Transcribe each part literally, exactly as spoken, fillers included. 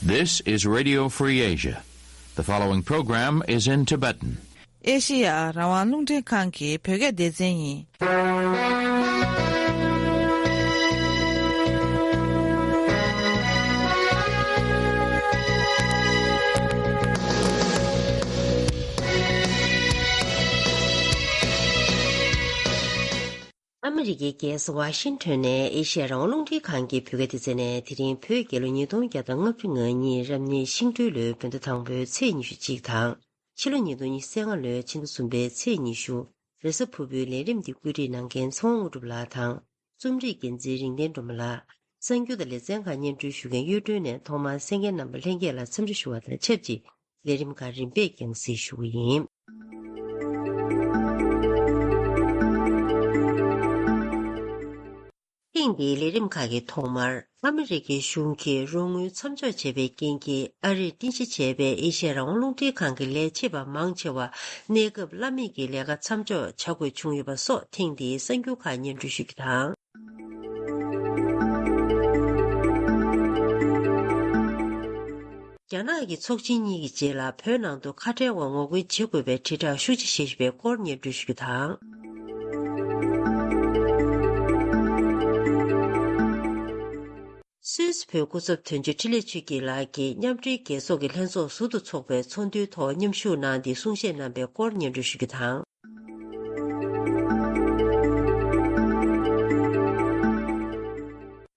This is Radio Free Asia. The following program is in Tibetan. ཨེ་ཤེ་ཡ་རང་དབང་རླུང་འཕྲིན་ཁང་གི་བོད་སྐད་སྡེ་ཚན་ཡིན། ཨ་མི་རི་ཀའི་རྒྱལ་ས་ཝ་ཤིང་ཊོན་ནས་ཨེ་ཤེ་ཡ་རང་དབང་རླུང་འཕྲིན་ཁང་གི་བོད་སྐད་སྡེ་ཚན་ནས། དེ་རིང་བོད་རྒྱལ་ལོ་ཉིས་སྟོང་བརྒྱ་དང་ལྔ་བཅུ་ང་གཉིས་རབ་གནས་ཤིང་སྦྲུལ་ལོའི་བོད་ཟླ་དང་པོའི་ཚེས་ཉི་ཤུ་གཅིག་དང་། ཕྱི་ལོ་ཉིས་སྟོང་ཉི་ཤུ་རྩ་ལྔ་ལོའི་ཕྱི་ཟླ་གསུམ་པའི་ཚེས་ཉི་ཤུ། རེས་གཟའ་ཕུར་བུའི་ལས་རིམ་འདི་བཀོད་སྒྲིག་གནང་མཁན་ཚེ་དབང་དངོས་གྲུབ་ལགས་དང་། རྩོམ་སྒྲིག་འགན་འཛིན་རིག་ལྡན་སྒྲོལ་མ་ལགས། གསར་འགྱུར་དང་ལེ་ཚན་ཁག་སྙན་སྒྲོན་ཞུ་མཁན་གཡུ་སྒྲོན་ནས། ཐོག་མར་གསན་མཁན་རྣམ་པ་ལྷན་རྒྱས་ལ་འཚམས་འདྲི་ཞུ་བ་དང་ཆབས་ཅིག་ལས་རིམ་ཁག་རིམ་པས་རྒྱང་སྲིང་ཞུ་གི་ཡིན། ཐེངས་འདིའི་ལས་རིམ་ཁག་གི་ཐོག་མར། ཨ་མི་རི་ཀའི་གཞུང་གིས་རོགས་དངུལ་མཚམས་འཇོག་བྱས་པའི་རྐྱེན་གྱིས། ཨ་རིར་རྟེན་གཞི་བྱས་པའི་ཨེ་ཤེ་ཡ་རང་དབང་རླུང་འཕྲིན་ཁང་གི་ལས་བྱེད་པ་མང་ཆེ་བ་གནས་སྐབས་གླ་མེད་ཀྱི་ལས་ཀ་མཚམས་འཇོག་བྱ་དགོས་བྱུང་ཡོད་པ་སོགས། ཐེངས་འདིའི་གསར་འགྱུར་ཁག་སྙན་སྒྲོན་ཞུ་རྒྱུ་དང་། རྒྱ་ནག་གི་ཚོགས་ཆེན་གཉིས་ཀྱི་རྗེས་ལ་བོད་ནང་དུ་ཁ་བྲལ་བར་ངོ་རྒོལ་བྱེད་དགོས་པའི་དྲིལ་བསྒྲགས་ཤུགས་ཆེ་བྱེད་བཞིན་པའི་སྐོར་སྙན་སྒྲོན་ཞུ་རྒྱུ་དང་། སུད་སི་བོད་སྐུ་ཚབ་དོན་གཅོད་འཕྲིན་ལས་ཆོས་སྐྱིད་ལགས་ཀྱིས་མཉམ་འབྲེལ་རྒྱལ་ཚོགས་ཀྱི་ལྷན་ཚོགས་ཟུར་དུ་འཚོགས་པའི་ཚོགས་འདུའི་ཐོག་མཉམ་ཞུགས་གནང་སྟེ་གསུང་བཤད་གནང་པའི་སྐོར་སྙན་སྒྲོན་ཞུ་རྒྱུ་དང་།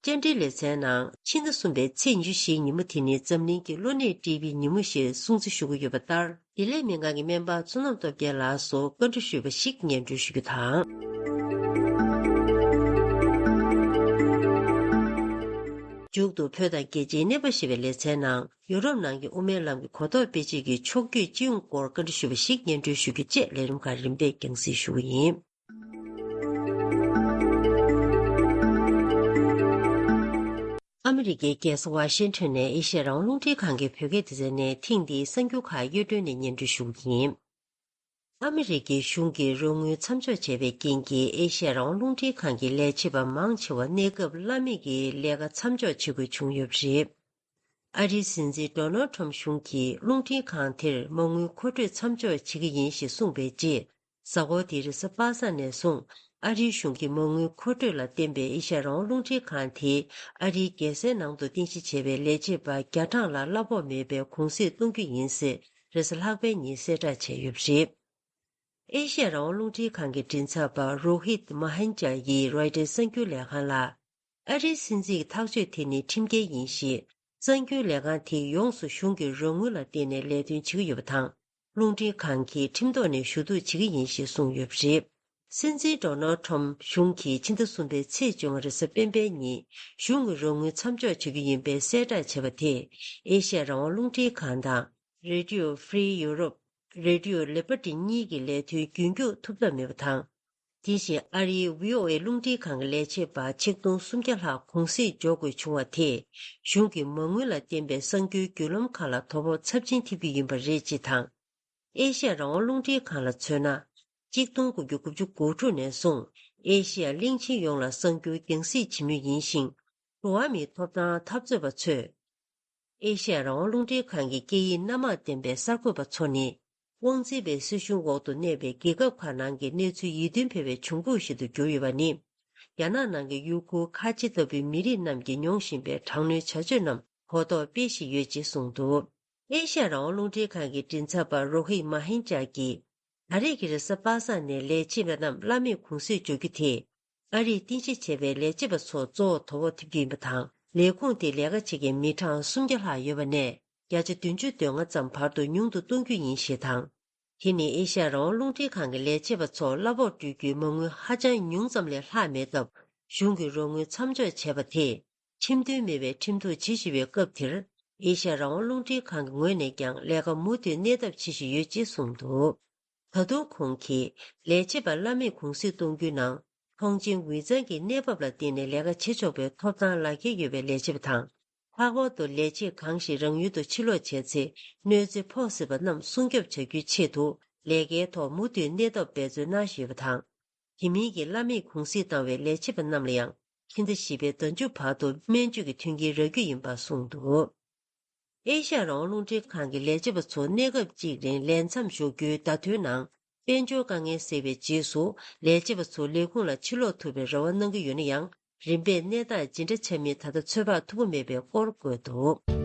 བཅར་འདྲིའི་ལེ་ཚན་ནང་། ཕྱི་ཟླ་གསུམ་པའི་ཚེས་ཉི་ཤུ་བཞི་ཉིན་མོ་དེ་ནི་འཛམ་གླིང་གི་གློ་ནད་ཀྲི་བིའི་ཉིན་མོ་ཞེས་སྲུང་བརྩི་ཞུ་གི་ཡོད་པ་ལྟར། བདེ་ལེགས་སྨན་ཁང་གི་སྨན་པ་བསོད་ནམས་སྟོབས་རྒྱལ་ལགས་སུ་བཀའ་འདྲི་ཞུས་པ་ཞིག་སྙན་སྒྲོན་ཞུ་རྒྱུ་དང་། མཇུག་ཏུ་བོད་དང་རྒྱལ་སྤྱིའི་གནས་བབ་ཞེས་པའི་ལེ་ཚན་ནང་། ཡུ་རོབ་ནང་གི་དབུ་མའི་ལམ་གྱི་གོ་རྟོགས་སྤེལ་ཆེད་ཀྱི་ཕྱོགས་བསྐྱོད་སྤྱི་ཡོངས་སྐོར་བཀའ་འདྲི་ཞུས་པ་ཞིག་སྙན་སྒྲོན་ཞུ་རྒྱུ་བཅས་ལས་རིམ་ཁག་རིམ་པས་རྒྱང་སྲིང་ཞུ་གི་ཡིན། ཨ་མི་རི་ཀའི་རྒྱལ་ས་ཝ་ཤིང་ཊོན་ནས་ཨེ་ཤེ་ཡ་རང་དབང་རླུང་འཕྲིན་ཁང་གི་བོད་སྐད་སྡེ་ཚན་ནས། ཐེངས་འདིའི་གསར་འགྱུར་ཁག་གཡུ་སྒྲོན་ནས་སྙན་སྒྲོན་ཞུ་གི་ཡིན། ཨ་མི་རི་ཀའི་གཞུང་གིས་རོགས་དངུལ་མཚམས་འཇོག་བྱས་པའི་རྐྱེན་གྱིས། ཨེ་ཤེ་ཡ་རང་དབང་རླུང་འཕྲིན་ཁང་གི་ལས་བྱེད་པ་མང་ཆེ་བ་གནས་སྐབས་གླ་མེད་ཀྱི་ལས་ཀ་མཚམས་འཇོག་བྱེད་དགོས་བྱུང་ཡོད་པ་རེད། ཨ་རིའི་སྲིད་འཛིན་ཌོ་ནལ་ཁྲོམ་གཞུང་གིས་རླུང་འཕྲིན་ཁང་དེར་མ་དངུལ་མཁོ་སྤྲོད་མཚམས་འཇོག་བྱེད་ཀྱི་ཡིན་ཞེས་གསུངས་པའི་རྗེས། གཟའ་འཁོར་འདིའི་རེས་གཟའ་པ་སངས་ནས་བཟུང་། ཨ་རིའི་གཞུང་གིས་མ་དངུལ་མཁོ་སྤྲོད་ལ་བརྟེན་པའི་ཨེ་ཤ་ཡ་རང་དབང་རླུང་འཕྲིན་ཁང་དེས། ཨ་རིའི་རྒྱལ་སའི་ནང་དུ་རྟེན་གཞི་བྱས་པའི་ལས་བྱེད་པ་བརྒྱ་གྲངས་ལ་གླ་ཕོགས་མེད་པའི་གུང་གསེང་གཏོང་རྒྱུ་ཡིན་ཟེར། རེས་གཟའ་ལྷག་པའི་ཉིན་གསལ་བསྒྲགས་བྱས་ཡོད་པ་རེད། ཨེ་ཤ་ཡ་རང་དབང་རླུང་འཕྲིན་ཁང་གི་མགྲིན་ཚབ་པ་རོ་ཧིད་མ་ཧན་ཅཱ་ཡིས་རོའི་ཊར་གསར་འགྱུར་ལས་ཁང་ལ། ཨ་རིའི་སྲིད་འཛིན་གྱི་ཐག་གཅོད་དེ་ནི་ཁྲིམས་འགལ་ཡིན་ཞེས། གསར་འགྱུར་ལས་ཁང་དེས་ཡོངས་སུ་གཞུང་གི་རོགས་དངུལ་ལ་བརྟེན་ནས་ལས་དོན་བྱེད་ཀྱི་ཡོད་པ་དང་། རླུང་འཕྲིན་ཁང་གིས་ཁྲིམས་ཐོག་ནས་ཞུ་གཏུག་བྱེད་ཀྱི་ཡིན་ཞེས་གསུངས་ཡོད་པ་རེད། སྲིད་འཛིན་ཌོ་ནལ་ཁྲོམ་གཞུང་གིས་ཕྱི་ཟླ་གསུམ་པའི་ཚེས་བཅོ་ལྔ་རེས་གཟའ་སྤེན་པའི་ཉིན། གཞུང་གི་རོགས་དངུལ་མཚམས་འཇོག་བྱེད་རྒྱུ་ཡིན་པའི་གསལ་བསྒྲགས་བྱས་པ་དེས། ཨེ་ཤ་ཡ་རང་དབང་རླུང་འཕྲིན་ཁང་དང་། Radio Free Europe། Radio Liberty གཉིས་ཀྱི་ལས་དོན་རྒྱུན་སྐྱོང་ཐུབ་ཐབས་མེད་པ་དང་། དེ་བཞིན་ཨ་རིའི་བྷི་ཨོ་ཨེ་རླུང་འཕྲིན་ཁང་གི་ལས་བྱེད་པ་ཆིག་སྟོང་སུམ་བརྒྱ་ལྷག་གུང་གསེང་འཇོག་དགོས་བྱུང་བ་དེས། གཞུང་གི་མ་དངུལ་ལ་བརྟེན་པའི་གསར་འགྱུར་བརྒྱུད་ལམ་ཁག་ལ་དོ་ཕོག་ཚབས་ཆེན་ཐེབས་ཀྱི་ཡིན་པ་རེད། ཅེས་དང་། ཨེ་ཤ་ཡ་རང་དབང་རླུང་འཕྲིན་ཁང་ལ་མཚོན་ན། གཅིག་སྟོང་དགུ་བརྒྱ་དགུ་བཅུ་གོ་དྲུག་ནས་བཟུང་། ཨེ་ཤ་ཡ་གླིང་ཆེན་ཡོངས་ལ་གསར་འགྱུར་རྒྱང་སྲིང་བྱེད་མུས་ཡིན་ཞིང་། འགྲོ་བ་མིའི་ཐོབ་ཐང་འཐབ་རྩོད་པ་ཚོས། ཨེ་ཤ་ཡ་རང་དབང་རླུང་འཕྲིན་ཁང་གི་སྐད་ཡིག་སྣ་མང་ལྡན་པའི་གསར་འགོད་པ་ཚོ་ནི། དབང་འཛིན་པའི་སྲིད་གཞུང་འོག་ཏུ་གནས་པའི་རྒྱལ་ཁབ་ཁག་ནང་གི་གནས་ཚུལ་ཡིད་རྟོན་འཕེར་བའི་འབྱུང་ཁུངས་ཤིག་ཏུ་གྱུར་ཡོད་པ་ནི། རྒྱ་ནག་ནང་གི་ཡུ་གུར་ཁ་ཆེ་ལྟ་བུའི་མི་རིགས་རྣམས་ཀྱིས་མྱོང་བཞིན་པའི་དྲག་གནོན་བྱ་སྤྱོད་རྣམས་གོ་རྟོགས་སྤེལ་བཞིན་ཡོད་ཅེས་གསུངས་འདུག་ཨེ་ཤ་ཡ་རང་དབང་རླུང་འཕྲིན་ཁང་གི་མགྲིན་ཚབ་པ་རོ་ཧི་མ་ཧིན་ཅཱ་གིས། ད་རེས་ཀྱི་རེས་གཟའ་པ་སངས་ནས་ལས་བྱེད་པ་རྣམས་གླ་མེད་གུང་གསེང་འཇོག་རྒྱུ་དེས། ཨ་རིས་རྟེན་གཞི་བྱས་པའི་ལས་བྱེད་པ་ཚོ་གཙོ་བོ་དོ་ཕོག་ཐེབས་ཀྱི་ཡིན་པ་དང་། ལས་ཁུངས་དེ་ལས་ཀ་བྱེད་མཁན་མི་གྲངས་སུམ་བརྒྱ་ལྷག་ཡོད་པ་ནས། བརྒྱ་ཆ་བདུན་ཅུ་དོན་ལྔ་ཙམ་བར་དུ་ཉུང་དུ་གཏོང་རྒྱུ་ཡིན་ཞེས་དང་། དེ་ནི་ཨེ་ཤ་ཡ་རང་དབང་རླུང་འཕྲིན་ཁང་གི་ལས་བྱེད་པ་ཚོར་གླ་ཕོགས་སྤྲོད་རྒྱུའི་མ་དངུལ་ཧ་ཅང་ཉུང་ཙམ་ལས་ལྷག་མེད་སྟབས། གཞུང་གི་རོགས་དངུལ་མཚམས་འཇོག་བྱས་པ་དེས། ཁྲིམས་མཐུན་མེད་པའི་ཁྲིམས་གཏུག་བྱེད་བཞིན་པའི་སྐབས་དེར། ཨེ་ཤ་ཡ་རང་དབང་རླུང་འཕྲིན་ཁང་གི་ངོས་ནས་ཀྱང་ལས་ཀ་མུ་མཐུད་གནས་ཐབས་བྱེད་བཞིན་ཡོད་ཅེས་གསུངས་འདུག་ད་དུང་ཁོང་གིས་ལས་བྱེད་པར་གླ་མེད་གུང་གསེང་གཏོང་རྒྱུའི་ནང་། ཐོངས་མཆན་འོས་འཚམ་གྱི་གནས་བབ་ལ་བརྟེན་ནས་ལས་ཀ་བྱེད་ཆོག་པའི་ཐོབ་ཐང་ལག་ཁྱེར་ཡོད་པའི་ལས་བྱེད་པ་དང་། ལྷག་པར་དུ་ལས་བྱེད་གང་ཞིག་རང་ཡུལ་དུ་ཕྱིར་ལོག་བྱས་ཚེ་གནོད་འཚེ་ཕོག་སྲིད་པ་རྣམས་སྲུང་སྐྱོབ་བྱ་རྒྱུའི་ཆེད་དུ་ལས་ཀའི་ཐོག་མུ་མཐུད་གནས་ཐབས་འབད་བརྩོན་གནང་བཞིན་ཡོད་པ་དང་། དེ་མིན་གྱི་གླ་མེད་གུང་གསེང་བཏང་བའི་ལས་བྱེད་པ་རྣམས་ལ་ཡང་ཕྱི་ཟླ་བཞི་པའི་ཟླ་མཇུག་བར་དུ་སྨན་བཅོས་ཀྱི་མཐུན་རྐྱེན་རག་རྒྱུ་ཡིན་པ་གསུངས་འདུག་ཨེ་ཤ་ཡ་རང་དབང་རླུང་འཕྲིན་ཁང་གི་ལས་བྱེད་པ་ཚོ་གནས་སྐབས་གཅིག་རིང་ལས་མཚམས་ཞུགས་རྒྱུའི་བརྡ་ཐོའི་ནང་། དཔལ་འབྱོར་དཀའ་ངལ་སེལ་བའི་རྗེས་སུ་ལས་བྱེད་པ་ཚོ་ལས་ཁུངས་ལ་ཕྱིར་ལོག་ཐུབ་པའི་རེ་བ་གནང་གི་ཡོད་ན་ཡང་། རིམ་པས་གནས་སྟངས་ཇི་འདྲ་ཆགས་མིན་ད་ལྟ་ཚོད་དཔག་ཐུབ་ཀྱི་མེད་པའི་སྐོར་བཀོད་འདུག།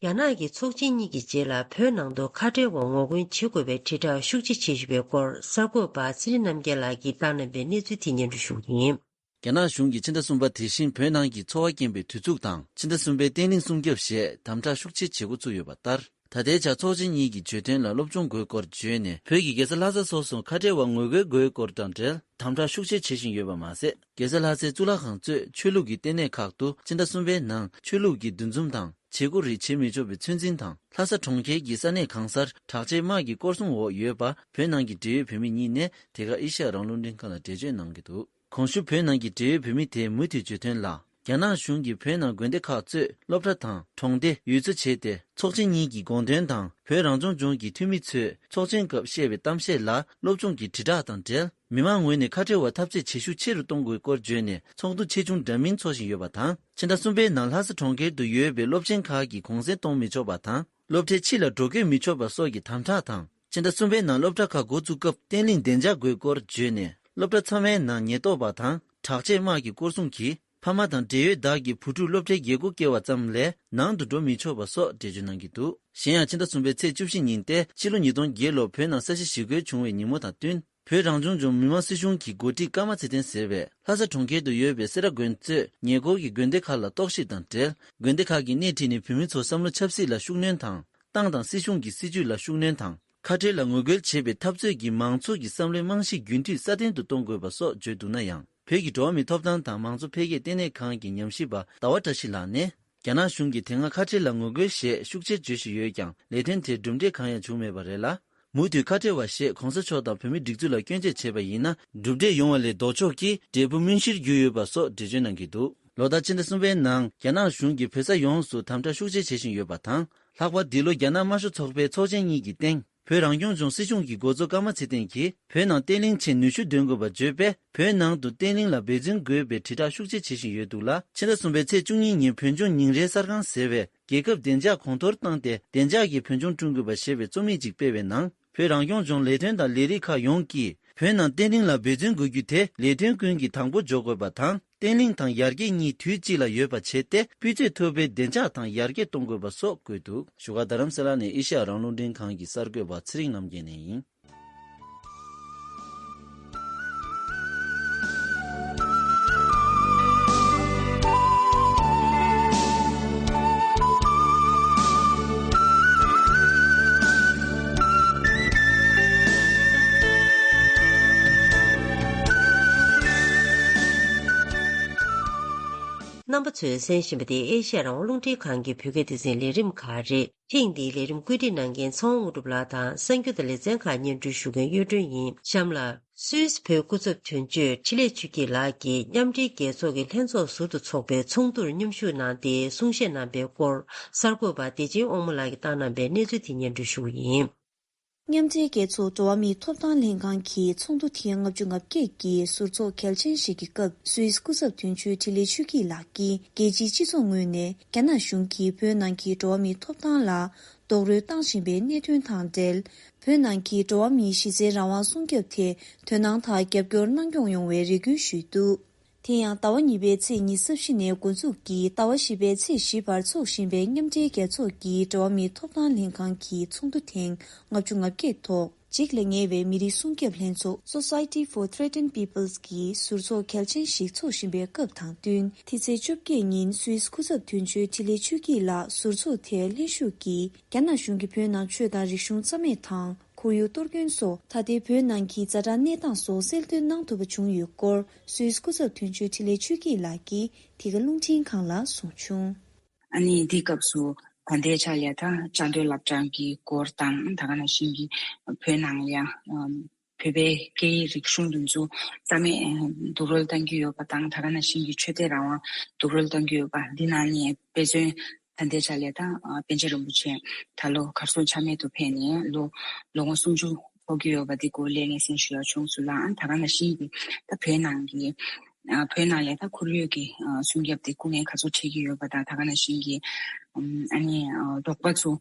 རྒྱ་ནག་གི་ཚོགས་ཆེན་གཉིས་ཀྱི་རྗེས་ལ་བོད་ནང་དུ་ཁ་བྲལ་བ་ངོ་རྒོལ་བྱེད་དགོས་པའི་དྲིལ་བསྒྲགས་ཤུགས་ཆེ་བྱེད་བཞིན་པའི་སྐོར་གསར་འགོད་པ་ཚེ་རིང་རྣམ་རྒྱལ་ལགས་ཀྱིས་བཏང་གནང་པའི་གནས་ཚུལ་དེ་སྙན་སྒྲོན་ཞུ་གི་ཡིན། རྒྱ་ནག་གཞུང་གིས་ཕྱི་ཟླ་གསུམ་པ་དེ་བཞིན་བོད་ནང་གི་འཚོ་བ་སྐྱེལ་བའི་དུས་ཚིགས་དང་། ཕྱི་ཟླ་གསུམ་པའི་བརྟན་ལྷིང་སྲུང་སྐྱོབ་ཞེས་དམ་དྲག་ཤུགས་ཆེ་བྱེད་འགོ་ཚུགས་ཡོད་པ་ལྟར། ད་ལྟའི་ཆར་ཚོགས་ཆེན་གཉིས་ཀྱི་བརྗོད་དོན་ལ་སློབ་སྦྱོང་དགོས་སྐོར་བརྗོད་ནས། བོད་ཀྱི་རྒྱལ་ས་ལྷ་ས་སོགས་སུ་ཁ་བྲལ་བ་ངོ་རྒོལ་དགོས་སྐོར་དང་འབྲེལ་དམ་དྲག་ཤུགས་ཆེ་བྱེད་བཞིན་ཡོད་པ་མ་ཟད། རྒྱལ་ས་ལྷ་སའི་གཙུག་ལག་ཁང་གཙོས་ཆོས་ལུགས་ཀྱི་ལྟེ་གནས་ཁག་ཏུ་ཕྱི་ཟླ་གསུམ་པའི་ནང་ཆོས་ལུགས་ཀྱི་འདུ་འཛོམས་དང་བྱེད་སྒོ་རིགས་བྱེད་མི་ཆོག་པའི་ཚོད་འཛིན་དང་། ལྷ་ས་གྲོང་ཁྱེར་གྱི་ས་གནས་གང་སར་དྲག་ཆས་དམག་གི་སྐོར་སྲུང་འོག་ཡོད་པ། བོད་ནང་གི་འབྲེལ་ཡོད་བོད་མི་གཉིས་ནས་དེ་ག་ཨེ་ཤ་ཡ་རང་དབང་རླུང་འཕྲིན་ཁང་ལ་འགྲེལ་བརྗོད་གནང་གི་འདུག། གོང་ཞུས་བོད་ནང་གི་འབྲེལ་ཡོད་བོད་མི་དེས་མུ་མཐུད་བརྗོད་དོན་ལ། རྒྱ་ནག་གཞུང་གིས་བོད་ནང་དགོན་སྡེ་ཁག་གཙོས་སློབ་གྲྭ་དང་གྲོང་སྡེ་ཡུལ་ཚོ་བྱས་ཏེ། ཚོགས་ཆེན་གཉིས་ཀྱི་དགོངས་དོན་དང་། བོད་རང་སྐྱོང་ལྗོངས་ཀྱི་འཐུས་མི་ཚོས་ཚོགས་ཆེན་སྐབས་བཤད་པའི་གཏམ་བཤད་ལ་སློབ་སྦྱོང་གི་དྲིལ་བསྒྲགས་དང་འབྲེལ། མི་མང་ངོས་ནས་ཁ་བྲལ་བར་འཐབ་རྩོད་བྱེད་ཤུགས་ཆེ་རུ་གཏོང་དགོས་སྐོར་བརྗོད་ནས། ཚོགས་འདུ་ཆེ་ཆུང་འདྲ་མིན་འཚོགས་བཞིན་ཡོད་པ་དང་། ཕྱི་ཟླ་གསུམ་པའི་ནང་ལྷ་ས་གྲོང་ཁྱེར་དུ་ཡོད་པའི་སློབ་ཆེན་ཁག་གི་གུང་སེང་གཏོང་མི་ཆོག་པ་དང་། སློབ་གྲྭའི་ཕྱི་ལ་འགྲོ་སྐྱོད་མི་ཆོག་པ་སོགས་ཀྱི་དམ་དྲག་དང་། ཕྱི་ཟླ་གསུམ་པའི་ནང་སློབ་གྲྭ་ཁག་འགོ་བཙུགས་སྐབས་བརྟན་ལྷིང་བདེ་འཇགས་དགོས་སྐོར་བརྗོད་ནས། སློབ་གྲྭ་ཚང་མའི་ནང་ཉེན་རྟོག་པ་དང་དྲག་ཆས་དམག་གི་སྐོར་སྲུང་གིས། ཕ་མ་དང་འབྲེལ་ཡོད་བདག་གི་བུ་ཕྲུག་སློབ་གྲྭའི་རྒྱལ་སྒོ་བཀལ་བ་ཙམ་ལས་ནང་དུ་འགྲོ་མི་ཆོག་པ་སོགས་འགྲེལ་བརྗོད་གནང་གི་འདུག། གཞན་ཡང་ཕྱི་ཟླ་གསུམ་པའི་ཚེས་བཅུ་བཞི་ཉིན་ཏེ་ཕྱི་ལོ་ཉིས་སྟོང་བརྒྱད་ལོར་བོད་ནང་ས་གཞི་ཞི་རྒོལ་བྱུང་བའི་ཉིན་མོ་དང་བསྟུན། བོད་རང་སྐྱོང་ལྗོངས་མི་དམངས་སྲིད་གཞུང་གི་འགོ་ཁྲིད་ཀརྨ་ཚེ་བརྟན་ཟེར་བས་ལྷ་ས་གྲོང་ཁྱེར་དུ་ཡོད་པའི་སེ་ར་དགོན་གཙོས་ཉེ་འཁོར་གྱི་དགོན་སྡེ་ཁག་ལ་རྟོག་ཞིབ་དང་འབྲེལ། དགོན་སྡེ་ཁག་གིས་སྣེ་ཁྲིད་ནས་བོད་མི་ཚོར་བསམ་བློ་ཆབ་སྲིད་ལ་ཤུགས་སྣོན་དང་། ཏང་དང་སྲིད་གཞུང་གི་སྲིད་ཇུས་ལ་ཤུགས་སྣོན་དང་། ཁ་བྲལ་ལ་ངོ་རྒོལ་བྱེད་པའི་འཐབ་རྩོད་ཀྱིས་མང་ཚོགས་ཀྱི་བསམ་བློའི་རྨང་གཞི་རྒྱུན་མཐུད་སྲ་བརྟན་དུ་གཏོང་དགོས་པ་སོགས་བརྗོད་འདུག་ན་ཡང་། བོད་ཀྱི་འགྲོ་བ་མིའི་ཐོབ་ཐང་དང་མང་གཙོ་འཕེལ་རྒྱས་ལྟེ་གནས་ཁང་གི་ཉམས་ཞིབ་པ་ཟླ་བ་བཀྲ་ཤིས་ལགས་ནས། རྒྱ་ནག་གཞུང་གིས་དེ་སྔ་ཁ་བྲལ་ལ་ངོ་རྒོལ་ཞེས་ཤུགས་ཆེར་བརྗོད་བཞིན་ཡོད་ཀྱང་ལས་དོན་དེར་གྲུབ་འབྲས་གང་ཡང་བྱུང་མེད་པ་རེད་ལ། མུ་མཐུད་ཁ་བྲལ་བ་ཞེས་གོང་ས་མཆོག་དང་བོད་མིའི་སྒྲིག་འཛུགས་ལ་སྐྱོན་བརྗོད་བྱས་པ་ཡིན་ན་གྲུབ་འབྲས་ཡོང་བ་ལས་ལྡོག་ཕྱོགས་ཀྱི་འབྲས་བུ་སྨིན་གཞིར་གྱུར་ཡོད་པ་སོགས་འགྲེལ་བརྗོད་གནང་གི་འདུག། ལོ་ལྟར་ཕྱི་ཟླ་གསུམ་པའི་ནང་རྒྱ་ནག་གཞུང་གིས་བོད་ས་ཡོངས་སུ་དམ་དྲག་ཤུགས་ཆེ་བྱེད་བཞིན་ཡོད་པ་དང་། ལྷག་པར་འདི་ལོ་རྒྱ་ནག་དམར་ཤོག་ཚོགས་པའི་ཚོགས་ཆེན་གཉིས་ཀྱི་སྟེང་། བོད་རང་སྐྱོང་ལྗོངས་སྲིད་གཞུང་གི་འགོ་གཙོ་ཀརྨ་ཚེ་བརྟན་གྱིས་བོད་ནང་བརྟན་ལྷིང་ཆེད་ནུས་ཤུགས་འདོན་དགོས་པར་བརྗོད་པས། བོད་ནང་དུ་བརྟན་ལྷིང་ལ་འབད་བརྩོན་དགོས་པའི་དྲིལ་བསྒྲགས་ཤུགས་ཆེ་བྱེད་བཞིན་ཡོད་འདུག་ལ། ཕྱི་ཟླ་གསུམ་པའི་ཚེས་བཅུ་གཉིས་ཉིན་བོད་ལྗོངས་ཉིན་རེའི་གསར་ཁང་ཟེར་བས་རྒྱལ་ཁབ་བདེ་འཇགས་གོང་མཐོར་བཏང་སྟེ་བདེ་འཇགས་ཀྱི་བོད་ལྗོངས་བསྐྲུན་དགོས་པ་ཞེས་པའི་རྩོམ་ཡིག་ཅིག་སྤེལ་བའི་ནང་། བོད་རང་སྐྱོང་ལྗོངས་ལས་དོན་དང་ལས་རིགས་ཁག་ཡོངས་ཀྱིས་བོད་ནང་བརྟན་ལྷིང་ལ་འབད་བརྩོན་དགོས་རྒྱུ་དེ་ལས་དོན་ཀུན་གྱི་དང་པོ་འཇོག་དགོས་པ་དང་། བརྟན་ལྷིང་དང་ཡར་རྒྱས་གཉིས་དུས་གཅིག་ལ་ཡོད་པ་བྱས་ཏེ། སྤུས་ཚད་མཐོ་པོའི་བདེ་འཇགས་དང་ཡར་རྒྱས་གཏོང་དགོས་པ་སོགས་བཀོད་འདུག། བཞུགས་སྒར་རྡ་རམ་ས་ལ་ནས་ཨེ་ཤ་ཡ་རང་དབང་རླུང་འཕྲིན་ཁང་གི་གསར་འགོད་པ་ཚེ་རིང་རྣམ་རྒྱལ་ནས་ཡིན། རྣམ་པ་ཚོས་གསན་བཞིན་པ་དེ་ཨེ་ཤ་ཡ་རང་དབང་རླུང་འཕྲིན་ཁང་གི་བོད་སྐད་སྡེ་ཚན་ལས་རིམ་ཁག་རེད། ཐེངས་འདིའི་ལས་རིམ་བཀོད་སྒྲིག་གནང་མཁན་ཚེ་དབང་དངོས་གྲུབ་ལགས་དང་གསར་འགྱུར་དང་ལེ་ཚན་ཁག་སྙན་སྒྲོན་ཞུ་མཁན་གཡུ་སྒྲོན་ཡིན། གཤམ་ལ། སུད་སི་བོད་སྐུ་ཚབ་དོན་གཅོད་འཕྲིན་ལས་ཆོས་སྐྱིད་ལགས་ཀྱིས་མཉམ་འབྲེལ་རྒྱལ་ཚོགས་ཀྱི་ལྷན་ཚོགས་ཟུར་དུ་འཚོགས་པའི་ཚོགས་འདུར་མཉམ་ཞུགས་གནང་སྟེ་གསུང་བཤད་གནང་པའི་སྐོར། གསར་འགོད་པ་བདེ་ཆེན་དབང་མོ་ལགས་ཀྱིས་བཏང་གནང་པའི་གནས་ཚུལ་དེ་སྙན་སྒྲོན་ཞུ་གི་ཡིན། མཉམ་འབྲེལ་རྒྱལ་ཚོགས་འགྲོ་བ་མིའི་ཐོབ་ཐང་ལྷན་ཁང་གི་ཚོགས་འདུ་ཐེངས་ལྔ་བཅུ་ང་བརྒྱད་ཀྱི་ཟུར་ཚོགས་གལ་ཆེན་ཞིག་གི་སྐབས། སུད་སི་སྐུ་ཚབ་དོན་གཅོད་འཕྲིན་ལས་ཆོས་སྐྱིད་ལགས་ཀྱིས། རྒྱལ་སྤྱིའི་སྤྱི་ཚོགས་ངོས་ནས་རྒྱ་ནག་གཞུང་གིས་བོད་ནང་གི་འགྲོ་བ་མིའི་ཐོབ་ཐང་ལ་རྡོག་རོལ་བཏང་བཞིན་པའི་གནད་དོན་དང་འབྲེལ། བོད་ནང་གི་འགྲོ་བ་མིའི་གཞི་རྩའི་རང་དབང་སྲུང་སྐྱོབ་ཐད་དོ་སྣང་དང་རྒྱབ་སྐྱོར་གནང་སྐྱོང་ཡོང་བའི་རེ་སྐུལ་ཞུས་འདུག། དེ་ཡང་ཟླ་བ་གཉིས་པའི་ཚེས་ཉི་ཤུ་རྩ་བཞི་ནས་འགོ་འཛུགས་ཀྱིས་ཟླ་བ་བཞི་པའི་ཚེས་བཞི་བར་འཚོགས་བཞིན་པའི་མཉམ་འབྲེལ་རྒྱལ་ཚོགས་ཀྱི་འགྲོ་བ་མིའི་ཐོབ་ཐང་ལྷན་ཁང་གི་ཚོགས་འདུ་ཐེངས་ལྔ་བཅུ་ང་བརྒྱད་ཐོག་འཇིགས་ལ་ཉེ་བའི་མི་རིགས་སྲུང་སྐྱོབ་ལྷན་ཚོགས། Society for Threatened Peoples གྱིས་ཟུར་ཚོགས་གལ་ཆེན་ཞིག་འཚོགས་བཞིན་པའི་སྐབས་དང་བསྟུན། འདི་ཚེས་བཅོ་བརྒྱད་ཉིན་སུད་སི་སྐུ་ཚབ་དོན་གཅོད་འཕྲིན་ལས་ཆོས་སྐྱིད་ལགས་ཟུར་ཚོགས་དེར་ལྷན་ཞུགས་ཀྱིས། རྒྱ་ནག་གཞུང་གིས་བོད་ནང་ཆོས་དང་རིག་གཞུང་རྩ་མེད་དང་། ཁོར་ཡུག་གཏོར་སྐྱོན་སོགས། ད་ལྟའི་བོད་ནང་གི་ཛ་དྲག་གནས་སྟངས་སོགས་གསལ་སྟོན་གནང་ཐུབ་པ་བྱུང་ཡོད་སྐོར། སུད་སི་སྐུ་ཚབ་དོན་གཅོད་འཕྲིན་ལས་ཆོས་སྐྱིད་ལགས་ཀྱིས་འདི་ག་རླུང་འཕྲིན་ཁང་ལ་གསུངས་བྱུང་། ཨ་ནི་འདི་སྐབས་སུ་ད་ལྟའི་ཆར་ཡ་ད་བཅའ་སྡོད་སློབ་གྲྭ་གི་སྐོར་དང་། ད་ག་ནང་བཞིན་གྱི་བོད་ནང་ལ་ཡ་བོད་པའི་སྐད་ཡིག་རིག་གཞུང་འདི་ཚོ་རྩ་མེད་རྡོག་རོལ་བཏང་གི་ཡོད་པ་དང་། ད་ག་ནང་བཞིན་གྱི་ཆོས་དད་རང་དབང་རྡོག་རོལ་བཏང་གི་ཡོད་པ། འདི་ནང་ནས་དཔེ་མཚོན་ ད་ལྟའི་ཆ་ལ་ད་ཨ་པཎ་ཆེན་རིན་པོ་ཆེ་ད་ལོ་གར་སོང་ཆ་མེད་དུ་ཕེབས་ནས་ལོ་ལོ་ངོ་སུམ་ཅུ་འཁོར་གྱི་ཡོད་པ་འདི་སྐོར་ལ་སྙན་སེང་ཞུ་ཡག་བྱུང་སོང་ལ། ཨ་ད་ག་ནང་བཞིན་གྱི་ད་བོད་ནང་གི་ཨ་བོད་ནང་ལ་ད་ཁོར་ཡུག་གི་ཨ་སྲུང་སྐྱོབ་དེ་སྐུ་ངལ་ག་ཚོད་འཕྲད་ཀྱི་ཡོད་པ་དང་། ད་ག་ནང་བཞིན་གྱི་ཨམ་ཨ་ནི་ཨ་འབྲོག་པ་ཚོ་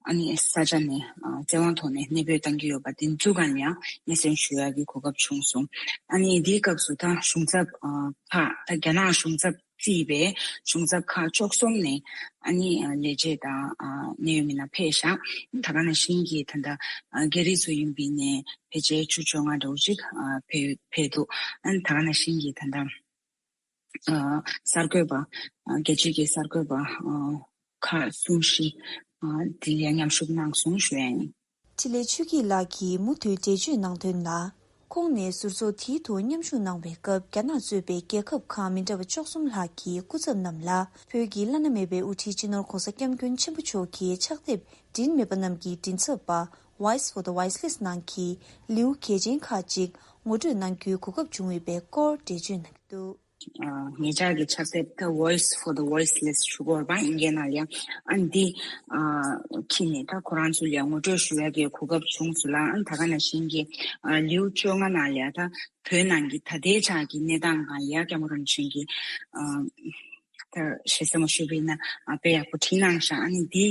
ཨ་ནི་ས་ཆ་ནས་ཨ་བཙན་དབང་ཐོག་ནས་གནས་སྤོས་བཏང་གི་ཡོད་པ་དེ་ཚོ་སྒང་ལ་ཡང་སྙན་སེང་ཞུ་ཡག་གི་གོ་སྐབས་བྱུང་སོང་། ཨ་ནི་དེའི་སྐབས་སུ་ད་གཞུང་ཚབ་ཨ་ཁག་ད་རྒྱ་ནག་གཞུང་ཚབ་བརྩིས་པའི་གཞུང་ཚབ་ཁག་བཅུ་གསུམ་ནས་ཨ་ནི་ཨ་ལས་བྱེད་དང་ཨ་གནད་ཡོད་མི་སྣ་ཕེབས་ཤག་ད་ག་ནང་བཞིན་གྱི་ད་ལྟ་ཨ་རྒྱ་རིགས་ཚོ་ཡིན་པའི་ནས་ཕལ་ཆེར་བཅུ་བཅོ་ལྔ་འདྲ་བོ་ཅིག་ཨ་ཕེབས་ཕེབས་འདུག་ཨ་ནི་ད་ག་ནང་བཞིན་གྱི་ད་ལྟ་ཨ་གསར་འགོད་པ་ཨ་རྒྱལ་སྤྱིའི་གསར་འགོད་པ་ཨ་ཁག་གསུམ་བཞི་ཨ་དེ་ལ་མཉམ་ཞུགས་གནང་སོང་ཞུ་ཡ་ཡིན། འཕྲིན་ལས་ཆོས་སྐྱིད་ལགས་ཀྱིས་མུ་མཐུད་འགྲེལ་བརྗོད་གནང་དོན་ལ། ཁོང་ནས་ཟུར་ཚོགས་དེའི་ཐོག་མཉམ་ཞུགས་གནང་བའི་སྐབས། རྒྱ་ནག་གཙོས་པའི་རྒྱལ་ཁབ་ཁག་མི་འདྲ་བ་བཅུ་གསུམ་ལྷག་གི་སྐུ་ཚབ་རྣམས་ལ། བོད་ཀྱི་བླ་ན་མེད་པའི་དབུ་ཁྲིད་སྤྱི་ནོར་༧གོང་ས་༧སྐྱབས་མགོན་ཆེན་པོ་མཆོག་གི་ཕྱག་དེབ་མགྲིན་མེད་པ་རྣམས་ཀྱི་མགྲིན་ཚབ་པ། Voice for the Voiceless ནང་གི་ལེའུ་གལ་ཆེན་ཁག་ཅིག་ངོ་སྤྲོད་གནང་རྒྱུའི་གོ་སྐབས་བྱུང་ཡོད་པའི་སྐོར་འགྲེལ་བརྗོད་གནང་གི་འདུག་ཨ་ངེད་ཅག་གི་ཕྱག་དེབ་ད་Voice for the Voiceless ཞུ་གི་ཡོད་རེད་པ། ཨིན་སྐད་ནང་ལ་ཡང་། ཨ་འདི་ཨ་འཁྱེར་ནས་ད་ཁོ་རང་ཚོ་ལ་ཡང་ངོ་སྤྲོད་ཞུ་ཡག་གི་གོ་སྐབས་བྱུང་སོང་ལ། ཨ་ད་ག་ནང་བཞིན་གྱི་ཨ་ལེའུ་བཅོ་ལྔ་ནང་ལ་ཡང་ད་བོད་ནང་གི་ད་ལྟའི་ཆ་གི་གནས་སྟངས་སྒང་ལ་ཡང་སྐྱབས་མགོན་རིན་པོ་ཆེ་གིས་ཨ་ད་ཞལ་གསེང་མ་ཞུས་པ་ཡིན་ན་ཨ་དཔེ་ཡག་པོ་བྲིས་གནང་ཤག་ཨ་ནི་འདི་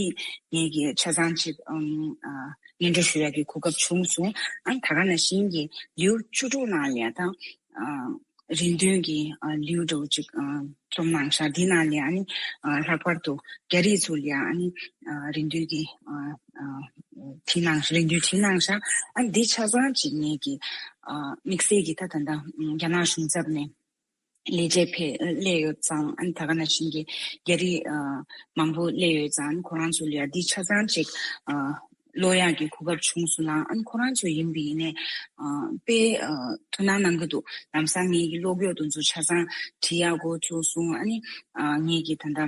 ངེད་ཀྱིས་ཆ་ཚང་ཅིག་ཨམ་ཨ་སྙན་སྒྲོན་ཞུ་ཡག་གི་གོ་སྐབས་བྱུང་སོང་། ཨ་ད་ག་ནང་བཞིན་གྱི་ལེའུ་བཅུ་དྲུག་ནང་ལ་ཡང་ད་ཨ་རེ་འདུན་གྱི་ཨ་ལེའུ་འདྲ་བོ་ཅིག་ཨ་རྩོམ་གནང་ཤག་འདི་ནང་ལ་ཨ་ནི་ཨ་ལྷག་པར་དུ་རྒྱ་རིགས་ཚོ་ལ་ཨ་ནི་ཨ་རེ་འདུན་གྱི་ཨ་ཨ་བྲིས་གནང་རེ་འདུན་བྲིས་གནང་ཤག་ཨ་འདི་ཆ་ཚང་ཅིག་ངེད་ཀྱི་ཨ་དམིགས་བསལ་གྱི་ད་ད་ལྟ་རྒྱ་ནག་གཞུང་ཚབ་ནས་ལས་བྱེད་ཕེབས་སླེབས་ཡོད་ཙང་། ཨ་ནི་ད་ག་ནང་བཞིན་གྱི་རྒྱ་རིགས་ཨ་མང་པོ་སླེབས་ཡོད་ཙང་། ཨ་ནི་ཁོ་རང་ཚོ་ལ་ཡ་འདི་ཆ་ཚང་ཅིག་ཨ་ཀློག་ཡག་གི་གོ་སྐབས་བྱུང་སོང་ལ། ཨ་ནི་ཁོ་རང་ཚོ་ཡིན་པ་ཡིན་ནའི་ཨ་དཔེ་ཨ་ཐུགས་སྣང་གནང་གི་འདུག་ལམ་སང་ངེད་ཀྱི་ཀློག་ཡག་དེ་ཚོ་ཆ་ཚང་བྲིས་ཡག་འགོ་ཚུགས་སོང་། ཨ་ནི་ཨ་ངེད་ཀྱི་ད་ལྟ་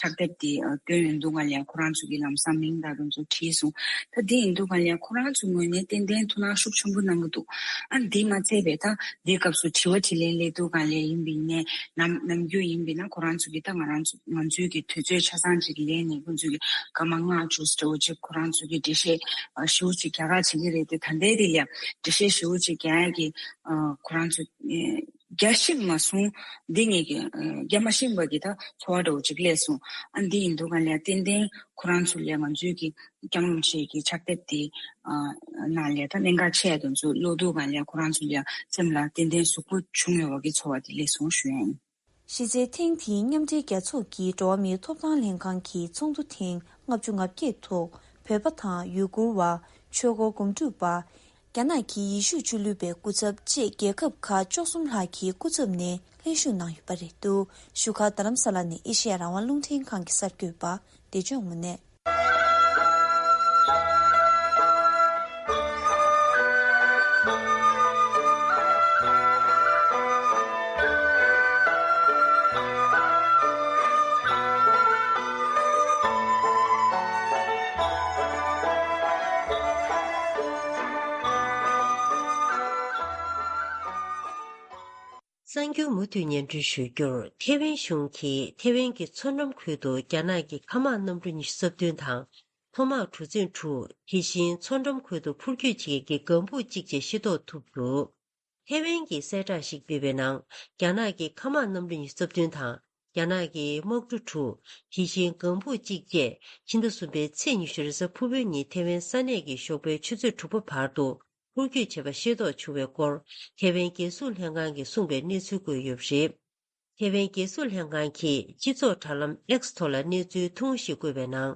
ཕྱག་དེབ་དེ་ཨ་བཏོན་ཡོང་དུས་སྒང་ལ་ཡ་ཁོ་རང་ཚོ་གི་ལམ་སང་མིང་དང་དེ་ཚོ་བྲིས་སོང་། ད་དེ་ཡིན་དུས་སྒང་ལ་ཡ་ཁོ་རང་ཚོའི་ངོས་ནས་ཏན་ཏན་ཐུགས་སྣང་ཤུགས་ཆེན་པོ་གནང་གི་འདུག་ཨ་ནི་དེ་མ་ཚད་པའི་ད་འདིའི་སྐབས་སུ་དྲི་བ་དྲིས་ལན་སླེབས་དུས་སྒང་ལ་ཡིན་པ་ཡིན་ནའི། ནམ་ནམ་རྒྱུན་ཡིན་པ་ཡིན་ན་ཁོ་རང་ཚོ་གིས་ད་ང་རང་ཚོ་ང་ཚོའི་གི་དུས་ཚོད་ཆ་ཚང་ཅིག་ལེན་ནས་ཁོང་ཚོ་གི་སྐར་མ་ལྔ་བཅུ་ཙམ་ཅིག་ཁོ་རང་ཚོ་གི་འགྲེལ་བཤད་ཨ་ཞེ་པོ་ཅིག་རྒྱག་ག་བྱེད་ཀྱི་རེད་དེ། ད་ལྟའི་དེ་ལ་འགྲེལ་བཤད་ཞེ་པོ་ཅིག་རྒྱག་ཡག་གི་ཨ་ཁོ་རང་ཚོ་ཨེ་རྒྱག་ཤེས་མ་སོང་། འདི་ངེད་ཀྱི་ཨ་རྒྱག་མ་ཤེས་པ་གི་ད་ཚོར་བ་འདྲ་བོ་ཅིག་སླེབས་སོང་། ཨ་འདི་ཡིན་དུས་སྒང་ལ་ཡ་ཏན་ཏན་ཁོ་རང་ཚོ་ལ་ང་ཚོའི་གི་སྐྱབས་མགོན་རིན་པོ་ཆེ་གི་ཕྱག་དེབ་དེ་ཨ་ནང་ལ་ད་གནད་འགག་ཆེ་ཡ་དེ་ཚོ་ཀློག་དུས་སྒང་ལ་ཁོ་རང་ཚོ་ལ་སེམས་ལ་ཏན་ཏན་ཟུག་པོ་བྱུང་ཡོད་པ་གི་ཚོར་བ་དེ་སླེབས་སོང་ཞུ་ཡ་ཡིན། གཞི་རྩའི་ཐེངས་འདིའི་མཉམ་འབྲེལ་རྒྱལ་ཚོགས་ཀྱི་འགྲོ་བ་མིའི་ཐོབ་ཐང་ལྷན་ཁང་གི་ཚོགས་འདུ་ཐེངས་ལྔ་བཅུ་ང་བརྒྱད་ཐོག་བོད་པ་དང་ཡུ་གུར་བ། ཆོས་འཁོར་སྒོམ་སྒྲུབ་པ། རྒྱ་ནག་གི་ཡེ་ཤུ་ཆོས་ལུགས་པའི་སྐུ་ཚབ་བཅས་རྒྱལ་ཁབ་ཁག་བཅུ་གསུམ་ལྷག་གི་སྐུ་ཚབ་ནས་ལྷན་ཞུགས་གནང་ཡོད་པ་རེད་འདུག་བཞུགས་སྒར་རྡ་རམ་ས་ལ་ནས་ཨེ་ཤེ་ཡ་རང་དབང་རླུང་འཕྲིན་ཁང་གི་གསར་འགོད་པ་བདེ་ལྕོག་དངོས་གནས། གསར་འགྱུར་མུ་མཐུད་སྙན་སྒྲོན་ཞུ་རྒྱུར། ཐེ་ཝན་གཞུང་གིས་ཐེ་ཝན་གྱི་མཚོ་འགྲམ་ཁུལ་དུ་རྒྱ་ནག་གི་མཁའ་དམག་གནམ་གྲུ་ཉི་ཤུ་རྩ་བདུན་དང་། མཐོ་དམག་གྲུ་གཟིངས་དྲུག་དེ་བཞིན་མཚོ་འགྲམ་ཁུལ་དུ་འཕུར་སྐྱོད་བྱེད་མཁན་གྱི་ལྒང་བུ་གཅིག་བཅས་ཤེས་རྟོགས་ཐུབ་འདུག་ཐེ་ཝན་གྱིས་གསལ་བསྒྲགས་ཤིག་སྤེལ་བའི་ནང་། རྒྱ་ནག་གི་མཁའ་དམག་གནམ་གྲུ་ཉི་ཤུ་རྩ་བདུན་དང་། རྒྱ་ནག་གི་དམག་གྲུ་དྲུག་དེ་བཞིན་ལྒང་བུ་གཅིག་བཅས་ཕྱི་ཟླ་གསུམ་པའི་ཚེས་ཉི་ཤུ་རེས་གཟའ་ཕུར་བུའི་ཉིན་ཐེ་ཝན་ས་གནས་ཀྱི་ཞོགས་པའི་ཆུ་ཚོད་དྲུག་པ་བར་དུ་འཕུར་སྐྱོད་བྱས་པ་ཤེས་རྟོགས་བྱུང་བའི་སྐོར། ཐེ་ཝན་རྒྱལ་སྲུང་ལྷན་ཁང་གིས་གསུངས་པའི་གནས་ཚུལ་བཀོད་ཡོད་པ་རེད། ཐེ་ཝན་རྒྱལ་སྲུང་ལྷན་ཁང་གིས་སྤྱི་ཚོགས་དྲ་ལམ་X་ཐོག་ལ་གནས་ཚུལ་ཐུང་ངུ་ཞིག་བཀོད་པའི་ནང་།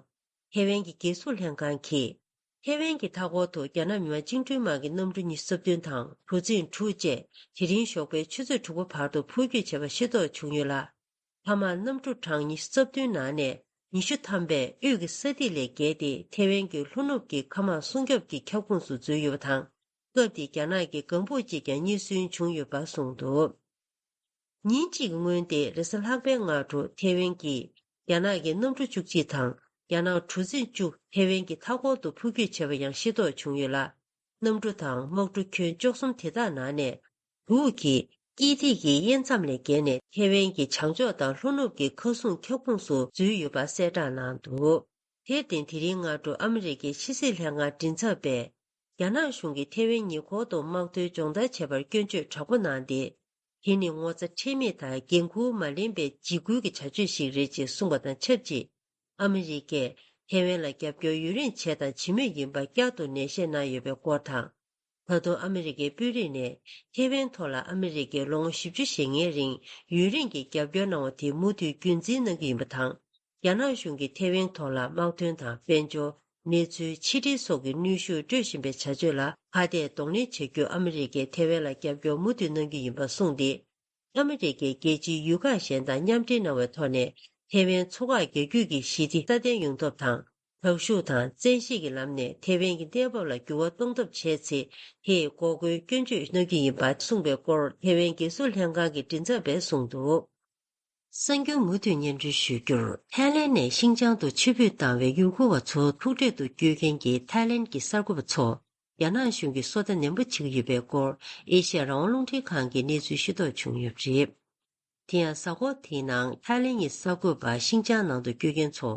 ཐེ་ཝན་གྱི་རྒྱལ་སྲུང་ལྷན་ཁང་གིས། ཐེ་ཝན་གྱི་མཐའ་འཁོར་དུ་རྒྱ་ནག་མི་དམངས་བཅིངས་འགྲོལ་དམག་གི་གནམ་གྲུ་ཉི་ཤུ་རྩ་བདུན་དང་གྲུ་གཟིངས་དྲུག་བཅས་དེ་རིང་ཞོགས་པའི་ཆུ་ཚོད་དྲུག་པ་བར་དུ་འཕུར་སྐྱོད་བྱས་པ་ཤེས་རྟོགས་བྱུང་ཡོད་ལ། མཐའ་མར་གནམ་གྲུ་གྲངས་ཉི་ཤུ་རྩ་བདུན་ནང་ནས་ཉི་ཤུ་ཐམ་པས་དབུས་ཀྱི་ས་ཐིག་ལས་བརྒལ་ཏེ་ཐེ་ཝན་གྱི་ལྷོ་ནུབ་ཀྱི་མཁའ་དམག་སྲུང་སྐྱོབ་ཀྱི་ཁྱབ་ཁོངས་སུ་འཛུལ་ཡོད་པ་དང་། སྐབས་དེར་རྒྱ་ནག་གི་ལྒང་བུ་གཅིག་ཀྱང་རྙེད་སོན་བྱུང་ཡོད་པ་གསུངས་འདུག་ཉིན་གཅིག་གི་སྔོན་ཏེ་རེས་གཟའ་ལྷག་པའི་སྔ་དྲོ་ཐེ་ཝན་གྱིས་རྒྱ་ནག་གི་གནམ་གྲུ་བཅུ་གཅིག་དང་རྒྱ་ནག་གྲུ་གཟིངས་བཅུ་ཐེ་ཝན་གྱི་མཐའ་འཁོར་དུ་འཕུར་སྐྱོད་བྱས་པ་ཡང་ཤེས་རྟོགས་བྱུང་ཡོད་ལ། གནམ་གྲུ་དང་དམག་གྲུ་ཁྱོན་བཅུ་གསུམ་དེ་དག་ནང་ནས་དྲུག་གིས་ དཀྱིལ་ཐིག་གི་དབྱེ་མཚམས་ལས་བརྒལ་ནས་ཐེ་ཝན་གྱི་བྱང་ཕྱོགས་དང་ལྷོ་ནུབ་ཀྱི་མཁའ་སྲུང་ཁྱབ་ཁོངས་སུ་འཛུལ་ཡོད་པ་གསལ་བསྒྲགས་གནང་འདུག་དེར་བརྟེན། དེ་རིང་སྔ་དྲོ་ཨ་མི་རི་ཀའི་ཕྱི་སྲིད་ལྷན་ཁང་མགྲིན་ཚབ་པས། རྒྱ་ནག་གཞུང་གིས་ཐེ་ཝན་ཉེ་འཁོར་དུ་དམག་དོན་སྦྱོང་བརྡར་བྱས་པར་སྐྱོན་བརྗོད་དྲག་པོ་གནང་སྟེ། དེ་ནི་ངོ་ཚ་ཁྲེལ་མེད་དང་འགན་འཁུར་མ་ལེན་པའི་འཇིགས་སྐུལ་གྱི་བྱ་སྤྱོད་ཞིག་རེད་ཅེས་གསུངས་པ་དང་ཆབས་ཅིག་ཨ་མི་རི་ཀས་ཐེ་ཝན་ལ་རྒྱབ་སྐྱོར་ཡུན་རིང་བྱས་དང་བྱེད་མུས་ཡིན་པ་བསྐྱར་དུ་ནན་བཤད་གནང་ཡོད་པའི་སྐོར་དང་། ད་དུང་ཨ་མི་རི་ཀའི་དཔོན་རིགས་ནས་ཐེ་ཝན་ཐོག་ལ་ཨ་མི་རི་ཀས་ལོ་ངོ་བཞི་བཅུ་ཞེ་ལྔའི་རིང་ཡུན་རིང་གི་རྒྱབ་སྐྱོར་གནང་བ་དེ་མུ་མཐུད་རྒྱུན་འཛིན་གནང་གི་ཡིན་པ་དང་། རྒྱ་ནག་གཞུང་གིས་ཐེ་ཝན་ཐོག་ལ་དམག་དོན་དང་དཔལ་འབྱོར། གནས་ཚུལ་ཕྱི་འབྲེལ་སོགས་ཀྱི་གནོན་ཤུགས་སྤྲོད་བཞིན་པའི་བྱ་སྤྱོད་ལ་ཁ་གཏད་གདོང་ལེན་བྱ་རྒྱུར་ཨ་མི་རི་ཀས་ཐེ་ཝན་ལ་རྒྱབ་སྐྱོར་མུ་མཐུད་གནང་གི་ཡིན་པ་གསུངས་ཏེ། ཨ་མི་རི་ཀས་རྒྱལ་སྤྱིའི་ཡུལ་ཁག་གཞན་དང་མཉམ་འབྲེལ་གནང་བའི་ཐོག་ནས་ཐེ་ཝན་མཚོ་འགག་རྒྱ་རྒྱུད་ཀྱི་ཞི་བདེ་སྲ་བརྟན་ཡོང་ཐབས་དང་། དྲག་ཤུགས་དང་བཙན་ཤེད་ཀྱི་ལམ་ནས་ཐེ་ཝན་གྱི་གནས་བབ་ལ་འགྱུར་བ་གཏོང་ཐབས་བྱས་ཚེ། དེས་འགོག་རྒོལ་སྐྱོན་བརྗོད་གནང་རྒྱུ་ཡིན་པ་གསུངས་པའི་སྐོར་ཐེ་ཝན་རྒྱལ་སྲུང་ལྷན་ཁང་གི་མགྲིན་ཚབ་པས་གསུངས་འདུག་གསར་འགྱུར་མུ་མཐུད་སྙན་སྒྲོན་ཞུ་རྒྱུར། ཐའི་ལེན་ནས་ཤིན་ཅང་དུ་ཕྱིར་འབུད་བཏང་བའི་ཡུལ་སྐོར་བ་ཚོ་ཐུག་འཕྲད་དུ་བསྐྱོད་མཁན་གྱི་ཐའི་ལེན་གྱི་གསར་འགོད་པ་ཚོ། རྒྱ་ནག་གཞུང་གིས་སོ་ལྟ་ནན་པོ་བྱེད་ཀྱི་ཡོད་པའི་སྐོར་ཨེ་ཤ་ཡ་རང་དབང་རླུང་འཕྲིན་ཁང་གིས་གནས་ཚུལ་ཤེས་རྟོགས་བྱུང་ཡོད་པ་རེད། དེ་ཡང་གཟའ་འཁོར་དེའི་ནང་ཐའི་ལེན་གྱི་གསར་འགོད་པ་ཤིན་ཅང་ནང་དུ་བསྐྱོད་མཁན་ཚོ།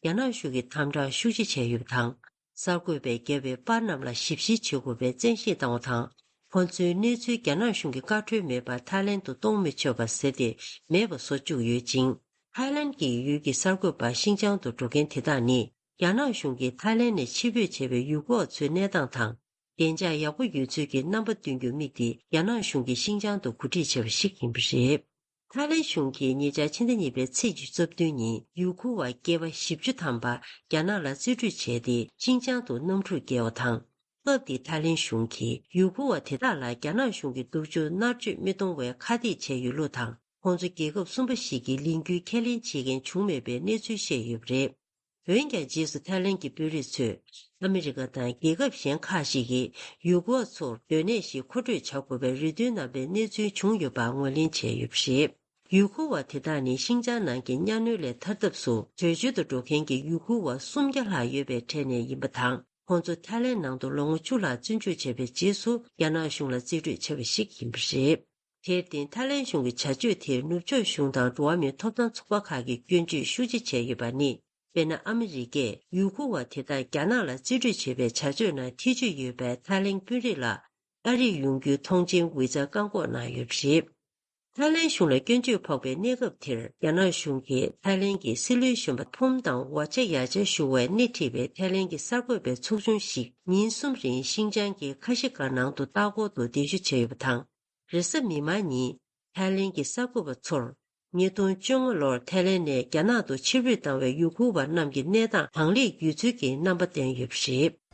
རྒྱ་ནག་གཞུང་གིས་དམ་དྲག་ཤུགས་ཆེ་བྱས་ཡོད་པ་དང་། གསར་འགོད་པས་བརྒྱབ་པའི་པར་རྣམས་ལ་ཞིབ་བཤེར་བྱེད་དགོས་པའི་བཙན་ཤེད་བཏང་བ་དང་། ཁོང་ཚོའི་གནས་ཚུལ་རྒྱ་ནག་གཞུང་གི་བཀའ་འཁྲོལ་མེད་པར་ཐའི་ལེན་དུ་གཏོང་མི་ཆོག་པ་ཟེར་ཏེ་མེད་པ་བཟོ་བཅུག་ཡོད་ཅིང་། ཐའི་ལེན་གྱི་ཡུལ་གྱི་གསར་འགོད་པ་ཤིན་ཅང་དུ་འགྲོ་མཁན་དེ་དག་ནི། རྒྱ་ནག་གཞུང་གིས་ཐའི་ལེན་ནས་ཕྱིར་འབུད་བྱས་པའི་ཡུལ་སྐོར་བ་ཚོའི་གནས་སྟངས་དང་། བདེ་འཇགས་ཡག་པོ་ཡོད་ཚུལ་གྱི་རྣམ་པ་སྟོན་རྒྱུར་དམིགས་ཏེ་རྒྱ་ནག་གཞུང་གིས་ཤིན་ཅང་དུ་གོ་སྒྲིག་བྱས་པ་ཞིག་ཡིན་པ་རེད། ཐའི་ལེན་གཞུང་གིས་ཉེ་ཆར་ཕྱི་ཟླ་གཉིས་པའི་ཚེས་བཅུ་རྩ་བདུན་ཉིན་ཡུལ་སྐོར་བ་སྐྱེས་པ་བཞི་བཅུ་ཐམ་པ་རྒྱ་ནག་ལ་རྩིས་སྤྲོད་བྱས་ཏེ་ཤིན་ཅང་དུ་གནམ་གྲུར་བསྐྱལ་བ་དང་། སྐབས་དེའི་ཐའི་ལེན་གཞུང་གིས་ཡུལ་སྐོར་བ་དེ་དག་ལ་རྒྱ་ནག་གཞུང་གི་སྡུག་སྦྱོང་མནར་གཅོད་མི་གཏོང་བའི་ཁ་གཏད་བྱས་ཡོད་ལུགས་དང་། ཁོང་ཚོ་རྒྱལ་ཁབ་གསུམ་པ་ཞིག་གི་ལས་འགུལ་ཁས་ལེན་བྱེད་མཁན་བྱུང་མེད་པའི་གནས་ཚུལ་བཤད་ཡོད་པ་རེད། འོན་ཀྱང་རྗེས་སུ་ཐའི་ལེན་གྱི་དཔོན་རིགས་ཚོས་ཨ་མི་རི་ཀ་དང་རྒྱལ་ཁབ་གཞན་ཁག་ཅིག་གིས་ཡུལ་སྐོར་བ་ཚོར་སྡོད་གནས་ཤིག་མཁོ་སྤྲོད་བྱ་དགོས་པའི་རེ་འདུན་གནང་པའི་གནས་ཚུལ་བྱུང་ཡོད་པ་ངོས་ལེན་བྱས་ཡོད་པ་རེད། ཡུལ་སྐོར་བ་དེ་དག་ནི་ཤིན་ཅང་ནང་གི་གཉའ་གནོན་ལས་ཐར་ཐབས་སུ་བྲོས་བྱོལ་དུ་འགྲོ་མཁན་གྱི་ཡུལ་སྐོར་བ་སུམ་བརྒྱ་ལྷག་ཡོད་པའི་གྲས་ནས་ཡིན་པ་དང་། ཁོང་ཚོ་ཐའི་ལེན་ནང་དུ་ལོ་ངོ་བཅུ་ལྷག་བཙོན་འཇུག་བྱས་པའི་རྗེས་སུ་རྒྱ་ནག་གཞུང་ལ་རྩིས་སྤྲོད་བྱས་པ་ཞིག་ཡིན་པ་རེད། དེར་བརྟེན་ཐའི་ལེན་གཞུང་གི་བྱ་སྤྱོད་དེར་ནུབ་ཕྱོགས་གཞུང་དང་འགྲོ་བ་མིའི་ཐོབ་ཐང་ཚོགས་པ་ཁག་གིས་སྐྱོན་བརྗོད་ཤུགས་ཆེ་བྱས་ཡོད་པ་ནི། དཔེར་ན། ཨ་མི་རི་ཀས་ཡུལ་སྐོར་བ་དེ་དག་རྒྱ་ནག་ལ་རྩིས་སྤྲོད་བྱེད་པའི་བྱ་སྤྱོད་ནང་ཐེ་ཇུས་ཡོད་པའི་ཐའི་ལེན་དཔོན་རིགས་ལ་ཨ་རིར་ཡོང་རྒྱུའི་ཐོངས་མཆན་ཝི་ཛ་བཀག་འགོག་གནང་ཡོད་པ་རེད། ཐའི་ལེན་གཞུང་ལ་སྐྱོན་བརྗོད་ཕོག་པའི་གནས་སྐབས་དེར་རྒྱ་ནག་གཞུང་གིས་ཐའི་ལེན་གྱི་སྲིད་བློན་གཞོན་པ་ཕུམ་དང་ཝ་ཅ་ཡ་ཅ་ཞུ་བས་སྣེ་ཁྲིད་པའི་ཐའི་ལེན་གྱི་གསར་འགོད་པའི་ཚོགས་ཆུང་ཞིག་ཉིན་གསུམ་རིང་ཤིན་ཅང་གི་ཁ་ཤི་སྒར་ནང་དུ་ལྟ་སྐོར་དུ་གདན་ཞུ་བྱས་ཡོད་པ་དང་། རེས་གཟའ་མིག་དམར་ཉིན་ཐའི་ལེན་གྱི་གསར་འགོད་པ་ཚོར། ཉིས་སྟོང་བཅོ་ལྔ་ལོར་ཐའི་ལེན་ནས་རྒྱ་ནག་ཏུ་ཕྱིར་འབུད་བཏང་བའི་ཡུལ་སྐོར་བ་རྣམས་ཀྱི་གནས་སྟངས་གང་ལེགས་ཡོད་ཚུལ་གྱི་རྣམ་པ་བསྟན་ཡོད་པ་རེད།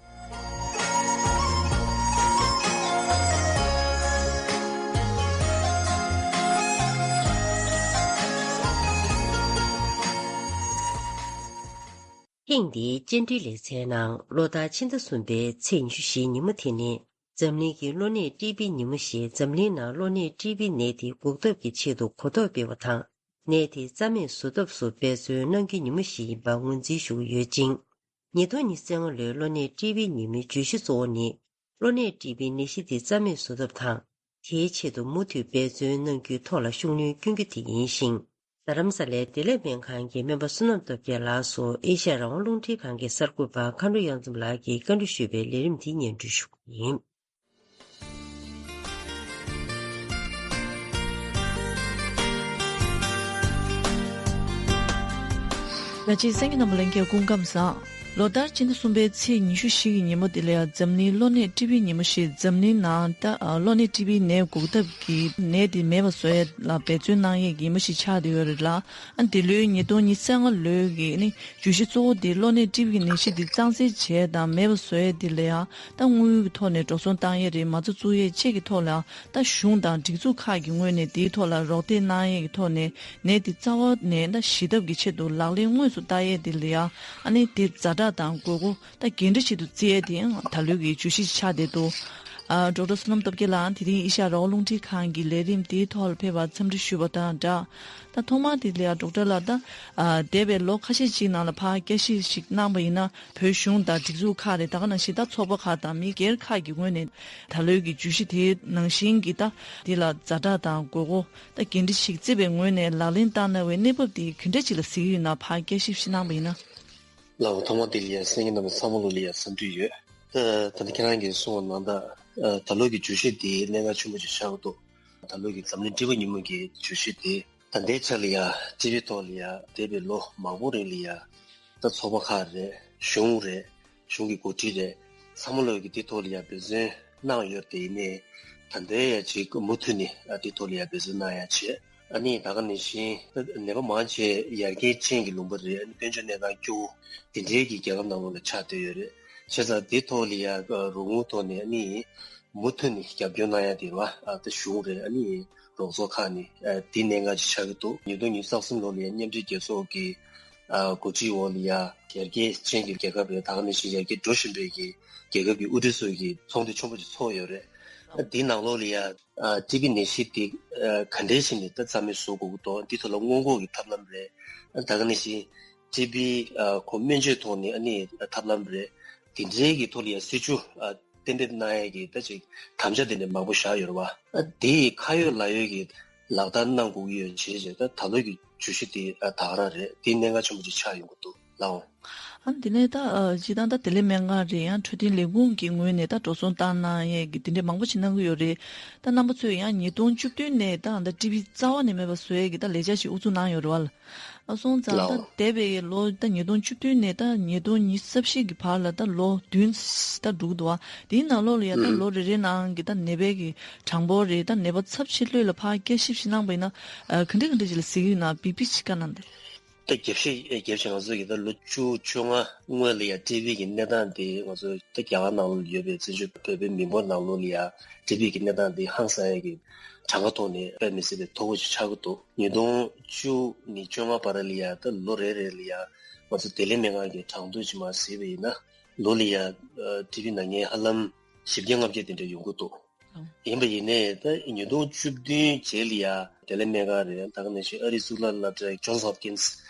ཐེངས་འདིའི་བཅར་འདྲིའི་ལེ་ཚན་ནང་ལོ་ལྟར་ཕྱི་ཟླ་གསུམ་པའི་ཚེས་ཉི་ཤུ་བཞིའི་ཉིན་མོ་དེ་ནི། འཛམ་གླིང་གི་གློ་ནད་ཀྲི་བི་ཉིན་མོ་ཞེས་འཛམ་གླིང་ནང་གློ་ནད་ཀྲི་བི་ནད་དེ་འགོག་ཐབས་ཀྱི་ཆེད་དུ་གོ་རྟོགས་སྤེལ་བ་དང་། ནད་དེ་རྩ་མེད་བཟོ་ཐབས་སུ་འབད་བརྩོན་གནང་རྒྱུའི་ཉིན་མོ་ཞིག་ཡིན་པ་ངོས་འཛིན་ཞུ་གི་ཡོད་ཅིང་། ཉིས་སྟོང་ཉི་ཤུ་རྩ་ལྔ་ལོའི་གློ་ནད་ཀྲི་བི་ཉིན་མོའི་བརྗོད་གཞི་གཙོ་བོ་ནི། གློ་ནད་ཀྲི་བི་ནད་གཞི་དེ་རྩ་མེད་བཟོ་ཐབས་དང་། དེའི་ཆེད་དུ་མུ་མཐུད་འབད་བརྩོན་གནང་རྒྱུའི་ཐོག་ལ་ཤུགས་སྣོན་སྐྱོན་རྒྱུ་དེ་ཡིན་ཞིང་། རྡ་རམ་ས་ལའི་བདེ་ལེགས་སྨན་ཁང་གི་སྨན་པ་བསོད་ནམས་སྟོབས་རྒྱལ་ལགས་སུ་ཨེ་ཤ་ཡ་རང་དབང་རླུང་འཕྲིན་ཁང་གི་གསར་འགོད་པ་མཁའ་འགྲོ་གཡང་འཛོམས་ལགས་ཀྱིས་བཀའ་འདྲི་ཞུས་པའི་ལས་རིམ་དེ་སྙན་སྒྲོན་ཞུ་གི་ཡིན། ལ་ཅིག་གསན་མཁན་རྣམ་པ་ལྷན་རྒྱས་སྐུ་ཁམས་བཟང་། ལོ་ལྟར་ཕྱི་ཟླ་གསུམ་པའི་ཚེས་ཉི་ཤུ་བཞི་གི་ཉིན་མོ་དེ་ལ་འཛམ་གླིང་གློ་ནད་ཀྲི་བི་ཉིན་མོ་ཞེས་འཛམ་གླིང་ནང་ད་གློ་ནད་ཀྲི་བི་ནད་འགོག་ཐབས་ཀྱི་ནད་དེ་མེད་པ་བཟོ་ཡས་ལ་འབད་བརྩོན་གནང་ཡས་ཀྱི་ཉིན་མོ་ཞིག་ཆགས་བསྡད་ཡོད་རེད་ལ། ཨ་འདི་ལོའི་ཉིས་སྟོང་ཉི་ཤུ་རྩ་ལྔ་ལོའི་གི་ནི་བརྗོད་གཞི་གཙོ་བོ་དེ་གློ་ནད་ཀྲི་བི་གི་ནད་གཞི་དེ་གཙང་སེལ་བྱས་དང་མེད་པ་བཟོ་ཡས་དེ་ལ་ཡང་ད་དངུལ་གྱི་ཐོག་ནས་འགྲོ་སོང་བཏང་ཡས་རེད། མ་རྩ་བཙུགས་ཡས་ཆེད་ཀྱི་ཐོག་ལ་ཡང་ད་གཞུང་དང་སྒྲིག་འཛུགས་ཁག་གི་ངོས་ནས་དེའི་ཐོག་ལ་རོགས་འདེགས་གནང་ཡས་ཀྱི་ཐོག་ནས་ནད་དེ་རྩ་བ་ནས་ད་ཞི་ཐབས་ཀྱི་ཆེད་དུ་ལག་ལེན་དངོས་སུ་བསྟར་ཡས་དེ་ལ་ཡང་ཨ་ནི་དེ་ཛ་དྲག་དང་དགོས་མཁོ་ད་འགན་འཁྲི་ཆེད་དུ་བརྩི་ཡས་དེ་ཡང་ད་ལོའི་གི་བརྗོད་གཞི་ཆགས་བསྡད་འདུག་ཨ། ཌོག་ཊར་བསོད་ནམས་སྟོབས་རྒྱལ་ལགས་དེ་རིང་ཨེ་ཤ་ཡ་རང་དབང་རླུང་འཕྲིན་ཁང་གི་ལས་རིམ་དེའི་ཐོག་ལ་ཕེབས་པར་འཚམས་འདྲི་ཞུས་པ་དང་སྦྲགས། ད་ཐོག་མར་དེ་ལ་ཡང་ཌོག་ཊར་ལགས། ད་ཨ་འདས་པའི་ལོ་ཁ་ཤས་ཅིག་ནང་ལ་ཕར་བསྐྱར་ཞིབ་ཞིག་གནང་པ་ཡིན་ན། བོད་གཞུང་དང་སྒྲིག་འཛུགས་ཁག་རེད། ད་ག་ནང་བཞིན་ད་ཚོགས་པ་ཁག་དང་མི་སྒེར་ཁག་གི་ངོས་ནས་ད་ལོའི་གི་བརྗོད་གཞི་དེའི་ནང་བཞིན་གྱི་ད་དེ་ལ་ཛ་དྲག་དང་དགོས་མཁོ། ད་འགན་འཁྲི་ཞིག་བརྩིས་པའི་ངོས་ནས་ལག་ལེན་བསྟར་གནང་བའི་གནས་བབ་དེ་ག་འདྲ་ཅིག་ལ་གཟིགས་ཀྱི་ཡོད་ན། ཕར་བསྐྱར་ཞིབ་ཞིག་གནང་པ་ཡིན་ན། ལགས་འོང་། ཐོག་མར་དེ་ལ་ཡ་གསན་མཁན་རྣམ་པ་ཚང་མ་ལོ་ལ་ཡ་འཚམས་འདྲི་ཡོད། ད་ད་ལྟ་ཁྱེད་རང་གིས་གསུངས་པ་ནང་ལྟར། ཨ། ད་ལོ་གི་བརྗོད་གཞི་དེ་གནད་འགག་ཆེན་པོ་ཅིག་ཆགས་ཀྱི་འདུག་ད་ལོ་གི་འཛམ་གླིང་ཊི་བི་ཉིན་མོ་གི་བརྗོད་གཞི་དེ། ད་ལྟའི་ཆ་ལ་ཡ་ཊི་བི་ཐོག་ལ་ཡ་འདས་པའི་ལོ་མང་པོ་རིང་ལ་ཡ། ད་ཚོགས་པ་ཁག་རེད། གཞུང་རེད། གཞུང་གི་འགོ་ཁྲིད་རེད། ཚང་མ་ལོ་གི་དེ་ཐོག་ལ་ཡ་འབད་བརྩོན་གནང་ཡོད་དེ། ཡིན་ནའི་ད་ལྟའི་ཡ་ཅིག་མུ་མཐུད་ནས་ཨ་དེ་ཐོག་ལ་ཡ་འབད་བརྩོན་གནང་ཡ་བྱས། ཨ་ནི་ད་ག་ནང་བཞིན་ནད་པ་མང་ཆེ་ཡར་རྒྱས་ཅན་གྱི་ལུང་པ་རེད། ཨ་ནི་དཔལ་འབྱོར་གནས་སྟངས་སྐྱོ་བོ་དེ་འདྲའི་གི་རྒྱལ་ཁབ་ནང་ལོགས་ལ་ཆགས་བསྡད་ཡོད་རེད། བྱས་ཙང་དེ་ཐོག་ལ་ཡ་རོགས་དངུལ་ཐོག་ནས་ཨ་ནི་མུ་མཐུད་ནས་རྒྱབ་སྐྱོར་གནང་ཡ་དེ་རེད་བ། ཨ་ད་གཞུང་རེད། ཨ་ནི་རོགས་ཚོགས་ཁག་ནས་ཨ་དེ་གནད་འགག་ཅིག་ཆགས་ཀྱི་འདུག་ཉིས་སྟོང་ཉི་ཤུ་རྩ་གསུམ་ལོ་ལ་ཡ་མཉམ་འབྲེལ་རྒྱལ་ཚོགས་ཀྱི་ཨ་འགོ་ཁྲིད་འོག་ལ་ཡ་ཡར་རྒྱས་ཅན་གྱི་རྒྱལ་ཁབ་རེད། ད་ག་ནང་བཞིན་ཡར་རྒྱས་འགྲོ་བཞིན་པའི་གི་རྒྱལ་ཁབ་ཀྱི་དབུ་ཁྲིད་ཚོ་གི་ཚོགས་འདུ་ཆེན་པོ་ཅིག་ཚོགས་ཡོད་རེད། ཨ་དེའི་ནང་ལོགས་ལ་ཡ། ཨ་ཊི་བི་ནད་གཞི་དེ་ཨ་ག་འདྲའི་ཞིག་ནས་ད་རྩ་མེད་བཟོ་དགོས་ཀྱི་འདུག་འདི་ཐོག་ལ་སྔོན་འགོག་གི་ཐབས་ལམ་རེད། ཨ་ད་ག་ནང་བཞིན་ཊི་བི་ཨ་ཁོ་སྨན་བཅོས་ཐོག་ནས་ཨ་ནི་ཐབས་ལམ་རེད། དེ་འདྲའི་གི་ཐོག་ལ་ཡ་སྲིད་ཇུས་ཨ་གཏན་འབེབས་གནང་ཡ་གི་ད་ཅིག་དམ་བཅའ་དེ་འདྲ་མང་པོ་བཞག་ཡོད་རེད་བ། ཨ་དེ་ཁ་ཡོད་ལག་ཡོད་ཀྱི་ལག་བསྟར་གནང་དགོས་ཀྱི་ཡོད་བྱས་བྱས། ད་ད་ལོ་གི་བརྗོད་གཞི་དེ་ཨ་ད་ག་རང་རེད། དེ་གནད་འགག་ཆེན་པོ་ཅིག་ཆགས་ཡོང་གི་འདུག་ལགས་འོང་། ཨ་དེ་ནས་ད་ཨ་སྤྱིར་བཏང་ད་བདེ་ལེགས་སྨན་ཁང་རེད། ཡང་འཕྲོད་བསྟེན་ལས་ཁུངས་ཀྱི་ངོས་ནས་ད་འགྲོ་སོང་བཏང་གནང་ཡས་ཀྱི་དེ་འདྲས་མང་པོ་ཞིག་གནང་གི་ཡོད་རེད། ད་རྣམ་པ་ཚོས་ཡང་ཉིས་སྟོང་བཅུ་བདུན་ནས་ད་ད་ཊི་བི་རྩ་བ་ནས་མེད་པ་བཟོ་ཡས་ཀྱི་ད་ལས་འཆར་ཞིག་དབུ་འཛུགས་གནང་ཡོད་རེད་བ། ཨ་སོང་ཙང་ད་ལའོ། འདས་པའི་ལོ་ད་ཉིས་སྟོང་བཅུ་བདུན་ནས་ད་ཉིས་སྟོང་ཉི་ཤུ་རྩ་བཞི་གི་བར་ལ་ད་ལོ་བདུན་ད་འགྲོ་གི་འདུག་བ། དེའི་ནང་ལོགས་ལ་ཡ་ད་ཨུམ། ལོ་རེ་རེའི་ནང་གི་ད་ནད་པའི་གི་གྲངས་འབོར་རེད། ད་ནད་པ་ཚབས་ཆེ་ལྷོད་ལ་ཕར་བསྐྱར་ཞིབ་ཞིག་གནང་པ་ཡིན་ན། ཨ་ག་འདྲ་ག་འདྲ་ཅིག་ལ་གཟིགས་ཀྱི་ཡོད་ན། བི་བི་ཅིག་བཀའ་གནང་དང་། ད་རྒྱབ་བཤད་རྒྱབ་བཤད་ང་ཚོ་གི་ད་ལོ་བཅུ་བཅོ་ལྔ་སྔོན་ལ་ཡ་ཊི་བི་གི་གནས་སྟངས་དེ་ང་ཚོ་ད་རྒྱ་གར་ནང་ལོགས་ཡོད་པའི་བཙན་བྱོལ་བོད་པའི་མི་འབོར་ནང་ལོགས་ལ་ཡ་ཊི་བི་གི་གནས་སྟངས་དེ་ཧང་སང་ཡ་གི་གྲངས་ཀ་ཐོག་ནས་དཔེ་མི་སྲིད་པའི་མཐོ་པོ་ཅིག་ཆགས་ཀྱི་འདུག་ཉིས་སྟོང་བཅུ་ནས་བཅོ་ལྔ་བར་ལ་ཡ་ད་ལོ་རེ་རེ་ལ་ཡ་ང་ཚོ་བདེ་ལེགས་སྨན་ཁང་གི་གྲངས་ཐོ་ཅིག་མར་གཟིགས་པ་ཡིན་ན། ལོ་ལ་ཡ་ཨ་ཊི་བི་ན་མཁན་ཧ་ལམ་བཞི་བརྒྱ་ལྔ་བརྒྱ་དེ་འདྲ་ཡོང་གི་འདུག་ཡིན་པ་ཡིན་ནའི་ད་ཉིས་སྟོང་བཅུ་བདུན་རྗེས་ལ་ཡ་བདེ་ལེགས་སྨན་ཁང་རེད། ད་ག་ནང་བཞིན་ཨ་རིའི་གཙུག་ལག་སློབ་གྲྭ་Johns Hopkins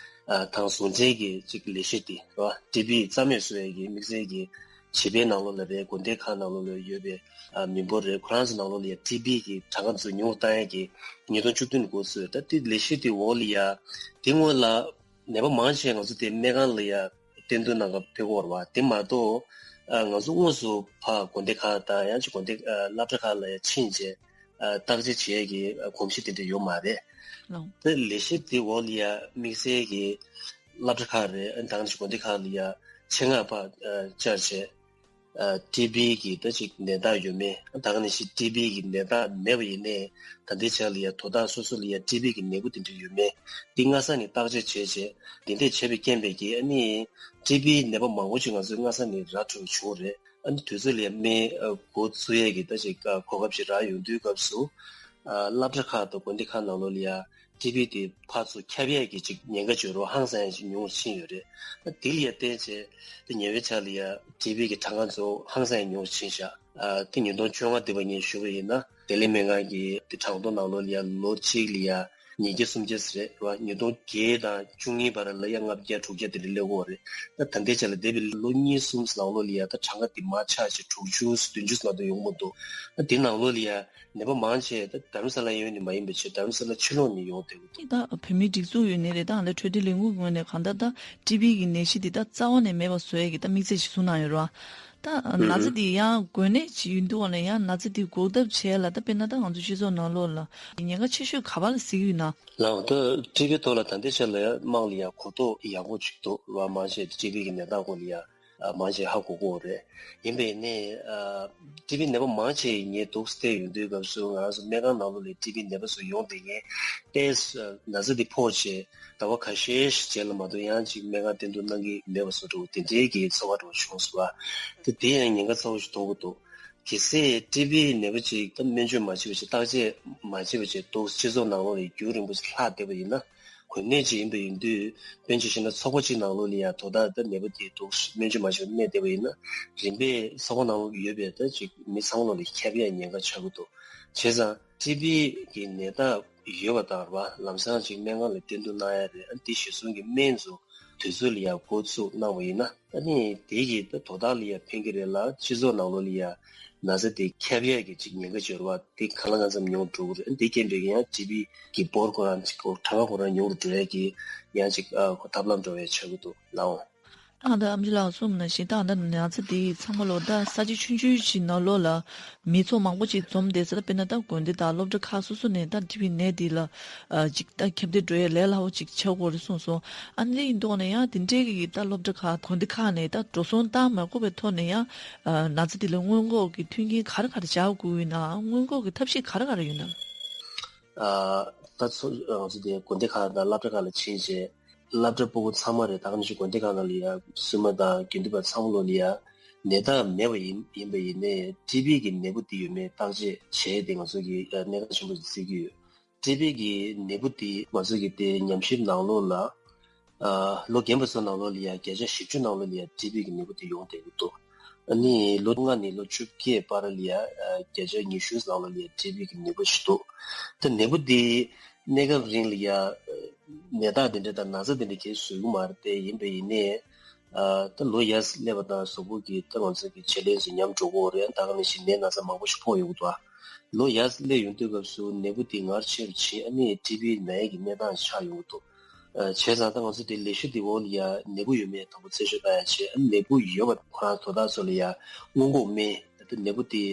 ཨ་དང་ཟུང་འབྲེལ་གྱི་ཅིག་ལས་གཞི་དེ་རེད་བ། ཊི་བི་རྩ་མེད་བཟོ་ཡ་གི་དམིགས་བསལ་གྱི་བྱིས་པའི་ནང་ལོགས་ལ་རེད། དགོན་སྡེ་ཁག་ནང་ལོགས་ལ་ཡོད་པའི་ཨ་མི་འབོར་རེད། ཁོ་རང་ཚོ་ནང་ལོགས་ལ་ཡ་ཊི་བི་གི་གྲངས་ཀ་ཚོ་ཉུང་རུ་བཏང་ཡ་གི་ཉིས་སྟོང་བཅུ་བདུན་འགོ་བཙུགས། ད་དེ་ལས་གཞི་དེ་འོག་ལ་ཡ་དེ་སྔོན་ལ་ནད་པ་མང་ཆེ་ང་ཚོ་དེ་སྨན་ཁང་ལ་ཡ་བསྟེན་གཏོང་གནང་ག་ཕེབས་ཀྱི་ཡོད་རེད་བ། དེ་མ་གཏོགས་ཨ་ང་ཚོ་དངོས་སུ་ཕར་དགོན་སྡེ་ཁག་དང་ཡང་ཅིག་དགོན་སྡེ་ཨ་སློབ་གྲྭ་ཁག་ལ་ཡ་ཕྱིན་བྱས་ཨ་བརྟག་དཔྱད་བྱེད་ཡས་ཀྱི་ཨ་གོམས་གཤིས་དེ་འདྲ་ཡོད་མ་རེད། ལགས། དེ་ལས་གཞི་དེ་འོག་ལ་ཡ་དམིགས་བསལ་གྱི་སློབ་གྲྭ་ཁག་རེད། ཨ་ནི་ད་ག་ནང་བཞིན་དགོན་སྡེ་ཁག་ལ་ཡ་ཆེད་མངགས་ཕར་ཨ་བཅར་བྱས། ཨ་ཊི་བི་གི་ད་ཅིག་ནད་རྟགས་ཡོད་མེད། ད་ག་ནང་བཞིན་ཊི་བི་གི་ནད་རྟགས་མེད་པ་ཡིན་ནའི་ད་ལྟའི་ཆ་ལ་ཡ་དོ་བདག་སོ་སོ་ལ་ཡ་ཊི་བི་གི་ནད་འབུ་དེ་འདྲ་ཡོད་མེད་འདི་སྔ་ས་ནས་བརྟག་དཔྱད་བྱས་བྱས། འདི་འདྲས་བྱས་པའི་རྐྱེན་པས་ཀྱི་ཨ་ནི་ཊི་བི་ནད་པ་མང་པོ་ཅིག་ང་ཚོས་སྔ་ས་ནས་ར་འཕྲོད་བྱུང་རེད། ཨ་ནི་དུས་ཚོད་ལ་ཡ་སྨན་ཨ་འགོ་བཙུགས་ཡས་ཀྱི་ད་ཅིག་ཨ་གོ་སྐབས་ཅིག་རག་ཡོང་དུས་སྐབས་སུ་ཨ་སློབ་གྲྭ་ཁག་དང་དགོན་སྡེ་ཁག་ནང་ལོགས་ལ་ཡ། ཊི་བི་དེ་ཕར་ཚུར་ཁྱབ་ཡས་ཀྱི་ཅིག་ཉེན་ཁ་ཅིག་ཡོད་རེད་བ། ཧང་སང་ཡས་ཅིག་ཉུང་རུ་ཕྱིན་ཡོད་རེད། ད་དེ་ལ་ཡ་བརྟེན་བྱས་དེ་ཉེ་བའི་ཆར་ལ་ཡ་ཊི་བི་གི་གྲངས་ཀ་ཚོ་ཧང་སང་ཡས་ཉུང་རུ་ཕྱིན་ཤག་ཨ་དེ་ཉིས་སྟོང་བཅོ་ལྔ་དེ་བ་ངས་ཞུ་བ་ཡིན་ན་བདེ་ལེགས་སྨན་ཁང་གི་དེ་གྲངས་ཐོ་ནང་ལོགས་ལ་ཡ་ལོ་གཅིག་ལ་ཡ་ཉིས་བརྒྱ་སུམ་བརྒྱ་ཟེར་རེད་བ། ཉིས་སྟོང་བརྒྱད་དང་བཅུ་གཉིས་བར་ལ་ཡ་ལྔ་བརྒྱ་དྲུག་བརྒྱ་དེ་འདྲ་སླེབས་ཀྱི་ཡོད་རེད། ད་ད་ལྟའི་ཆར་ལ་འདས་པའི་ལོ་གཉིས་གསུམ་ནང་ལོགས་ལ་ཡ་ད་གྲངས་ཀ་དེ་མར་ཆག་བྱས་དྲུག་ཅུ་བདུན་ཅུ་ཙམ་མ་གཏོགས་ཡོང་མི་འདུག་ད་དེ་ནང་ལོགས་ལ་ཡ། ནད་པ་མང་ཆེ་ད་རྡ་རམ་ས་ལ་ཡོད་ནི་མ་ཡིན་པ་བྱས་རྡ་རམ་ས་ལ་ཕྱི་ལོགས་ནས་ཡོང་བསྡད་ཀྱི་འདུག་ད་བོད་མིའི་སྒྲིག་འཛུགས་ཡོད་ནི་རེད། ད་ལ་འཕྲོད་བསྟེན་ལས་ཁུངས་ངོས་ནས་གང་ལྟར་ད་ཊི་བི་གི་ནད་གཞི་འདི་ད་རྩ་བ་ནས་མེད་པ་བཟོ་ཡས་ཀྱི་ད་དམིགས་ཚད་ཞིག་བཟུང་གནང་ཡོད་རེད་བ། ད་ན་ཚ་འདི་ཡང་འགོས་ནད་ཅིག་ཡིན་དུས་བ་ལ་ཡང་ན་ཚ་འདི་འགོག་ཐབས་བྱས་ལ་ད་དཔེར་ན་ད་ང་ཚོ་སྤྱི་ཚོགས་ནང་ལོགས་ལ་ཉེན་ཁ་ཆེ་ཤོས་ག་པ་ལ་གཟིགས་ཡོད་ན། ལགས་ད་ཊི་བི་ཐོག་ལ་ད་ལྟའི་ཆ་ལ་ཡང་དམངས་ལ་ཡང་གོ་རྟོགས་ཡག་པོ་ཅིག་འདུག་རེད་བ། མང་ཆེ་ཊི་བི་གི་ནད་རྟགས་སྐོར་ལ་ཡང་། ཨ་མང་ཆེ་ཧ་གོ་གི་ཡོད་རེད། ཡིན་པས་ནི་ཨ་ཊི་བི་ནད་པ་མང་ཆེ་ངས་འདུག་སེ་བལྟས་ཡོང་དུས་སྐབས་སུ་ང་རང་ཚོ་སྨན་ཁང་ནང་ལོགས་ལ་ཊི་བི་ནད་པ་ཚོ་ཡོང་བསྡད་མཁན་ཏོག་ཙམ་ན་ཚ་འདི་ཕོག་བྱས་ཟླ་བ་ཁ་ཤས་ཤིག་རྗེས་ལ་མ་གཏོགས་ཡང་ཅིག་སྨན་ཁང་བསྟེན་གཏོང་གནང་གི་མེད་པ་བཟོ་འདྲ་བོ་དེ་འདྲའི་གི་ཚོར་བ་འདྲ་བོ་བྱུང་སོང་བ། དེ་དེ་ཡང་ཉེན་ཁ་ཚ་བོ་ཞིག་མཐོང་གི་འདུག་གལ་སྲིད་ཊི་བི་ནད་པ་ཅིག་ད་སྨན་བཅོས་མ་བྱས་པ་བྱས་བརྟག་དཔྱད་མ་བྱས་པ་བྱས་འདུག་སྤྱི་ཚོགས་ནང་ལོགས་ལ་རྒྱུན་རིང་པོ་ཞིག་ལྷག་བསྡད་པ་ཡིན་ན། གོ་གནས་ཅིག་ཡིན་པ་ཡིན་དུས། དཔེར་ན་ཆ་བཞག་ན་ཚོགས་པ་གཅིག་ནང་ལོགས་ལ་ཡ་དོ་བདག་ད་ནད་པ་དེ་འདུག་སྨན་བཅོས་མ་བྱས་པར་གནས་བསྡད་པ་ཡིན་ན། རིམ་པས་ཚོགས་པ་ནང་ལོགས་ཡོད་པའི་ད་ཅིག་མི་ཚང་མ་ལོགས་ལ་ཁྱབ་ཡ་ཉེན་ཁ་ཆགས་ཀྱི་འདུག་བྱས་ཙང་ཊི་བི་གི་ནད་རྟགས་ཡོད་པ་དང་རེད་པ། ལམ་སང་ཅིག་སྨན་ཁང་ལ་སྟོན་གཏུག་གནང་ཡ་རེད། ཨ་དེ་གཞིར་བཟུང་གི་སྨན་ཚོ་དུས་ཚོད་ལ་ཡ་འགོ་བཙུགས་གནང་བ་ཡིན་ན། ཨ་ནི་དེ་གི་ད་དོ་བདག་ལ་ཡ་ཕན་གྱི་རེད་ལ། སྤྱི་ཚོགས་ནང་ལོགས་ལ་ཡ་ན་ཚ་དེ་ཁྱབ་ཡས་ཀྱི་ཅིག་ཉེན་ཁ་ཅིག་ཡོད་རེད་པ། དེ་གང་ལ་གང་འཚམ་ཉུང་རུ་འགྲོ་གི་རེད། དེ་རྐྱེན་པས་ཀྱི་ཡང་ཊི་བི་གི་འབོར་ཁོ་རང་ཅིག་གྲངས་ཀ་ཁོ་རང་ཉུང་རུ་འགྲོ་ཡས་ཀྱི་ཡང་ཅིག་ཨ་ཁོ་ཐབས་ལམ་འདྲ་བོ་ཡ་ཆགས་ཀྱི་འདུག་ལགས། ཨ་ད་ཨམ་ཆི་ལགས་གསུངས་ནང་བཞིན་ད་ད་ན་ཚ་དེ་ཚང་མ་ལོ་ད་ས་ཆ་ཆུང་ཆུང་ཞིག་ནང་ལོགས་ལ་མི་ཚོགས་མང་པོ་ཅིག་འཛོམས་བསྡད་ས། ད་དཔེར་ན་ད་དགོན་སྡེ་དང་སློབ་གྲྭ་ཁག་སོ་སོ་ནས་ད་ཊི་བི་ནད་འདི་ལ་ཨ་ཅིག་ད་ཁྱབ་གདལ་འགྲོ་ཡས་ལས་སླ་པོ་ཅིག་ཆགས་ཀྱི་ཡོད་རེད་གསུངས་སོང་། ཨ་ནི་ཡིན་མདོག་ནས་ཡང་དེ་འདྲའི་གི་ད་སློབ་གྲྭ་ཁག་དགོན་སྡེ་ཁག་ནས་ད་འགྲོ་སོང་བཏང་མ་དགོས་པའི་ཐོག་ནས་ཡང་ཨ་ན་ཚ་འདི་ལ་སྔོན་འགོག་གི་མཐུན་རྐྱེན་ག་རེ་ག་རེ་སྦྱར་དགོས་ཡོད་ན། སྔོན་འགོག་གི་ཐབས་ཤེས་ག་རེ་ག་རེ་ཡོད་ན། ཨ་ད་ཚོ་ང་ཚོ་དེ་དགོན་སྡེ་ཁག་དང་སློབ་གྲྭ་ཁག་ལ་ཕྱིན་བྱས། སློབ་གྲྭ་ཕྲུ་གུ་ཚང་མ་རེད། ད་ག་ནང་བཞིན་དགོན་སྡེ་ཁག་ནང་ལ་ཡ་སྲུང་མ་དང་དགེ་འདུན་པ་ཚང་མ་ལོ་ལ་ཡ་ནད་རྟགས་མེད་པ་ཡིན་ཡིན་པ་ཡིན་ནའི་ཊི་བི་གི་ནད་འབུ་དེ་ཡོད་མེད་བརྟག་དཔྱད་བྱས་ཏེ་ང་ཚོ་གི་ཨ་གནད་འགག་ཆེན་པོ་ཞིག་བརྩི་གི་ཡོད། ཊི་བི་གི་ནད་འབུ་དེ་ང་ཚོ་གི་དེ་ཉམས་ཞིབ་ནང་ལོགས་ལ་ཨ་ལོ་རྒན་པ་ཚོ་ནང་ལོགས་ལ་ཡ་བརྒྱ་ཆ་བཞི་བཅུ་ནང་ལོགས་ལ་ཡ་ཊི་བི་གི་ནད་འབུ་དེ་ཡོང་བསྡད་ཀྱི་འདུག་ཨ་ནི་ལོ་ལྔ་ནས་ལོ་བཅོ་བརྒྱད་བར་ལ་ཡ་ཨ་བརྒྱ་ཆ་ཉི་ཤུ་ནང་ལོགས་ལ་ཡ་ཊི་བི་གི་ནད་འབུ་ཞིག་འདུག་ད་ནད་འབུ་དེ་གནས་སྐབས་རིང་ལ་ཡ་ནད་རྟགས་དེ་འདྲ་དང་ན་ཚ་དེ་འདྲ་གས་བཟོ་གི་མ་རེད་དེ། ཡིན་པ་ཡིན་ནའི་ཨ་ད་ལོ་ཡར་སླེབས་པ་དང་གཟུགས་པོ་གི་ད་ང་ཚོ་གི་བྱེད་ལས་ཚོ་ཉམས་འགྲོ་གི་ཡོད་རེད། ད་ག་ནང་བཞིན་ནད་ན་ཚ་མང་པོ་ཞིག་ཕོག་ཡོང་གི་འདུག་ཨ་ལོ་ཡར་སླེབས་ཡོང་དུས་སྐབས་སུ་ནད་འབུ་དེ་སྔར་ཆེ་རུ་ཕྱིན། ཨ་ནི་ཊི་བི་ན་ཡས་ཀྱི་གནས་སྟངས་ཆགས་ཡོང་གི་འདུག་ཨ་བྱས་ཙང་ད་ང་ཚོ་དེ་ལས་གཞི་དེ་འོག་ལ་ཡ་ནད་འབུ་ཡོད་མེད་དང་པོ་རྩད་གཅོད་བཏང་ཡ་བྱས། ཨ་ནི་ནད་འབུ་ཡོད་པ་ཁོ་རང་དོ་བདག་ཚོ་ལ་ཡ་སྔོན་འགོག་སྨན་ད་ནད་འབུ་དེ་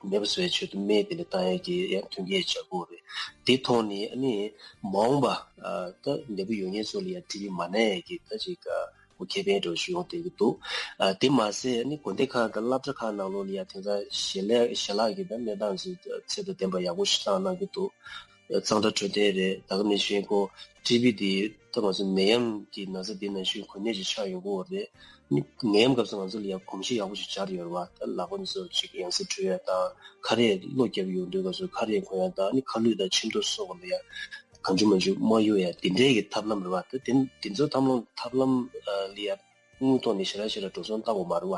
མེད་པ་བཟོ་ཡའི་ཆེད་དུ་སྨན་དེ་འདྲ་བཏང་ཡས་ཀྱི་ཡང་མཐུན་རྐྱེན་སྦྱར་དགོས་རེད། དེ་ཐོག་ནས་ཨ་ནི་མ་འོངས་པ་ཨ་ད་ནད་འབུ་ཡོད་མཁན་ཚོ་ལ་ཡང་ཊི་བི་མ་ན་ཡས་ཀྱི་ད་ཅིག་ཨ་ཁེ་ཕན་འདྲ་བོ་ཞིག་ཡོང་བསྡད་ཀྱི་འདུག་ཨ་དེ་མ་ཟད་ཨ་ནི་དགོན་སྡེ་ཁག་དང་སློབ་གྲྭ་ཁག་ནང་ལོགས་ལ་ཡང་དེང་སང་ཞལ་ལག་ཞལ་ལག་གི་ད་གནས་སྟངས་ཚོ་ཚད་དང་ལྡན་པ་ཡག་པོ་ཞིག་བཏང་གནང་གི་འདུག་གཙང་སྦྲ་འཕྲོད་བསྟེན་རེད། ད་ག་ནང་བཞིན་ཁོ་ཊི་བི་དེ་ད་ང་ཚོ་ནད་ཡམས་ཀྱི་ན་ཚ་དེ་ནང་བཞིན་གོ་གནས་ཅིག་ཆགས་ཡོང་གི་ཡོད་རེད། ནད་ཡམས་སྐབས་སུ་ང་ཚོ་ལ་ཡང་གོམས་གཤིས་ཡག་པོ་ཞིག་སྦྱར་ཡོད་རེད་པ། ད་ལག་པ་འདི་ཚོ་ཅིག་ཡང་སེ་འཁྲུད་ཡ་དང་། ཁ་རས་གློ་བརྒྱབ་ཡོང་དུས་སྐབས་སུ་ཁ་རས་གོན་ཡ་དང་། ཨ་ནི་ཁ་ལུད་དང་མཆིལ་ཐོ་སོགས་ལ་ཡང་གང་བྱུང་མང་བྱུང་མ་གཡུག་ཡ། དེ་འདྲའི་གི་ཐབས་ལམ་རེད་པ། ད་དེ་དེ་ཚོ་ཐབས་ལམ་ཐབས་ལམ་ཨ་ལ་ཡ་དངོས་ཐོག་ནས་ཞེ་དྲག་ཞེ་དྲག་འགྲོ་སོང་བཏང་དགོས་མ་རེད་པ།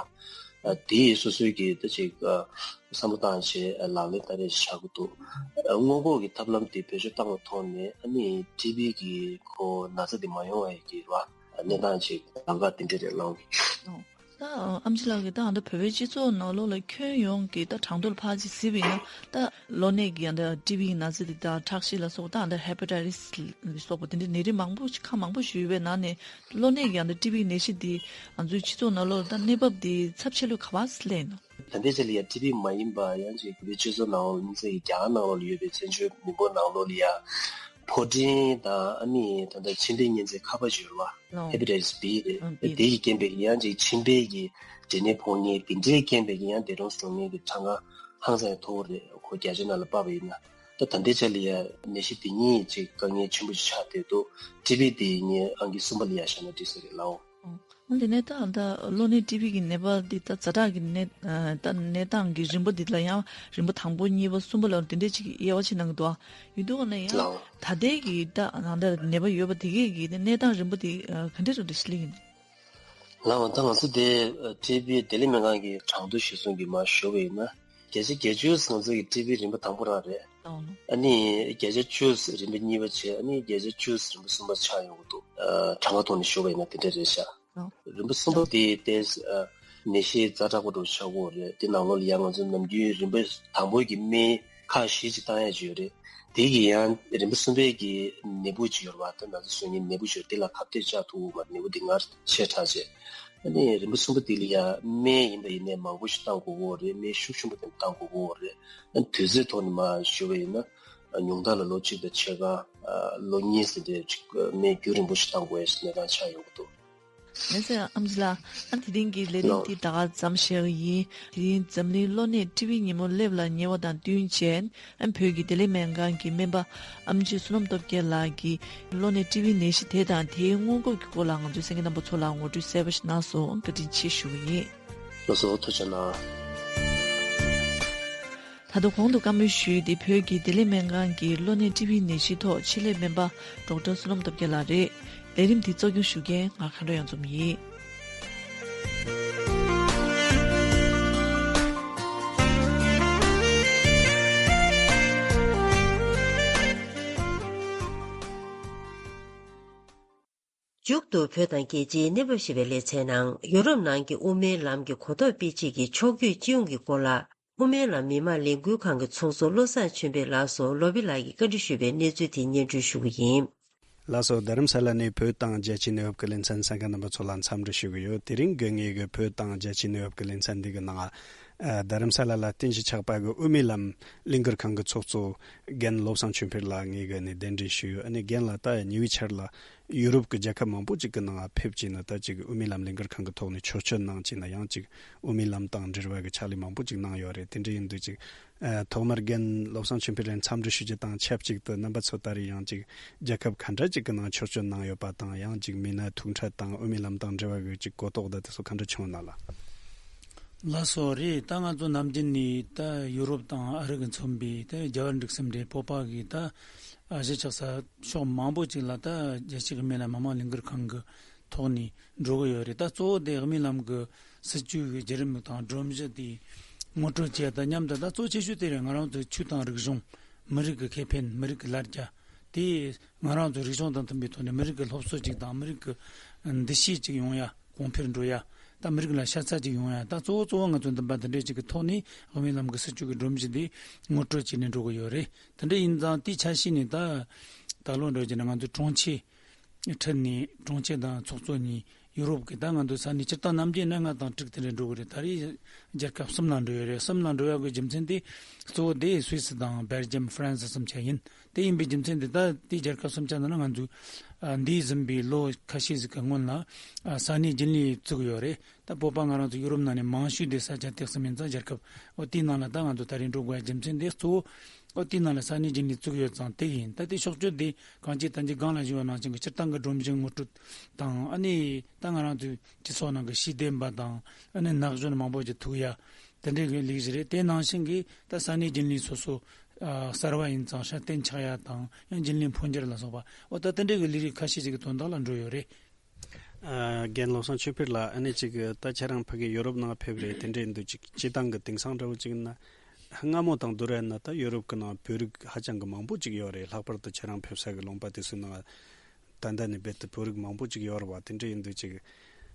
ཨ་དེ་སོ་སོའི་གི་ད་ཅིག་ཨ་བསམ་བློ་བཏང་བྱས་ཨ་ལག་ལེན་བསྟར་ཡ་ཞིག་ཆགས་ཀྱི་འདུག་ཨ་སྔོན་འགོག་གི་ཐབས་ལམ་དེ་བེད་སྤྱོད་བཏང་བའི་ཐོག་ནས་ཨ་ནི་ཊི་བི་གི་ཁོ་ན་ཚ་དེ་མ་ཡོང་བ་ཡི་གི་རེད་པ། གནས་སྟངས་ཅིག་ལམ་ཁ་དེ་འདྲ་རེད་ལགས། ཨོ། ད་ཨམ་ཆི་ལགས་ཀྱིས་ད་ཨ་ད་བོད་པའི་སྤྱི་ཚོགས་ནང་ལོགས་ལ་ཁྱོན་ཡོངས་ཀྱི་ད་གྲངས་ཐོ་ལ་ཕར་ཅིག་གཟིགས་པ་ཡིན་ན། ད་གློ་ནད་ཀྱི་ཨ་ད་ཊི་བི་ཡི་ན་ཚ་དེ་དང་ཁྲག་ཤེད་ལ་སོགས་ད་ཨ་ད་ཧེ་པ་ཊའི་ཊི་སི་ལ་སོགས་པ་དེ་འདྲའི་ནད་རིགས་མང་པོ་ཞིག་ཁག་མང་པོ་ཞིག་ཡོད་པའི་ནང་ནས། གློ་ནད་ཀྱི་ཨ་ད་ཊི་བི་ཡི་ནད་གཞི་དེ་ང་ཚོའི་སྤྱི་ཚོགས་ནང་ལོགས་ལ་ད་གནས་བབ་དེ་ཚབས་ཆེ་ལོས་ག་པར་སླེབས་ཡིན་ན། ད་ལྟའི་ཆ་ལ་ཡ་ཊི་བི་མ་ཡིན་པ་ཡང་ཅིག་བོད་པའི་སྤྱི་ཚོགས་ནང་ལོགས་ལ་དམིགས་བསལ་གྱི་རྒྱ་གར་ནང་ལོགས་ལ་ཡོད་པའི་བཙན་བྱོལ་མི་འབོར་ནང་ལོགས་ལ་ཡ་ཕོ་འབྲིང་དང་ཨ་ནི་ད་ལྟ་མཆིན་པའི་གཉན་ཚད་ཁ་པ་ཅིག་ཡོད་རེད་པ། ཨོ། ཧེ་པ་ཊའི་ཊི་སི་བི་རེད། ཨ་བི་དེ་གི་རྐྱེན་པས་ཀྱི་ཡང་ཅིག་མཆིན་པའི་གི་འབྲས་ནད་ཕོག་མཁན་དེ་འདྲའི་རྐྱེན་པས་ཀྱི་ཡང་འདས་གྲོངས་སུ་གྲོངས་མཁན་གྱི་གྲངས་ཀ་ཧང་སང་ཡང་མཐོ་བོ་རེད། ཁོ་རྒྱ་ཆེ་ནང་ལ་དཔག་པ་ཡིན་ན། ད་ད་ལྟའི་ཆ་ལ་ཡ་ནད་གཞི་དེ་གཉིས་ཅིག་དཀའ་ངལ་ཆེན་པོ་ཞིག་ཆགས་བསྡད་འདུག་ཊི་བི་དེ་ངས་ཨང་ཀི་གསུམ་པ་ལ་ཡ་བཞག་ན་འགྲིག་ས་རེད་ལགས། ཨོ། འོན་ཏེ་ནས་ད་ད་གློ་ནད་ཊི་བི་གི་ནད་པ་འདི་ད་ཛ་དྲག་གི་ནད་ད་ནད་རྟགས་ཀྱི་རིམ་པ་འདི་ལ་ཡང་རིམ་པ་དང་པོ་གཉིས་པ་གསུམ་པ་ལ་དེ་འདྲས་ཅིག་དབྱེ་བ་ཕྱེ་གནང་གི་འདུག་ཡིན་དུས་ཀ་ན་ཡང་ལགས། ད་ལྟའི་གི་ད་ད་ནད་པ་ཡོད་པ་དེ་གས་ཀྱི་གནས་སྟངས་རིམ་པ་དེ་ག་འདྲས་རེད་ཤི་ལི་ཡིན། ལགས། ད་ང་ཚོ་དེ་ཊི་བི་བདེ་ལེགས་སྨན་ཁང་གི་གྲངས་ཐོ་གཞིར་བཟུང་གིས་མར་ཞུ་བ་ཡིན་ན། བརྒྱ་ཆ་བརྒྱད་ཅུ་ང་ཚོ་གི་ཊི་བི་རིམ་པ་དང་པོ་རང་རེད། ཨོ། ཨ་ནི་བརྒྱ་ཆ་བཅུ་རིམ་པ་གཉིས་པ་བྱས། ཨ་ནི་བརྒྱ་ཆ་བཅུ་རིམ་པ་གསུམ་པ་ཆགས་ཡོང་གི་འདུག་ཨ་གྲངས་ཀ་ཐོག་ནས་ཞུ་བ་ཡིན་ན་དེ་འདྲ་རེད་ཤག་ཨོ། རིམ་པ་གསུམ་པ་དེ་ཏོག་ཙམ་ཨ་ནད་གཞི་ཛ་དྲག་པོ་འདྲ་བོ་ཆགས་ཀྱི་ཡོད་རེད། དེ་ནང་ལོགས་ལ་ཡང་ང་ཚོ་ནམ་རྒྱུན་རིམ་པ་དང་པོ་གི་སྨན་ཁག་བཞི་ཅིག་བཏང་ཡ་ཅིག་ཡོད་རེད། དེ་གི་ཡང་རིམ་པ་གསུམ་པའི་གི་ནད་འབུ་ཅིག་ཡོད་རེད་པ། ད་ང་ཚོ་གསོ་ཉེན་ནད་འབུ་ཅིག་ཡོད་རེད། དེ་ལ་ཁ་གཏད་བཅག་ཐུབ་ཀྱི་མ་རེད། ནད་འབུ་དེ་སྔར་ཆེ་དྲགས་བྱས། ཨ་ནི་རིམ་པ་གསུམ་པ་དེ་ལ་ཡང་སྨན་ཡིན་པ་ཡིན་ནའི་མང་པོ་ཞིག་བཏང་དགོས་ཀྱི་ཡོད་རེད། སྨན་ཤུགས་ཆེན་པོ་དེ་བཏང་དགོས་ཀྱི་ཡོད་རེད། ཨ་ནི་དུས་ཚོད་ཐོག་ནས་མར་ཞུ་བ་ཡིན་ན། ཨ་ཉུང་མཐའ་ལ་ལོ་གཅིག་དང་ཕྱེད་ཀ་ཨ་ལོ་གཉིས་ཟེར་འདྲའི་ཅིག་སྨན་རྒྱུན་རིང་པོ་ཞིག་བཏང་དགོས་ཡ་ཞིག་གནས་སྟངས་ཆགས་ཡོང་གི་འདུག་ལགས་སོ། ཨམ་ཆི་ལགས། ཨ་དེ་རིང་གི་ལས་རིམ་ལགས། འདི་ད་ག་ཙམ་བཞག་གི་ཡིན། དེ་རིང་འཛམ་གླིང་གློ་ནད་ཊི་བི་ཉིན་མོ་སླེབས་ལ་ཉེ་བ་དང་བསྟུན་བྱས། ཨ་བོད་ཀྱི་བདེ་ལེགས་སྨན་ཁང་གི་སྨན་པ་ཨམ་ཆི་བསོད་ནམས་སྟོབས་རྒྱལ་ལགས་ཀྱིས་གློ་ནད་ཊི་བི་ནད་གཞི་དེ་དང་དེའི་སྔོན་འགོག་གི་སྐོར་ལ་ང་ཚོའི་གསན་མཁན་རྣམ་པ་ཚོ་ལ་ངོ་སྤྲོད་གསལ་པོ་ཞིག་གནང་སོང་། བཀའ་དྲིན་ཆེ་ཞུ་གི་ཡིན། ལགས་སོ། ཐུགས་རྗེ་གནང་། ད་དུང་གོང་དུ་བཀའ་མོལ་ཞུས་ཏེ། བོད་ཀྱི་བདེ་ལེགས་སྨན་ཁང་གི་གློ་ནད་ཊི་བི་ནད་གཞིའི་ཐོག་ཆེད་ལས་སྨན་པ་ཌོག་ཊར་བསོད་ནམས་སྟོབས་རྒྱལ་ལགས་རེད། ལས་རིམ་འདི་གཙོ་སྐྱོང་ཞུ་མཁན་ང་མཁའ་འགྲོ་གཡང་འཛོམས་ཡིན། མཇུག་ཏུ་བོད་དང་རྒྱལ་སྤྱིའི་གནས་བབ་ཞེས་པའི་ལེ་ཚན་ནང་ཡུ་རོབ་ནང་གི་དབུ་མའི་ལམ་གྱི་གོ་རྟོགས་སྤེལ་ཆེད་ཀྱི་ཕྱོགས་བསྐྱོད་སྤྱི་ཡོངས་ཀྱི་སྐོར་ལ། དབུ་མའི་ལམ་མི་མང་ལས་འགུལ་ཁང་གི་ཚོགས་གཙོ་བློ་བཟང་ཆོས་འཕེལ་ལགས་སུ་ལོ་བི་ལགས་ཀྱིས་བཀའ་འདྲི་ཞུས་པའི་གནས་ཚུལ་དེ་སྙན་སྒྲོན་ཞུ་གི་ཡིན། ལགས་སོ། རྡ་རམ་ས་ལ་ནས་བོད་དང་རྒྱལ་སྤྱིའི་གནས་བབ་ཀྱི་ལེ་ཚན་གསན་མཁན་རྣམ་པ་ཚོ་ལ་འཚམས་འདྲི་ཞུ་གི་ཡོད། དེ་རིང་གི་ངེད་ཀྱི་བོད་དང་རྒྱལ་སྤྱིའི་གནས་བབ་ཀྱི་ལེ་ཚན་འདི་གི་ནང་། ཨ། རྡ་རམ་ས་ལ་ལ་རྟེན་གཞི་ཆགས་པ་གི་དབུ་མའི་ལམ་ལས་འགུལ་ཁང་གི་ཚོགས་གཙོ་རྒན་བློ་བཟང་ཆོས་འཕེལ་ལགས་ངེད་ཀྱིས་ནས་གདན་འདྲེན་ཞུས་ཡོད། ཨ་ནི་རྒན་ལགས་ད་ཉེ་བའི་ཆར་ལ་ཡུ་རོབ་ཀྱི་རྒྱལ་ཁབ་མང་པོ་ཅིག་གི་ནང་ཕེབས་བྱས་ནས་ད་ཅིག་དབུ་མའི་ལམ་ལས་འགུལ་ཁང་གི་ཐོག་ནས་ཆོས་སྤྱོད་གནང་བྱས་ནས་ཡང་ཅིག་དབུ་མའི་ལམ་དང་འབྲེལ་བ་གི་ཕྱག་ལས་མང་པོ་ཅིག་གནང་ཡོད་རེད། དེ་འདྲ་ཡིན་དུས་ཅིག་ཨ། ཐོག་མར་རྒན་བློ་བཟང་ཆོས་འཕེལ་ལགས་འཚམས་འདྲི་ཞུ་རྒྱུ་དང་ཆབས་ཅིག་ཏུ་རྣམ་པ་ཚོ་ད་རེས་ཡང་ཅིག་རྒྱལ་ཁབ་ག་འདྲ་ཅིག་གི་ནང་ཆོས་སྤྱོད་གནང་ཡོད་པ་དང་ཡང་ཅིག་མི་སྣ་ཐུག་འཕྲད་དང་དབུ་མའི་ལམ་དང་འབྲེལ་བ་གི་ཅིག་གོ་རྟོགས་དང་དེ་ཚོ་ག་འདྲ་བྱུང་ན་ལ། ལགས་སོ། རེད། ད་ང་ཚོ་ནམ་རྒྱུན་ནས་ད་ཡུ་རོབ་དང་ཨ་རི་གི་མཚོན་པའི་ད་རྒྱལ་བ་འབྲུག་གསུམ་རེད། བོད་པ་གི་ད་ཨ་གཞིས་ཆགས་ས་ཕྱོགས་མང་པོ་ཅིག་ལ་ད་རྒྱལ་སྤྱིའི་དབུ་མའི་ལམ་མི་མང་ལས་འགུལ་ཁང་གི་ཐོག་ནས་འགྲོ་གི་ཡོད་རེད། ད་གཙོ་བོ་དེ་དབུ་མའི་ལམ་གི་སྲིད་བྱུས་ཀྱི་བརྒྱུད་རིམ་དང་སྒྲོམ་གཞི་དེ་ངོ་སྤྲོད་བྱས། ད་མཉམ་དུ་ད་གཙོ་ཆེ་ཤོས་དེ་རེད། ང་རང་ཚོའི་ཆོས་དང་རིག་གཞུང་། མི་རིགས་ཀྱི་ཁེ་ཕན། མི་རིགས་ཀྱི་ལ་རྒྱ། དེ་ང་རང་ཚོའི་རིག་གཞུང་དང་མཐུན་པའི་ཐོག་ནས་མི་རིགས་ཀྱི་སློབ་གསོ་ཅིག་དང་མི་རིགས་ཀྱི་འདུ་ཤེས་ཅིག་ཡོང་ཡ། གོང་འཕེལ་འགྲོ་ཡ། ད་མི་རིགས་ལ་ཤ་ཚ་ཅིག་ཡོང་ཡ། ད་གཙོ་བོ་གཙོ་བོ་ང་ཚོ་འདུན་པ་འདི་འདྲས་ཅིག་གི་ཐོག་ནས་དབུ་མའི་ལམ་གྱི་སྲིད་བྱུས་ཀྱི་སྒྲོམ་གཞི་འདི་ངོ་སྤྲོད་བྱས་ནས་འགྲོ་གི་ཡོད་རེད། དེ་འདྲ་ཡིན་ཙང་དེའི་ཆ་ཤས་ནས་ད་ད་ལོ་འགྲོ་རྒྱུ་ན་ང་ཚོ་དྲུང་ཆེ། ཁྲིད་ནས་དྲུང་ཆེ་དང་ཚོགས་གཙོ་གཉིས་ཡུ་རོབ་ཀྱི་ད་ང་ཚོ་ས་གནས་སྤྱིར་བཏང་ནམ་རྒྱུན་ནས་ལྔ་དང་དྲུག་དེ་འདྲ་འགྲོ་གི་རེད། ད་རེས་རྒྱལ་ཁབ་གསུམ་ལ་འགྲོ་ཡོད་རེད། གསུམ་ལ་འགྲོ་ཡག་གི་རྒྱུ་མཚན་དེ་གཙོ་བོ་དེ་སུད་སི་དང་སྦེལ་ཇམ། ཧྥ་རན་སི་གསུམ་ཆ་ཡིན། དེ་ཡིན་པའི་རྒྱུ་མཚན་དེ་ད་དེ་རྒྱལ་ཁབ་གསུམ་ཆ་ནང་ན་ང་ཚོས་ཨ་འདས་ཟིན་པའི་ལོ་ཁ་ཤས་ཟིག་གི་སྔོན་ལ་ཨ་ས་གནས་རྒྱུན་ལས་བཙུགས་ཡོད་རེད། ད་བོད་པ་ང་རང་ཚོ་ཡུ་རོབ་ནང་ནས་མང་ཤོས་དེ་ས་ཆ་དེ་གསུམ་ཡིན་ཙང་རྒྱལ་ཁབ་འོ་དེའི་ནང་ལ་ད་ང་ཚོ་ད་རེས་འགྲོ་དགོས་ཡ་རྒྱུ་མཚན་དེ་གཙོ་བོ་འོ་དེའི་ནང་ལ་ས་གནས་རྒྱུན་ལས་བཙུགས་ཡོད་ཙང་དེ་ཡིན། ད་དེ་ཕྱོགས་བསྐྱོད་དེ་གང་ཅི་ད་ཅི་སྒང་ལ་ཞུས་པ་ནང་བཞིན་གྱི་སྤྱིར་བཏང་གི་སྒྲོམ་གཞི་ངོ་སྤྲོད་དང་། ཨ་ནི་ད་ང་རང་ཚོའི་སྤྱི་ཚོགས་ནང་གི་ཤེས་ལྡན་པ་དང་། ཨ་ནི་ན་གཞོན་མང་པོ་ཅིག་ཐུག་ཡ་དེ་འདྲའི་གི་ལས་གཞི་རེད། དེ་ནང་བཞིན་གྱི་ད་ས་གནས་རྒྱུན་ལས་སོ་སོ་ཨ་གསར་བ་ཡིན་ཙང་སྲ་བརྟན་ཆགས་ཡ་དང་། ཡང་རྒྱུན་ལས་འཕོ་འགྱུར་ལ་སོགས་པ་འོ་ད་དེ་འདྲའི་གི་ལས་རིགས་ཁ་ཤས་ཅིག་གི་དོན་དག་ལ་འགྲོ་ཡོད་རེད། ཨ། རྒན་བློ་བཟང་ཆོས་འཕེལ་ལགས། ཨ་ནི་ཅིག་ད་ཁྱེད་རང་ཕ་གི་ཡོ་རོབ་ནང་ཕེབས་རེད། དེ་འདྲ་ཡིན་དུས་ཅིག་སྤྱིར་བཏང་གི་དེང་སང་འདྲ་བོ་ཅིག་ཡིན་ན་སྔ་མོ་དང་བསྡུར་ཡ་ན་ད་ཡོ་རོབ་ཀྱི་ནང་བོད་རིགས་ཧ་ཅང་གི་མང་པོ་ཅིག་ཡོད་རེད། ལྷག་པར་དུ་ཁྱེད་རང་ཕེབས་ས་གི་ལུང་པ་དེ་ཚོའི་ནང་ད་ལྟ་ནས་རྦད་དེ་བོད་རིགས་མང་པོ་ཅིག་ཡོད་རེད་བ། དེ་འདྲ་ཡིན་དུས་ཅིག་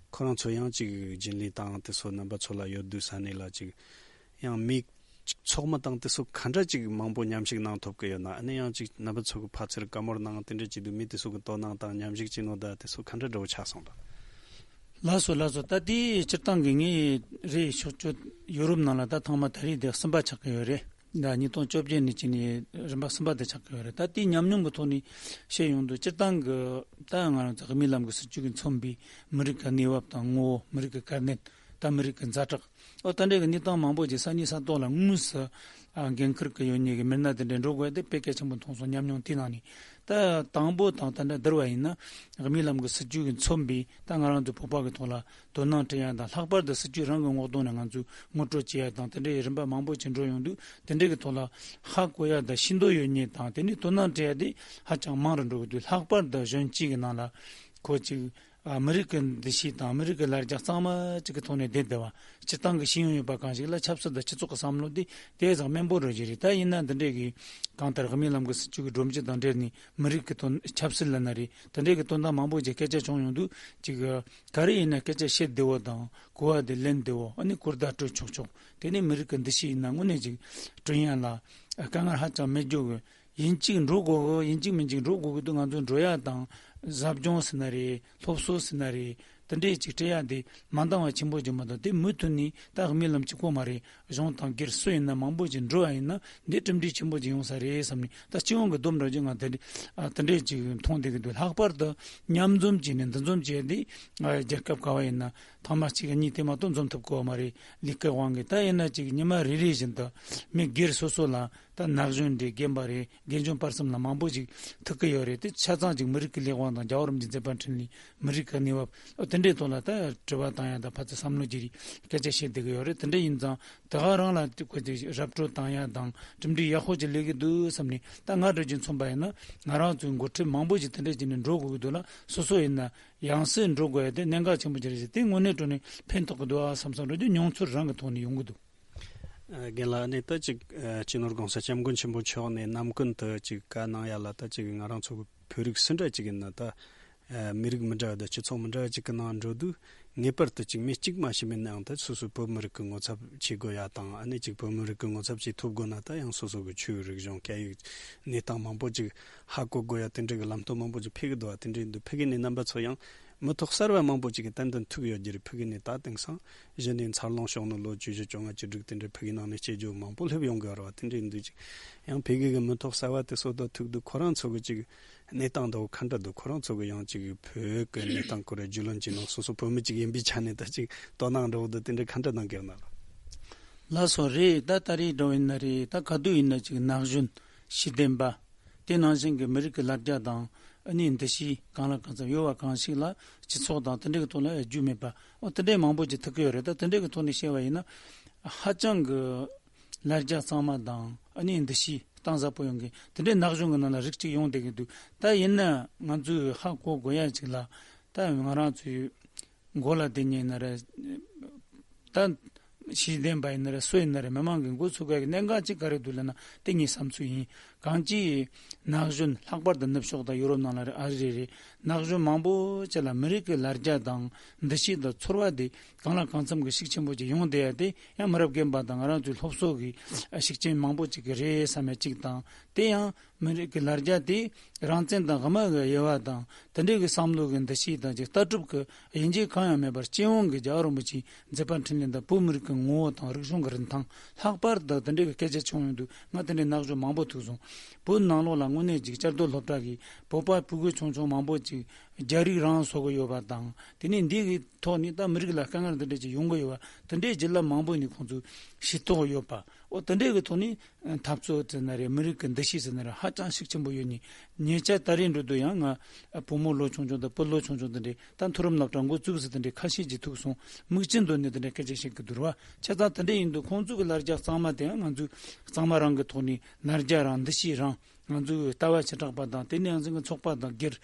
ཁོ་རང་ཚོ་ཡང་ཅིག་རྒྱུན་ལས་དང་དེ་ཚོ་རྣམ་པ་ཚོ་ལ་ཡོད་དུས་ས་གནས་ལ་ཅིག་ཡང་མི་ཚོགས་མི་དང་དེ་ཚོ་ག་འདྲ་ཅིག་མང་པོ་མཉམ་ཞུགས་གནང་ཐུབ་ཀྱི་ཡོད་ན། ཨ་ནི་ཡང་ཅིག་རྣམ་པ་ཚོ་གི་ཕར་ཚུར་བཀའ་མོལ་གནང་དེ་འདྲ་བྱེད་དུས་མི་དེ་ཚོ་གི་དོ་སྣང་དང་མཉམ་ཞུགས་བྱེད་ནོ་ད་དེ་ཚོ་ག་འདྲ་འདྲ་བོ་ཆགས་སོང་ལ། ལགས་སོ་ལགས་སོ། ད་དེ་སྤྱིར་བཏང་གི་ངས་རེད་ཕྱོགས་སྐྱོད་ཡོ་རོབ་ནང་ལ་ད་ཐེངས་མ་ད་རེས་དེ་གསུམ་པ་ཆགས་ཀྱི་ཡོད་རེད། ད་ཉིས་སྟོང་བཅོ་བརྒྱད་ནས་བྱས་ནས་རིམ་པ་གསུམ་པ་དེ་ཆགས་ཀྱི་ཡོད་རེད། ད་དེའི་ཉམས་མྱོང་གི་ཐོག་ནས་བཤད་ཡོང་དུས་སྤྱིར་བཏང་གི་ད་ང་རང་ཚོ་དབུ་མའི་ལམ་གྱི་སྲིད་བྱུས་ཀྱིས་མཚོན་པའི་མི་རིགས་ཀྱི་གནས་བབ་དང་ངོ་བོ། མི་རིགས་ཀྱི་དཀའ་གནད། ད་མི་རིགས་ཀྱི་ཛ་དྲག་འོ་ད་འདྲའི་གི་གནས་སྟངས་མང་པོ་ཅིག་ས་གནས་ས་ཐོག་ལ་དངོས་སུ་ཨ་འགན་འཁུར་གྱི་ཡོད་མཁན་གྱི་མི་སྣ་དེ་འདྲ་འགྲོ་དགོས་དེ་དཔེ་གལ་ཆེན་པོ་མཐོང་སོང་། ཉམས་མྱོང་དེའི་ནང་ནས་ད་དང་པོ་དང་ད་ལྟ་བསྡུར་བ་ཡིན་ན་དབུ་མའི་ལམ་གྱི་སྲིད་བྱུས་ཀྱིས་མཚོན་པའི་ད་ང་རང་ཚོ་བོད་པ་གི་ཐོག་ལ་དོ་སྣང་སྤྲད་ཡ་དང་། ལྷག་པར་དུ་སྲིད་བྱུས་རང་གི་ངོ་གདོང་ནས་ང་ཚོས་ངོ་སྤྲོད་བྱེད་ཡ་དང་། དེ་འདྲའི་རིམ་པ་མང་པོ་ཅིག་འགྲོ་ཡོང་དུས་དེ་འདྲའི་གི་ཐོག་ལ་ཧ་གོ་ཡ་དང་ཤེས་འདོད་ཡོད་མཁན་དང་དེ་ནས་དོ་སྣང་སྤྲད་ཡ་དེ་ཧ་ཅང་མང་རུ་འགྲོ་གི་འདུག་ལྷག་པར་དུ་གཞོན་སྐྱེས་ཀྱི་ནང་ལ་ཁོ་ཅིག་ཨ་མི་རིགས་ཀྱི་འདུ་ཤེས་དང་མི་རིགས་ཀྱི་ལ་རྒྱ་གཙང་མ་ཅིག་གི་ཐོག་ནས་བསྡད་བསྡད་པ། སྤྱིར་བཏང་གི་ཤེས་ཡོན་ཡོད་པ་གང་ཞིག་ལ་ཆབ་སྲིད་དང་སྤྱི་ཚོགས་ཀྱི་བསམ་བློ་དེ་དེ་ཙམ་དམན་པོ་འགྲོ་གི་རེད། ད་ཡིན་ན་འདི་འདྲའི་གི་གང་ལྟར་དབུ་མའི་ལམ་གྱི་སྲིད་བྱུས་ཀྱི་སྒྲོམ་གཞི་དང་འབྲེལ་ནས་མི་རིགས་ཀྱི་དོན་ཆབ་སྲིད་ལབ་ན་རེད། དེ་འདྲའི་གི་དོན་དག་མང་པོ་ཅིག་སྐད་ཆ་བྱུང་ཡོང་དུས་ཅིག་ག་རེ་ཡིན་ན་སྐད་ཆ་བཤད་བདེ་བོ་དང་གོ་བ་དེ་ལེན་བདེ་བོ། ཨ་ནི་གོ་བརྡ་སྤྲོད་ཆོག་ཆོག་དེ་ནས་མི་རིགས་ཀྱི་འདུ་ཤེས་ཡིན་ན་དངོས་གནས་ཅིག་བསྐྲུན་ཡ་ལ་དཀའ་ངལ་ཧ་ཅང་མེད་རྒྱུ་གི་ཡིན་གཅིག་འགྲོ་དགོས་གི་ཡིན་གཅིག་མིན་གཅིག་འགྲོ་དགོས་གི་འདུག་ང་ཚོ་འགྲོ་ཡ་དང་ཟབ་སྦྱོང་ཟེར་ན་རེད། སློབ་གསོ་ཟེར་ན་རེད། དེ་འདྲའི་ཅིག་སྤྲད་ཡ་དེ་མ་འདང་བ་ཆེན་པོ་ཅིག་མ་གཏོགས། དེ་མུ་མཐུད་ནས་ད་དབུ་མའི་ལམ་གཅིག་པོ་མ་རེད། གཞུང་དང་སྒེར་སུ་ཡིན་ན་མང་པོ་ཅིག་འགྲོ་ཡ་ཡིན་ན་འདི་གྲུབ་འབྲས་ཆེན་པོ་ཅིག་ཡོང་ས་རེད་བསམ་ནས། ད་སྤྱི་ཡོངས་ཀྱི་སྡོམ་འགྲོ་རྒྱུ་ང་དེ་འདྲ་ཨ་དེ་འདྲའི་ཅིག་མཐོང་བསྡད་ཀྱི་འདུག་ལྷག་པར་དུ་མཉམ་འཛོམས་བྱས་ནས་འདུ་འཛོམས་བྱས་ཏེ་ཨ་རྒྱལ་ཁབ་ག་བ་ཡིན་ན་ཐེངས་མ་གཅིག་གཉིས་དེ་མ་གཏོགས་འཛོམས་ཐུབ་ཀྱི་ཡོད་མ་རེད། ལས་ཀའི་དབང་གིས། ད་ཡིན་ན་ཅིག་ཉི་མ་རེ་རེ་བཞིན་དུ་མི་སྒེར་སོ་སོ་ལ། ད་ན་གཞོན་རེད། རྒན་པ་རེད། རྒན་གཞོན་བར་གསུམ་ལ་མང་པོ་ཞིག་ཐུག་གི་ཡོད་རེད། དེ་ཆ་ཚང་ཅིག་མི་རིགས་ཀྱི་ལས་དབང་དང་རྒྱལ་བ་རིན་པོ་ཆེའི་མཛད་པ་འཕྲིན་ལས། མི་རིགས་ཀྱི་གནས་བབ། ཨོ་དེ་འདྲའི་ཐོག་ལ་ད་དྲི་བ་བཏང་ཡ་དང་ཕར་ཚུར་བསམ་བློ་བརྗེ་རེས་སྐད་ཆ་བཤད་བསྡད་ཀྱི་ཡོད་རེད། དེ་འདྲ་ཡིན་ཙང་དེ་ག་རང་ལ་དེ་ཁོ་ཚོས་ར་སྤྲོད་བཏང་ཡ་དང་གྲུབ་འབྲས་ཡག་པོ་ཅིག་སླེབས་ཀྱི་འདུག་བསམ་ནས། ད་ང་འདྲ་ཅིག་མཚོན་པ་ཡིན་ན། ང་རང་ཚོའི་འགོ་ཁྲིད་མང་པོ་ཞིག་དེ་འདྲ་བྱས་ནས་འགྲོ་དགོས་ཀྱི་འདུག་ལ། སོ་སོ་ཡིན་ན་ཡང་སེ་འགྲོ་དགོས་ཡ་དེ་གནད་འགག་ཆེན་པོ་ཅིག་རེད་ཟེར། དེ་དངོས་གནས་དྲང་གནས་ཕན་ཐོགས་ཀྱི་འདུག་ཨ་བསམ་བསམ་འགྲོ་རྒྱུ་མྱོང་ཚོར་རང་གི་ཐོག་ནས་ཡོང་གི་འདུག། ཨ། རྒན་ལགས། ཨ་ནི་ད་ཅིག་ཨ་སྤྱི་ནོར་༸གོང་ས་༸སྐྱབས་མགོན་ཆེན་པོ་མཆོག་ནས་ནམ་རྒྱུན་དུ་ཅིག་བཀའ་གནང་ཡ་ལ། ད་ཅིག་ང་རང་ཚོ་གི་བོད་རིགས་སུ་འདྲ་ཅིག་ཡིན་ན། ད་ཨ་མི་རིགས་མི་འདྲ་བ་དང་སྤྱི་ཚོགས་མི་འདྲ་བ་ཅིག་གི་ནང་འགྲོ་དུས། ངེས་པར་དུ་ཅིག་མི་གཅིག་མ་ཞིག་མིན་ནའང་། ད་སོ་སོའི་བོད་མི་རིགས་ཀྱི་ངོ་ཚབ་བྱེད་དགོས་ཡ་དང་། ཨ་ནི་ཅིག་བོད་མི་རིགས་ཀྱི་ངོ་ཚབ་བྱེད་ཐུབ་དགོས་ན། ད་ཡང་སོ་སོ་གི་ཆོས་རིག་གཞུང་སྐད་ཡིག་གནས་སྟངས་མང་པོ་ཅིག་ཧ་གོ་དགོས་ཡ། དེ་འདྲ་གི་ལམ་སྟོན་མང་པོ་ཅིག་ཕེབས་ཀྱི་འདུག་བ། དེ་འདྲ་ཡིན་དུས་ཕ་གི་ནས་རྣམ་པ་ཚོ་ཡང་མི་ཐོག་གསར་བ་མང་པོ་ཅིག་གིས་ཏན་ཏན་ཐུག་ཡོད་རྒྱུ་རེད། ཕ་གི་ནས་ད་དེང་སང་གཞི་ནས་འཚར་ལོངས་བྱུང་ནས་ལོ་བཅུ་བཞི་བཅོ་ལྔ་བཅུ་དྲུག་དེ་འདྲའི་ཕ་གི་ནང་ནས་སྐྱེས་རྒྱུ་མང་པོ་སླེབས་ཡོང་གི་ཡོད་རེད་བ། དེ་འདྲ་ཡིན་དུས་ཅིག་ཡང་ཕ་གི་གི་མི་ཐོག་གསར་བ་དེ་ཚོ་དང་ཐུག་དུས། ཁོ་རང་ཚོ་གི་ཅིག་གནས་སྟངས་དང་ག་འདྲ་འདུག། ཁོ་རང་ཚོ་གི་ཡང་ཅིག་བོད་ཀྱི་གནས་སྟངས་སྐོར་རྒྱུས་ལོན་བྱས་ནས། སོ་སོ་བོད་མི་ཅིག་ཡིན་པའི་ཆ་ནས་ད་ཅིག་དོ་སྣང་འདྲ་བོ་དང་དེ་འདྲ་ག་འདྲ་གནང་གི་ཡོད་ན་ལགས། ལགས་སོ། རེད། ད་ད་རེས་འདྲ་བོ་ཡིན་ན་རེད། ད་ག་དུས་ཡིན་ན་ཅིག་ན་གཞོན་ཤེས་ལྡན་པ། དེ་ནང་བཞིན་གྱི་མི་རིགས་ཀྱི་ལ་རྒྱ་དང་། ཨ་ནི་འདུ་ཤེས་གང་ལ་གང་འཚམ་ཡོད་པ་གང་ཞིག་ལ། སྤྱི་ཚོགས་དང་དེ་འདྲའི་གི་ཐོག་ལ་རྒྱུས་མེད་པ། ཨོ་དེ་འདྲའི་མང་པོ་ཅིག་ཐུག་གི་ཡོད་རེད། ད་དེ་འདྲའི་གི་ཐོག་ནས་བཤད་པ་ཡིན་ན། ཧ་ཅང་གི་ལ་རྒྱ་གཙང་མ་དང་། ཨ་ནི་འདུ་ཤེས་གཏིང་ཟབ་པོ་ཡོང་གི། དེ་འདྲའི་ན་གཞོན་གྱི་ནང་ལ་རིགས་གཅིག་ཡོང་བསྡད་ཀྱི་འདུག། ད་ཡིན་ན་ང་ཚོས་ཧ་གོ་དགོས་ཡ་ཅིག་ལ། ད་ང་རང་ཚོའི་མགོ་ལ་དེ་ཉིད་ན་རེད། ད་ཤེས་ལྡན་པ་ཡིན་ན་རེད། སུ་ཡིན་ན་རེད། མི་མང་གི་འགོ་ཚུགས་ཡ་གི་གནད་འགག་ཅིག་ག་རེ་འདུག་ལབ་ན། དེ་ངའི་བསམ་ཚུལ་ཡིན། གང་ཅི་ན་གཞོན་ལྷག་པར་དུ་ནུབ་ཕྱོགས་དང་ཡུ་རོབ་ནང་ལ་རེད། ཨ་རི་རེད། རེད། ན་གཞོན་མང་པོ་ཅིག་ལ་མི་རིགས་ཀྱི་ལ་རྒྱ་དང་འདུ་ཤེས་དང་ཚོར་བ་དེ་གང་ལ་གང་འཚམ་གྱི་ཤུགས་ཆེན་པོ་ཅིག་ཡོང་བསྡད་ཡ་དེ། ཡང་མི་རབས་རྒན་པ་དང་ང་རང་ཚོའི་སློབ་གསོ་གི་ཤུགས་རྐྱེན་མང་པོ་ཅིག་གི་རེད་བསམ་ཡ་གཅིག་དང་། དེ་ཡང་མི་རིགས་ཀྱི་ལ་རྒྱ་དེ་རང་བཙན་དང་དབུ་མ་གི་དབྱེ་བ་དང་། དེ་འདྲའི་གི་བསམ་བློ་གི་འདུ་ཤེས་དང་ཅིག་ལྟ་གྲུབ་ཀྱི་དབྱེ་འབྱེད་གང་ཡང་མེད་པར། སྤྱི་ཡོངས་ཀྱི་རྒྱལ་བ་རིན་པོ་ཆེའི་མཛད་པ་འཕྲིན་ལས་དང་། བོད་མི་རིགས་ཀྱི་ངོ་བོ་དང་རིག་གཞུང་གི་རིན་ཐང་ལྷག་པར་དུ་དེ་འདྲའི་གི་སྐད་ཆ་བྱུང་ཡོང་དུས། ང་དེ་འདྲའི་ན་གཞོན་མང་པོ་ཐུག་སོང་། བོད་ནང་ལོགས་ལ་དངོས་གནས་ཅིག་བསྐྱར་ཟློས་སློབ་གྲྭ་གི་བོད་པ་ཕྲུ་གུ་ཆུང་ཆུང་མང་པོ་ཅིག་རྒྱ་རིགས་རང་བཟོ་གི་ཡོད་པ་དང་། དེ་ནས་འདི་གི་ཐོག་ནས་ད་མི་རིགས་ལ་དཀའ་ངལ་འདི་འདྲ་ཅིག་ཡོང་གི་ཡོད་པ། དེ་འདྲའི་བརྒྱུད་ལམ་མང་པོ་ནས་ཁོང་ཚོས་ཤེས་རྟོགས་ཡོད་པ། འོ་དེ་འདྲའི་གི་ཐོག་ནས་འཐབ་རྩོད་ཟེར་ན་རེད། མི་རིགས་ཀྱི་འདུ་ཤེས་ཟེར་ན་རེད། ཧ་ཅང་ཤུགས་ཆེན་པོ་ཡོད་ནས། ཉེ་ཆར་ད་རེས་འགྲོ་དུས་ཡང་ང་བུ་མོ་ལོ་ཆུང་ཆུང་དང་བུ་ལོ་ཆུང་ཆུང་དེ་འདྲས། ད་མཐོ་རིམ་སློབ་གྲྭ་འགོ་བཙུགས་ཟེར་དེ་འདྲས་ཁ་ཤས་ཅིག་ཐུག་སོང་། མིག་ཆུ་འདོན་ནས་དེ་འདྲས་སྐད་ཆ་བཤད་ཀྱི་འདུག་ར། བྱས་ཙང་དེ་འདྲས་ཡིན་དུས་ཁོང་ཚོ་གི་ལ་རྒྱ་གཙང་མ་དེ་ཡང་ང་ཚོའི་གཙང་མ་རང་གི་ཐོག་ནས། ལ་རྒྱ་རང་། འདུ་ཤེས་རང་། ང་ཚོའི་ལྟ་བ་བྱེ་བྲག་པ་དང་། དེ་ནས་ཡང་སེ་ཚོགས་པ་དང་སྒེར།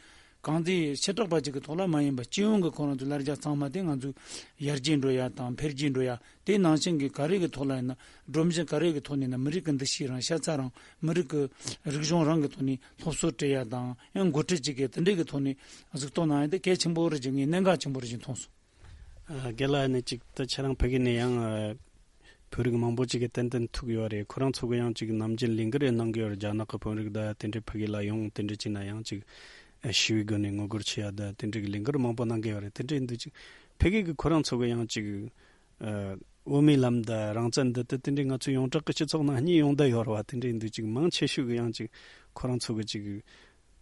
གང་ཅི་བྱེ་བྲག་པ་ཅིག་གི་ཐོག་ལ་མ་ཡིན་པ། སྤྱི་ཡོངས་ཀྱི་ཁོ་རང་ཚོའི་ལ་རྒྱ་གཙང་མ་དེ་ང་ཚོའི་ཡར་རྒྱས་འགྲོ་ཡ་དང་འཕེལ་རྒྱས་འགྲོ་ཡ། དེ་ནང་བཞིན་གྱི་ག་རེ་གི་ཐོག་ལ་ཡིན་ན། སྒྲོམ་གཞི་ག་རེ་གི་ཐོག་ནས་ཡིན་ན། མི་རིགས་ཀྱི་འདུ་ཤེས་རང་། ཤ་ཚ་རང་། མི་རིགས་ཀྱི་རིག་གཞུང་རང་གི་ཐོག་ནས་སློབ་གསོ་སྤྲད་ཡ་དང་། ཡང་འགོ་ཁྲིད་ཅིག་གིས་དེ་འདྲའི་གི་ཐོག་ནས་གཟིགས་རྟོག་གནང་ཡ་དེ་གལ་ཆེན་པོ་རེད་ཅེས་ངས་གནད་འགག་ཆེན་པོ་རེད་ཅེས་མཐོང་སོང་། ཨ། རྒན་ལགས། ཨ་ནི་ཅིག་ད་ཁྱེད་རང་ཕ་གི་ནས་ཡང་ཨ་བོད་རིགས་མང་པོ་ཅིག་གིས་ཏན་ཏན་ཐུག་ཡོད་རེད། ཁོ་རང་ཚོ་གི་ཡང་ཅིག་ནམ་རྒྱུན་ལས་འགུལ་རེ་གནང་གི་ཡོད་རེད། རྒྱ་ནག་གི་བོད་རིགས་དང་དེ་འདྲའི་ཕ་གི་ལ་ཡོང་། དེ་འདྲ་བྱས་ན་ཡང་ཅིག་ཨ་ཞི་བའི་སྒོ་ནས་ངོ་རྒོལ་བྱེད་ཡ་དང་། དེ་འདྲའི་གི་ལས་འགུལ་མང་པོ་གནང་གི་ཡོད་རེད། དེ་འདྲ་ཡིན་དུས་ཅིག་ཕ་གི་གི་ཁོ་རང་ཚོ་གི་ཡང་ཅིག་ཨ་དབུ་མའི་ལམ་དང་རང་བཙན་འདི་ལྟ་དེ་འདྲའི་ང་ཚོའི་ཡོངས་གྲགས་ཀྱི་སྤྱི་ཚོགས་ནང་གཉིས་ཡོང་བསྡད་ཡོད་རེད་བ། དེ་འདྲ་ཡིན་དུས་ཅིག་མང་ཆེ་ཤོས་གི་ཡང་ཅིག་ཁོ་རང་ཚོ་གི་ཅིག་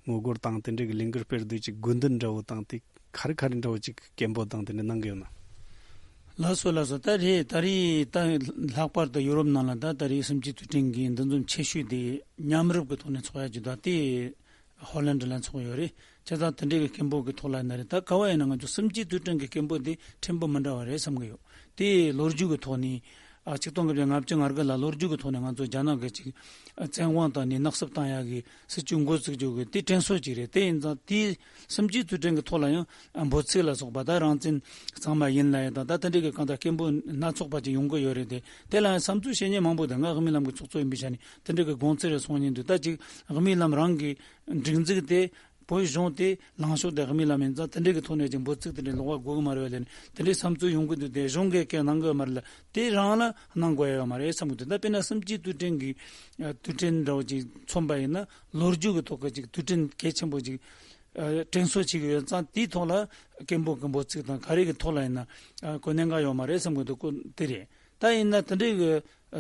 ངོ་རྒོལ་དང་དེ་འདྲའི་གི་ལས་འགུལ་སྤེལ་དུས་ཅིག་དགོས་འདུན་འདྲ་བོ་དང་། དེ་ག་རེ་ག་རེ་འདྲ་བོ་ཅིག་སྐད་འབོད་དང་དེ་འདྲ་གནང་གི་ཡོད་ན། ལགས་སོ། ལགས་སོ། ད་རེས་ད་རེས་ད་ལྷག་པར་དུ་ཡུ་རོབ་ནང་ལ་ད་ད་རེས་གསུམ་བཅུའི་དུས་དྲན་གྱི་འདུ་འཛོམས་ཆེ་ཤོས་དེ་མཉམ་རུབ་ཀྱི་ཐོག་ནས་ཚོགས་ཡ་ཅིག་དང་། དེ་ཧོ་ལན་ཌི་ལ་ཚོགས་ཡོད་རེད། བྱས་ཙང་དེ་འདྲའི་གི་སྐད་འབོད་ཀྱི་ཐོག་ལ་ཡིན་ན་རེད། ད་ག་བ་ཡིན་ན་ང་ཚོ་གསུམ་བཅུའི་དུས་དྲན་གྱི་སྐད་འབོད་དེ་ཕྲན་བུ་མི་འདྲ་བ་རེད་བསམ་གྱི་ཡོད། དེ་ལོ་རྒྱུས་ཀྱི་ཐོག་ནས། ཨ། ཆིག་སྟོང་དགུ་བརྒྱ་ལྔ་བཅུ་ང་དགུ་ལ་ལོ་རྒྱུས་ཀྱི་ཐོག་ནས་ང་ཚོ་རྒྱ་ནག་གི་ཅིག་བཙན་དབང་བཏང་ནས་ནག་བསུབ་བཏང་ཡག་གི་སྲིད་ཇུས་འགོ་བཙུགས་རྒྱུ་གི་དེ་དྲན་གསོ་ཅིག་རེད། དེ་ཡིན་ཙང་དེའི་གསུམ་བཅུའི་དུས་དྲན་གྱི་ཐོག་ལ་ཡང་འབོད་ཚིག་ལ་སོགས་པ། ད་རང་བཙན་གཙང་མ་ཡིན་ལབ་ཡ་དང་། ད་དེ་འདྲའི་གི་གང་ལྟར་སྐད་འབོད་སྣ་ཚོགས་པ་ཅིག་ཡོང་གི་ཡོད་རེད་དེ། དེ་ལ་ཡང་བསམ་ཚུལ་བཤད་མཁན་མང་པོ་འདུག། ང་དབུ་མའི་ལམ་གྱི་ཚོགས་གཙོ་ཡིན་པའི་ཆ་ནས་དེ་འདྲའི་གི་དགོངས་ཚུལ་རེ་གསུང་མཁན་འདུག། ད་ཅིག་དབུ་མའི་ལམ་རང་གི་སྒྲིག་འཛུགས་དེ། བོད་གཞུང་དེ་ལངས་ཕྱོགས་དེ་དབུ་མའི་ལམ་ཡིན་ཙང་། དེ་འདྲའི་གི་ཐོག་ནས་ཀྱི་འབོད་ཚིག་དེ་འདྲའི་ལོག་པ་དགོས་ཀྱི་མ་རེད་པས་ལབ་ནས་དེ་འདྲའི་བསམ་ཚུལ་ཡོང་གི་འདུག། དེ་གཞུང་གིས་སྐད་གནང་གི་ཡོད་མ་རེད་ལ། དེ་རང་ལ་གནང་དགོས་ཡ་ཡོད་མ་རེད་བསམ་གི་འདུག། ད་དཔེར་ན་གསུམ་བཅུའི་དུས་དྲན་གྱི། ཨ། དུས་དྲན་འདྲ་བོ་ཅིག་མཚོན་པ་ཡིན་ན། ལོ་རྒྱུས་ཀྱི་ཐོག་གི་ཅིག་དུས་དྲན་གལ་ཆེན་པོ་ཅིག་ཨ། དྲན་གསོ་བྱེད་ཀྱི་ཡོད་ཙང་། དེའི་ཐོག་ལ་སྐད་འབོད་ཀྱི་འབོད་ཚིག་དང་ག་རེ་གི་ཐོག་ལ་ཡིན་ན། ཨ། གོ་གནད་འགག་ཡོད་མ་རེད་བསམ་གི་འདུག་གོ། དེ་རེད། ད་ཡིན་ན་དེ་འདྲའི་གི་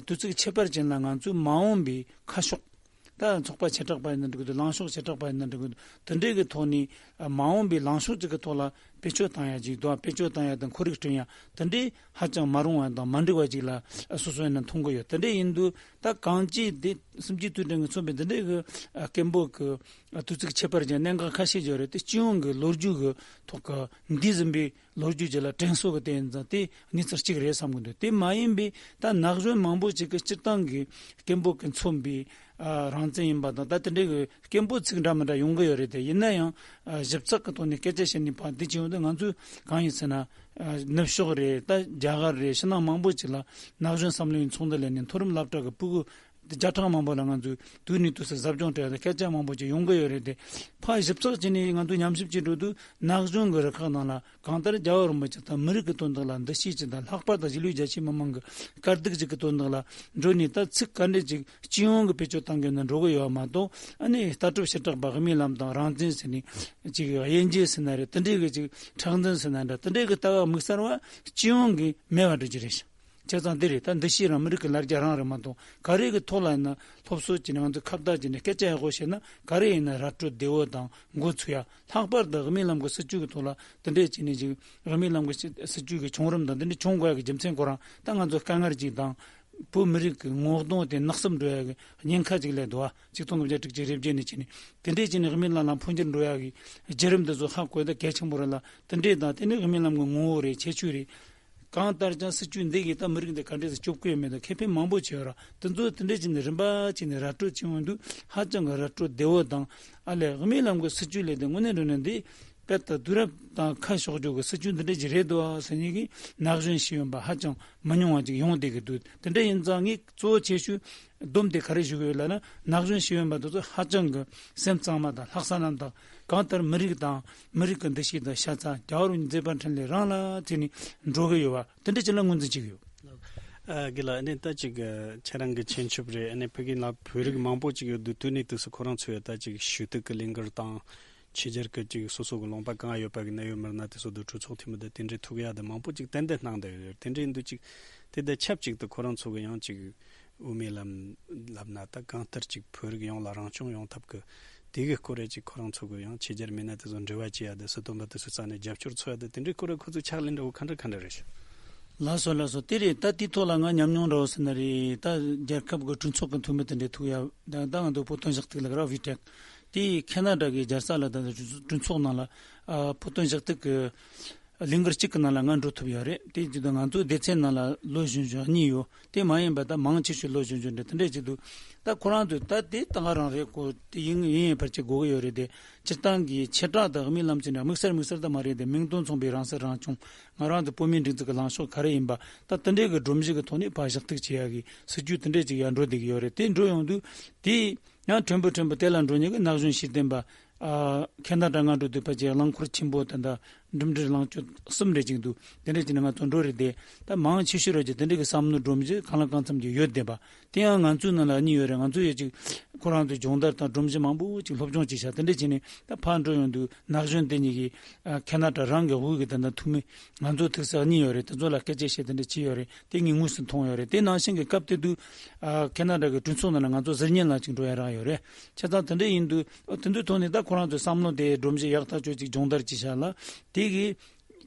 དུས་ཚིགས་ཁྱད་པར་ཅན་ལ་ང་ཚོའི་མ་འོངས་པའི་ཁ་ཕྱོགས། ད་ཚོགས་པ་བྱེ་བྲག་པ་ཡིན་ན་འགྲིག་གི་འདུག། ལངས་ཕྱོགས་བྱེ་བྲག་པ་ཡིན་ན་འགྲིག་གི་འདུག། དེ་འདྲའི་གི་ཐོག་ནས་མ་འོངས་པའི་ལངས་ཕྱོགས་ཅིག་གི་ཐོག་ལ་ བེད་སྤྱོད་བཏང་ཡ་ཅིག་འདུག་བེད་སྤྱོད་བཏང་ཡ་དང་ཁོར་ཡུག་བསྐྲུན་ཡ་དེ་འདྲའི་ཧ་ཅང་མ་རུང་བ་དང་མ་འགྲིག་པ་ཅིག་ལ་སོ་སོ་ཡིན་ན་མཐོང་གི་ཡོད། དེ་འདྲ་ཡིན་དུས་ད་གངས་སྐྱིད་དེ་སུམ་ཅུ་དུས་དྲན་གྱི་མཚོན་པའི་འདི་འདྲའི་གི་སྐད་འབོད་ཀྱི་དུས་ཚིགས་ཁྱད་པར་ཅན་གནད་འགག་ཁ་ཤས་ཡོད་རེད། དེ་སྤྱི་ཡོངས་ཀྱི་ལོ་རྒྱུས་ཀྱི་ཐོག་གི་འདས་ཟིན་པའི་ལོ་རྒྱུས་ཀྱི་ལ་དྲན་གསོ་གི་དེ་ཡིན་ཙང་དེ་གནས་ཚུལ་གཅིག་རེད་བསམ་གི་འདུག་དེ་མ་ཡིན་པའི་ད་ན་གཞོན་མང་པོ་ཅིག་གི་སྤྱིར་བཏང་གི་སྐད་འབོད་ཀྱིས་མཚོན་པའི་ཨ་རང་བཙན་ཡིན་པ་དང་། ད་དེ་འདྲའི་གི་སྐད་འབོད་ཚིག་འདྲ་མི་འདྲ་ཡོང་གི་ཡོད་རེད། དེ་ཡིན་ན་ཡང་ཨ་ཞིབ་ཚགས་ཀྱི་ཐོག་ནས་སྐད་ཆ་བཤད་ནས་ཕར་འདི་བྱས་ཡོང་དུས་ང་ཚོས་གང་ཡིན་ཟེར་ན། ཨ་ནུབ་ཕྱོགས་རེད། ད་རྒྱ་གར་རེད། ཕྱི་ནང་མང་པོ་ཅིག་ལ་ན་གཞོན་བསམ་བློའི་ཚོགས་འདུ་ལས་ནས་མཐོ་རིམ་སློབ་གྲྭ་གི་ཕྲུ་གུ་བརྒྱ་ཕྲག་མང་པོ་ལ་ང་ཚོས་དུས་ནས་དུས་སུ་ཟབ་སྦྱོང་སྤྲད་དེ་སྐད་ཆ་མང་པོ་ཅིག་ཡོང་གི་ཡོད་རེད་དེ། ཕར་ཞིབ་ཚགས་བྱས་ནས་ང་ཚོས་ཉམས་ཞིབ་བྱེད་འགྲོ་དུས་ན་གཞོན་གྱི་རུ་ཁག་ནང་ལ་གང་ལྟར་རྒྱལ་བ་རིན་པོ་ཆེ་དང་མི་རིགས་ཀྱི་དོན་དག་ལ་འདུ་ཤེས་ཅིག་དང་། ལྷག་པར་དུ་གཞིས་ལུས་རྒྱ་ཆེ་མི་མང་གི་དཀའ་སྡུག་ཅིག་གི་དོན་དག་ལ་འགྲོ་ནས། ད་ཚིག་ག་འདྲས་ཅིག་སྤྱི་ཡོངས་ཀྱི་བེད་སྤྱོད་གཏང་གི་ཡོད་ན་འགྲོ་གི་ཡོད་མ་གཏོགས། ཨ་ནི་ལྟ་གྲུབ་བྱེ་བྲག་པ་དབུ་མའི་ལམ་དང་རང་བཙན་ཟེར་ནས་ཅིག་དབྱེ་འབྱེད་ཟེར་ན་རེད། དེ་འདྲའི་གི་ཅིག་མཁྲེགས་འཛིན་ཟེར་ན་འདྲ། དེ་འདྲའི་གི་ལྟ་བ་དམིགས་བསལ་བ་སྤྱི་ཡོངས་ཀྱི་མེད་པ་འགྲོ་རྒྱུ་རེད་ཤག་བྱས་ཙང་འདི་རེད། ད་འདུ་ཤེས་རང་མི་རིགས་ཀྱི་ལ་རྒྱ་རང་རེད་མ་གཏོགས། ག་རེ་གི་ཐོག་ལ་ཡིན་ན་སློབ་གསོ་བྱས་ནས་ང་ཚོས་ཁ་བརྡ་བྱས་ནས་སྐད་ཆ་ཡག་པོ་བཤད་ན་ག་རེ་ཡིན་ན་ར་སྤྲོད་བདེ་བོ་དང་འགོ་ཚུགས་ཡ། ལྷག་པར་དུ་དབུ་མའི་ལམ་གྱི་སྲིད་བྱུས་ཀྱི་ཐོག་ལ་དེ་འདྲས་བྱས་ནས་ཅིག་དབུ་མའི་ལམ་གྱི་སྲིད་བྱུས་ཀྱི་བྱུང་རིམ་དང་དེ་འདྲས་བྱུང་དགོས་ཡ་གི་རྒྱུ་མཚན་ཁོ་རང་ད་ང་ཚོ་དཀའ་ངལ་ཅིག་དང་། བོད་མི་རིགས་ཀྱི་ངོ་གདོང་དེ་ནག་སུབ་འགྲོ་ཡ་གི་ཉེན་ཁ་ཅིག་སླེབས་འདུག་བ། ཆིག་སྟོང་དགུ་བརྒྱ་དྲུག་ཅུ་རེ་བརྒྱད་ནས་བྱས་ནས་དེ་འདྲས་བྱས་ནས་དབུ་མའི་ལམ་ལ་འཕོ་འགྱུར་འགྲོ་ཡ་གི་བརྒྱུད་རིམ་འདི་ཚོ་ཧ་གོ་ཡ་ད་གལ་ཆེན་པོ་རེད་ལ། དེ་འདྲས་དང་དེ་ནི་དབུ་མའི་ལམ་གྱི་ངོ་བོ་རེད། ཁྱད་ཆོས་རེད། གང་ལྟར་ཀྱང་སྲིད་བྱུས་འདི་གིས་ད་མི་རིགས་འདི་ག་འདྲས་སེ་སྐྱོབ་ཀྱི་ཡོད་མེད་དང་ཁེ་ཕན་མང་པོ་བྱེད་ཡོད་ར། དེ་ཚོ་དེ་འདྲས་བྱས་ནས་རིམ་པ་བྱས་ནས་ར་སྤྲོད་བྱེད་ཡོང་དུས་ཧ་ཅང་གི་ར་སྤྲོད་བདེ་བོ་དང་། ཨ་ལས་དབུ་མའི་ལམ་གྱི་སྲིད་བྱུས་ལས་དེ་དངོས་གནས་དྲང་གནས་འདི་དཔལ་དང་དུས་རབས་དང་ཁ་ཕྱོགས་རྒྱུ་གི་སྲིད་བྱུས་འདི་འདྲས་ཅིག་རེད་འདུག་ཨ་ཟེར་མཁན་གྱི་ན་གཞོན་ཤེས་ཡོན་པ་ཧ་ཅང་མི་ཉུང་བ་ཅིག་ཡོང་བསྡད་ཀྱི་འདུག་དེ་འདྲ་ཡིན་ཙང་ངས་གཙོ་བོ་ཆེ་ཤོས་སྡོམ་དེ་ག་རེ་ཞུ་གི་ཡོད་ལབ་ན། ན་གཞོན་ཤེས་ཡོན་པ་དེ་ཚོ་ཧ་ཅང་གི་སེམས་གཙང་མ་དང་ལྷག་བསམ་རྣམ་དག་གང་ལྟར་མི་རིགས་དང་མི་རིགས་ཀྱི་འདུ་ཤེས་དང་ཤ་ཚ། རྒྱལ་བ་རིན་པོ་ཆེའི་མཛད་པ་འཕྲིན་ལས་རང་ལ་བརྩིས་ནས་འགྲོ་གི་ཡོད་པ་དེ་འདྲ་ཅིག་ལ་ངོས་འཛིན་བྱེད་ཀྱི་ཡོད། ཨ་དགེ་ལགས། ཨ་ནི་ད་ཅིག་ཨ་ཁྱེད་རང་གི་ཁྱད་ཆོས་རེད། ཨ་ནི་ཕ་གི་ལ་བོད་རིགས་མང་པོ་ཅིག་ཡོད་འདུག་དུས་ནས་དུས་སུ་ཁོ་རང་ཚོས་ད་ཅིག་ཞུ་གཏུག་གི་ལས་འགུལ་དང་། ཕྱི་རྒྱལ་གྱི་ཅིག་སོ་སོ་གི་ལུང་པ་གང་ཡོད་པ་གི་གནད་ཡོད་མི་སྣ་དེ་ཚོ་དུ་གྲོས་ཚོགས་འཐུས་མི་དེ་དེ་འདྲའི་ཐུག་ཡ་དེ་མང་པོ་ཅིག་ཏན་ཏན་གནང་བསྡད་ཡོད། དེ་འདྲའི་འདུག་ཅིག་དེ་དང་ཆབས་ཅིག་ཏུ་ཁོ་རང་ཚོ་གི་ཡང་ཅིག་དབུ་མའི་ལམ་ལབ་ན་ད་གང་ལྟར་ཅིག་བོད་རིགས་ཡོངས་ལ་རང་སྐྱོང་ཡོང་ཐབས་ཀྱི་དེ་གི་སྐོར་རེ་ཅིག་ཁོ་རང་ཚོ་གི་ཡང་ཕྱི་རྒྱལ་མི་སྣ་དེ་ཚོ་འབྲེལ་བ་བྱེད་ཡ་དེ་སྲིད་དོན་པ་དེ་ཚོའི་རྩ་ནས་རྒྱབ་སྐྱོར་འཚོལ་ཡ་དེ་དེ་འདྲའི་སྐོར་རེ་ཁོ་ཚོས་ཕྱག་ལས་འདྲ་བོ་ག་འདྲ་ག་འདྲ་རེད་ཤག་ལགས་སོ་ལགས་སོ། དེ་རེད། ད་དེའི་ཐོག་ལ་ང་ཉམས་མྱོང་འདྲ་བོ་ཟེར་ན་རེད། ད་རྒྱལ་ཁབ་ཀྱི་གྲོས་ཚོགས་ཀྱི་འཐུས་མི་དེ་འདྲས་ཐུག་ཡ་ད་ད་ང་ཚོ་བོད་དོན་ཞུ་གཏུག་ལ་ར་བི་ཊེག་དེ་ཁེ་ན་ཌ་གི་རྒྱལ་ས་ལ་ད་གྲོས་ཚོགས་ནང་ལ་ཨ་བོད་དོན་ཞུ་གཏུག་གི་ལས་འགུལ་གཅིག་གི་ནང་ལ་ང་འགྲོ་ཐུབ་ཡོད་རེད། དེ་བརྒྱུད་དུ་ང་ཚོ་སྡེ་ཚན་ནང་ལ་ལོ་གཞོན་གཞོན་གཉིས་ཡོད། དེ་མ་ཡིན་པ་ད་མང་ཆེ་ཤོས་ལོ་གཞོན་གཞོན་འདྲ་དེ་འདྲས་ཅིག་འདུག་ད་ཁོ་རང་ཚོས་ད་དེ་ད་ག་རང་རེད་གོ། དེ་ཡིན་ཡིན་ཡིན་ཕར་ཅིག་དགོས་ཀྱི་ཡོད་རེད་དེ། སྤྱིར་བཏང་གི་ཆེ་དྲག་དང་དབུ་མའི་ལམ་ཟེར་ན་དམིགས་བསལ་དམིགས་བསལ་ད་མ་རེད་དེ། མིང་དོན་མཚུངས་པའི་རང་སྲིད་རང་སྐྱོང་། ང་རང་ཚོ་བོད་མིའི་སྒྲིག་འཛུགས་ཀྱི་ལངས་ཕྱོགས་ག་རེ་ཡིན་པ་ད་དེ་འདྲའི་གི་སྒྲོམ་གཞི་གི་ཐོག་ནས་ཕར་ཞུ་གཏུག་བྱེད་ཡ་གི་སྲིད་ཇུས་དེ་འདྲས་ཅིག་ཡར་འགྲོ་བསྡད་ཀྱི་ཡོད་རེད། དེ་འགྲོ་ཡོང་དུས་དེ་ཡང་ཕྲན་བུ་ཕྲན་བུ་དེ་ལ་འགྲོ་མཁན་གྱི་ན་གཞོན་ཤེས་ལྡན་པ་ཨ་ཁེ་ན་ཌ་ང་འགྲོ་དུས་ཕལ་ཆེར་རླངས་འཁོར་ཆེན་པོ་དེ་འདྲ་འགྲིམ་འགྲུལ་ལངས་ཕྱོགས་གསུམ་རེ་ཅིག་འདུག་དེ་འདྲས་ཅིག་ནས་ང་ཚོ་འགྲོ་རེད་དེ། ད་མང་ཆེ་ཤོས་རེ་ཅིག་དེ་འདྲས་ཀྱི་བསམ་བློ་སྒྲོམ་གཞི་གང་ལ་གང་འཚམ་ཅིག་ཡོད་བསྡད་པ། དེ་ཡང་ང་ཚོའི་ནང་ལ་གཉིས་ཡོད་རེད། ང་ཚོ་ཡོད་ཅིག་ཁོ་རང་ཚོའི་སྦྱོང་བརྡར་དང་སྒྲོམ་གཞི་མང་པོ་ཅིག་སློབ་སྦྱོང་བྱས་ཤག་དེ་འདྲས་བྱས་ནས་ད་ཕར་འགྲོ་ཡོང་དུས་ན་གཞོན་དེ་གཉིས་ཀྱིས་ཨ་ཁེ་ན་ཌ་རང་གི་དབུས་ཀྱི་ད་ལྟ་འཐུས་མི་ང་ཚོ་ཐུག་ས་གཉིས་ཡོད་རེད། དེ་ཚོ་ལ་སྐད་ཆ་བཤད་དེ་འདྲས་བྱས་ཡོད་རེད། དེ་ངས་དངོས་སུ་མཐོང་ཡོད་རེད། དེ་ནང་བཞིན་གྱི་སྐབས་དེ་དུས་ཨ་ཁེ་ན་ཌ་གི་གྲོས་ཚོགས་ནང་ལ་ང་ཚོ་ཟུར་ཉན་ལ་ཅིག་འགྲོ་ཡ་རག་ཡོད་རེད། བྱས་ཙང་དེ་འདྲས་ཡིན་དུས་ཨ་དེ་ཚོའི་ཐོག་ནས་ད་ཁོ་རང་ཚོའི་བསམ་བློ་དེ་སྒྲོམ་གཞི་ཡག་ཐག་ཆོད་ཅིག་སྦྱོང་བརྡར་བྱས་ཤག་ལ། དེ་གི་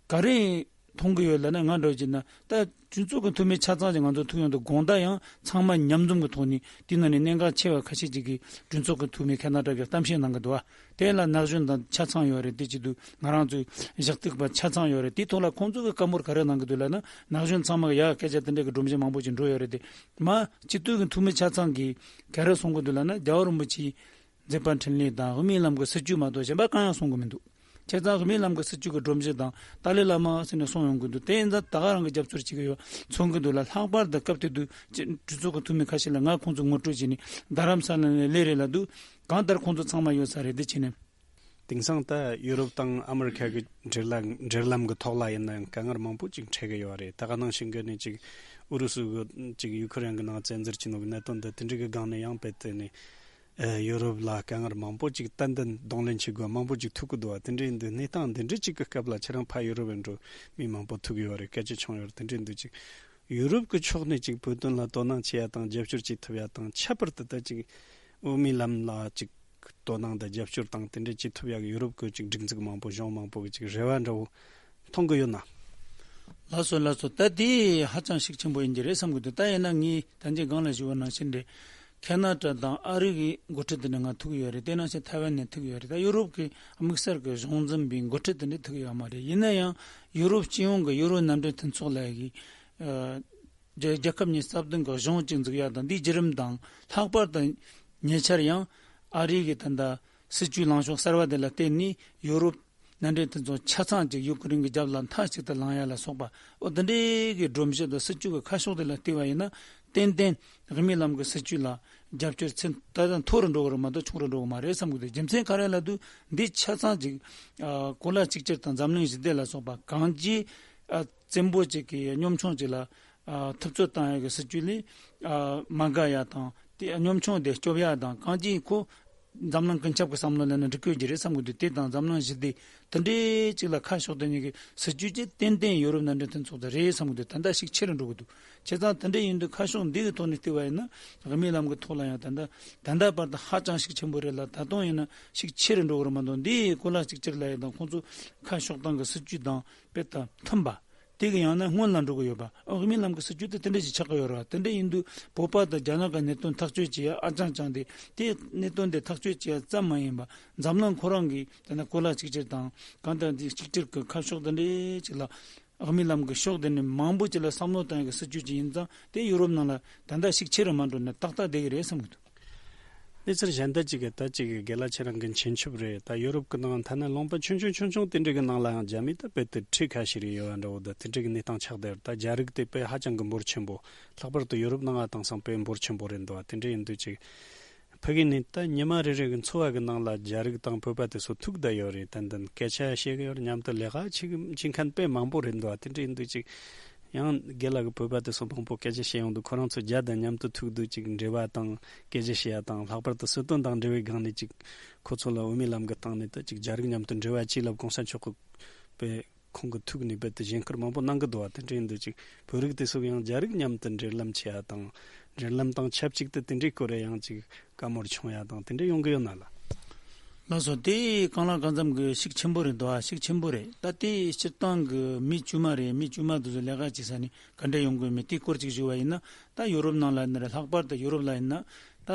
ག་རེ་མཐོང་གི་ཡོད་ལབ་ན། ང་འདྲ་བྱས་ན་ད་གྲོས་ཚོགས་ཀྱི་འཐུས་མི་ཆ་ཚང་ཞིག་ང་ཚོ་ཐུག་ཡོང་དུས་དགོང་དག་ཡང་ཚང་མ་མཉམ་འཛོམས་ཀྱི་ཐོག་ནས་དེ་ནང་ནས་གནད་འགག་ཆེ་བ་ཁ་ཤས་ཅིག་གི་གྲོས་ཚོགས་ཀྱི་འཐུས་མི་ཁེ་ན་ཌ་གི་གཏམ་བཤད་གནང་གི་འདུག་བ། དེ་ལ་ན་གཞོན་དང་ཆ་ཚང་ཡོད་རེད། དེ་བྱེད་དུས་ང་རང་ཚོའི་ཞུ་གཏུག་པ་ཆ་ཚང་ཡོད་རེད། དེའི་ཐོག་ལ་ཁོང་ཚོ་གི་བཀའ་མོལ་ག་རེ་གནང་གི་འདུག་ལབ་ན། ན་གཞོན་ཚང་མ་གི་ཡ་སྐད་ཆ་དེ་འདྲ་གི་སྒྲོམ་གཞི་མང་པོ་ཅིག་འགྲོ་ཡོད་རེད་དེ། མ་སྤྱི་འཐུས་ཀྱི་འཐུས་མི་ཆ་ཚང་གིས་ག་རེ་གསུང་གི་འདུག་ལབ་ན། རྒྱལ་བ་རིན་པོ་ཆེའི་མཛད་པ་འཕྲིན་ལས་དང་དབུ་མའི་ལམ་གྱི་སྲིད་བྱུས་མ་གཏོགས་གཞན་པ་གང་ཡང་གསུང་གི་མི་འདུག་བྱས་ཙང་དབུ་མའི་ལམ་གྱི་སྲིད་བྱུས་ཀྱི་སྒྲོམ་གཞི་དང་ཏཱ་ལའི་བླ་མ་ཟེར་ནས་གསུང་ཡོང་གི་འདུག་དེ་ཡིན་ཙང་ད་ག་རང་གི་རྒྱབ་སྐྱོར་བྱེད་ཀྱི་ཡོད་མཚོན་གྱི་འདུག་ལ། ལྷག་པར་དུ་སྐབས་དེ་དུས་གྲོས་ཚོགས་ཀྱི་འཐུས་མི་ཁ་ཤས་ལ་ང་ཁོང་ཚོ་ངོ་སྤྲོད་བྱས་ནས་རྡ་རམ་ས་ལ་ནས་སླེབས་རེད་ལབ་དུས་གང་ལྟར་ཁོང་ཚོ་ཚང་མ་ཡོད་ས་རེད། དེ་བྱས་ནས། དེང་སང་ད་ཡུ་རོབ་དང་ཨ་མི་རི་ཁ་གི་འབྲེལ་ལམ་འབྲེལ་ལམ་གྱི་ཐོག་ལ་ཡིན་ན་ཡང་དཀའ་ངལ་མང་པོ་ཅིག་འཕྲད་ཀྱི་ཡོད་རེད། ད་ག་ནང་བཞིན་གྱི་ནི་ཅིག་ཨུ་རུ་སུ་གི་ཅིག་ཡུ་ཁུ་རེན་གྱི་ནང་བཙན་འཛུལ་བྱས་ནོ་གི་གནད་དོན་འདི་དེ་འདྲའི་གི་སྒང་ནས་ཡང་རྦད་དེ་ནི་ཨ་ཡུ་རོབ་ལ་དཀའ་ངལ་མང་པོ་ཅིག་ཏན་ཏན་གདོང་ལེན་བྱེད་དགོས་མང་པོ་ཅིག་ཐུག་གི་འདུག་བ། དེ་འདྲའི་འདི་གནས་སྟངས་འདི་འདྲའི་ཅིག་གི་སྐབས་ལ་ཁྱེད་རང་ཕ་ཡུ་རོབ་ཡིན་འགྲོ་མི་མང་པོ་ཐུག་གི་ཡོད་རེད། སྐད་ཆ་བྱུང་ཡོད་རེད། དེ་འདྲའི་འདི་ཅིག་ཡུ་རོབ་ཀྱི་ཕྱོགས་ནས་ཅིག་བོད་དོན་ལ་དོ་སྣང་བྱེད་ཡ་དང་རྒྱབ་སྐྱོར་བྱེད་ཐུབ་ཡ་དང་། ཁྱད་པར་དུ་ད་ཅིག་དབུ་མའི་ལམ་ལ་ཅིག་ དོ་སྣང་དང་རྒྱབ་སྐྱོར་དང་དེ་འདྲ་བྱེད་ཐུབ་ཡག་གི་ཡུ་རོབ་ཀྱི་ཅིག་སྒྲིག་འཛུགས་མང་པོ་གཞུང་མང་པོ་གི་ཅིག་རེ་བ་འདྲ་བོ་མཐོང་གི་ཡོད་ན། ལགས་སོ་ལགས་སོ། ད་དེ་ཧ་ཅང་ཤུགས་ཆེན་པོ་ཡིན་གྱི་རེད་བསམ་གྱི་འདུག་ད་ཡིན་ན་ངས་ད་གིན་སྒང་ལ་ཞུས་པ་ནང་བཞིན་རེད། ཁེ་ན་ཌ་དང་ཨ་རི་གི་འགོ་ཁྲིད་དེ་འདྲ་ང་ཐུག་ཡོད་རེད། དེ་ནང་བཞིན་ཐའེ་ཝན་ནས་ཐུག་ཡོད་རེད། ད་ཡུ་རོབ་ཀྱི་དམིགས་བསལ་གྱི་གཞུང་འཛིན་པའི་འགོ་ཁྲིད་དེ་འདྲ་ཐུག་ཡོད་མ་རེད། ཡིན་ན་ཡང་ཡུ་རོབ་སྤྱི་ཡོངས་ཀྱི་ཡུ་རོབ་མནའ་འབྲེལ་མཐུན་ཚོགས་ལ་ཡི་རྒྱལ་རྒྱལ་ཁབ་གཉིས་རྩ་བདུན་གྱི་གཞུང་གཅིག་འཛུགས་ཡག་དང་འདིའི་བརྒྱུད་རིམ་དང་། ལྷག་པར་དུ་ཉེ་ཆར་ཡང་ཨ་རི་གི་ད་ལྟ་སྲིད་བྱུས་ལངས་ཕྱོགས་གསར་བ་དེ་ལ་བརྟེན་ནས་ཡུ་རོབ་མནའ་འབྲེལ་མཐུན་ཚོགས་ཆ་ཚང་གཅིག་ཡུ་ཀེ་རེན་གྱི་རྒྱབ་ལ་མཐའ་གཅིག་ཏུ་ལངས་ཡག་ལ་སོགས་པ། འོ་འདི་འདྲའི་གི་སྒྲོམ་གཞི་དང་སྲིད་བྱུས་ཀྱི་ཁ་ཕྱོགས་དེ་ལ་བལྟས་པ་ཡིན་ན། ཏན་ཏན་དབུ་མའི་ལམ་གྱི་སྲིད་བྱུས་ལ་རྒྱབ་སྐྱོར་ཚད་ད་ལྟ་མཐོ་རུ་འགྲོ་གི་རེད་མ་གཏོགས་ཆུང་རུ་འགྲོ་གི་མ་རེད་བསམ་གྱི་འདུག་རྒྱུ་མཚན་ག་རེ་ལབ་དུས་འདི་ཆ་ཚང་གཅིག་ཨ་གོ་ལ་གཅིག་གྱུར་དང་འཛམ་གླིང་ཞི་བདེ་ལ་སོགས་པ་གང་ཅི་ཨ་བཙན་པོ་གཅིག་གི་གཉོམ་ཆུང་གཅིག་ལ་ཨ་ཐུབ་ཚོད་བཏང་ཡག་གི་སྲིད་བྱུས་ལས་ཨ་མ་དགའ་ཡག་དང་དེ་གཉོམ་ཆུང་དེ་སྐྱོབ་ཡག་དང་། གང་ཅི་ཁོ་འཛམ་གླིང་ཀུན་ཁྱབ་ཀྱི་བསམ་བློ་ལེན་ན་འགྲིག་གི་ཡོད་ཀྱི་རེད་བསམ་གྱི་འདུག་དེ་དང་འཛམ་གླིང་ཞི་བདེ་དེ་འདྲའི་གཅིག་ལ་ཁ་ཕྱོགས་དེ་གཉིས་ཀྱི་སྲིད་བྱུས་ཀྱི་ཏན་ཏན་ཡུ་རོབ་མནའ་འབྲེལ་མཐུན་ཚོགས་དེ་རེད་བསམ་གྱི་འདུག་ད་ལྟ་ཤུགས་ཆེ་རུ་འགྲོ་གི་འདུག་བྱས་ཙང་དེ་འདྲ་ཡིན་དུས་ཁ་ཕྱོགས་འདི་གི་ཐོག་ནས་བལྟས་པ་ཡིན་ན། དབུ་མའི་ལམ་གྱི་ཐོག་ལ་ཡང་ད་ལྟ་ད་ལྟ་བར་དུ་ཧ་ཅང་ཤུགས་ཆེན་པོ་རེད་ལ། ད་དུང་ཡིན་ན་ཤུགས་ཆེ་རུ་འགྲོ་གི་རེད་མ་གཏོགས། འདི་གོ་ལ་གཅིག་གྱུར་ལ་ཡང་དང་ཁོང་ཚོ་ཁ་ཕྱོགས་སྟངས་ཀྱི་སྲིད་བྱུས་དང་དཔེ་དང་མཐུན་པ། དེ་གི་ཡང་ན་སྔོན་ལ་འགྲོ་གི་ཡོད་པ། ཨ་དབུ་མའི་ལམ་གྱི་སྲིད་བྱུས་དེ་དེ་འདྲ་ཞིག་ཆགས་ཀྱི་ཡོད་རེད་བ། དེ་འདྲ་ཡིན་དུས་བོད་པ་དང་རྒྱ་ནག་གི་གནད་དོན་ཐག་གཅོད་བྱེད་ཡ་ཨ་ཅང་ཅང་དེ། དེ་གནད་དོན་དེ་ཐག་གཅོད་བྱེད་ཡ་ཙམ་མ་ཡིན་པ། འཛམ་གླིང་ཁོ་རང་གི་ད་ནི་གོ་ལ་གཅིག་གྱུར་དང་གང་ལྟར་འདི་གཅིག་གྱུར་གྱི་ཁ་ཕྱོགས་དེ་འདྲའི་ཅིག་ལ། དབུ་མའི་ལམ་གྱི་ཕྱོགས་དེ་ནི་མང་པོ་ཅིག་ལ་བསམ་བློ་བཏང་ཡག་གི་སྲིད་བྱུས་ཅིག་ཡིན་ཙང་། དེ་ཡུ་རོབ་ནང་ལ་ད་ལྟ་ཤུགས་ཆེ་རུ་མ་འགྲོ་ན་ཏག་ཏག་བསྡད་ཀྱི་རེད་བསམ་གྱི་འདུག་གནས་ཚུལ་གཞན་དག་ཅིག་གི་ད་ཅིག་གི་རྒན་ལགས་ཁྱེད་རང་གི་མཁྱེན་ཆུབ་རེད། ད་ཡོ་རོབ་ཀྱི་ནང་ཐ་ན་ལུང་པ་ཆུང་ཆུང་ཆུང་ཆུང་དེ་འདྲ་གི་ནང་ལའང་རྒྱ་མི་ད་དཔེ་དེ་ཁྲི་ཁ་ཤས་རེ་ཡོད་པ་འདྲ་བོ། ད་དེ་འདྲ་གི་གནས་སྟངས་ཆགས་བསྡད་ཡོད་རེད། ད་རྒྱ་རིགས་དེ་དཔེ་ཧ་ཅང་གི་འབོར་ཆེན་པོ། ལྷག་པར་དུ་ཡོ་རོབ་ནང་ང་དེང་སང་དཔེ་འབོར་ཆེན་པོ་རེད་འདུག་བ། དེ་འདྲ་ཡིན་དུས་ཅིག་ཕ་གི་ནས་ད་ཉི་མ་རེ་རེ་གི་འཚོ་བ་གི་ནང་ལ་རྒྱ་རིགས་དང་བོད་པ་དེ་ཚོ་ཐུག་བསྡད་ཡོད་རེད། ཏན་ཏན་སྐད་ཆ་བཤད་གི་ཡོད་རེད། མཉམ་དུ་ལས་ཀ་བྱེད་གི་བྱེད་མཁན་དཔེ་མང་པོ་རེད་འདུག་བ། དེ་འདྲ་ཡིན་དུས་ཅིག་ཡང་རྒན་ལགས་ཀྱིས་བོད་པ་དེ་ཚོ་མང་པོ་སྐད་ཆ་བཤད་ཡོང་དུས། ཁོ་རང་ཚོ་རྒྱ་དང་མཉམ་དུ་ཐུག་དུས་ཅིག་འབྲེལ་བ་དང་སྐད་ཆ་བཤད་ཡ་དང་། ལྷག་པར་དུ་སྲིད་དོན་དང་འབྲེལ་བའི་སྒང་ནས་ཅིག་ཁོ་ཚོ་ལ་དབུ་མའི་ལམ་གྱི་སྟེང་ནས་ད་ཅིག་རྒྱ་རིགས་མཉམ་དུ་འབྲེལ་བ་བྱེད་ལབ་གོང་ས་མཆོག་གིས་དཔེ་ཁོང་གི་ཐུགས་ནས་རྦད་དེ་བཞེངས་སྐུལ་མང་པོ་གནང་གི་འདུག་བ། དེ་འདྲ་ཡིན་དུས་ཅིག་བོད་རིགས་དེ་ཚོ་ཡང་རྒྱ་རིགས་མཉམ་དུ་འབྲེལ་ལམ་བྱེད་ཡ་དང་། འབྲེལ་ལམ་དང་ཆབས་ཅིག་ཏུ་དེ་འདྲའི་སྐོར་ར་ཡང་ཅིག་བཀའ་མོལ་བྱུང་ཡ་དང་དེ་འདྲ་ཡོང་གི་ཡོད་ན་ལ། ལགས་སོ། དེ་གང་ལ་གང་འཚམ་གི་ཤུགས་ཆེན་པོ་རེད་འདུག་ཨ། ཤུགས་ཆེན་པོ་རེད། ད་དེ་སྤྱིར་བཏང་གི་མི་དཀྱུས་མ་རེད། མི་དཀྱུས་མ་དེ་ཚོ་ལས་ཀ་བྱེད་ས་ནི་ག་འདྲ་ཡོང་གི་མེད། དེ་སྐོར་ཅིག་ཞུ་བ་ཡིན་ན། ད་ཡོ་རོབ་ནང་ལ་ཡིན་ན་རེད། ལྷག་པར་དུ་ཡོ་རོབ་ལ་ཡིན་ན། ད་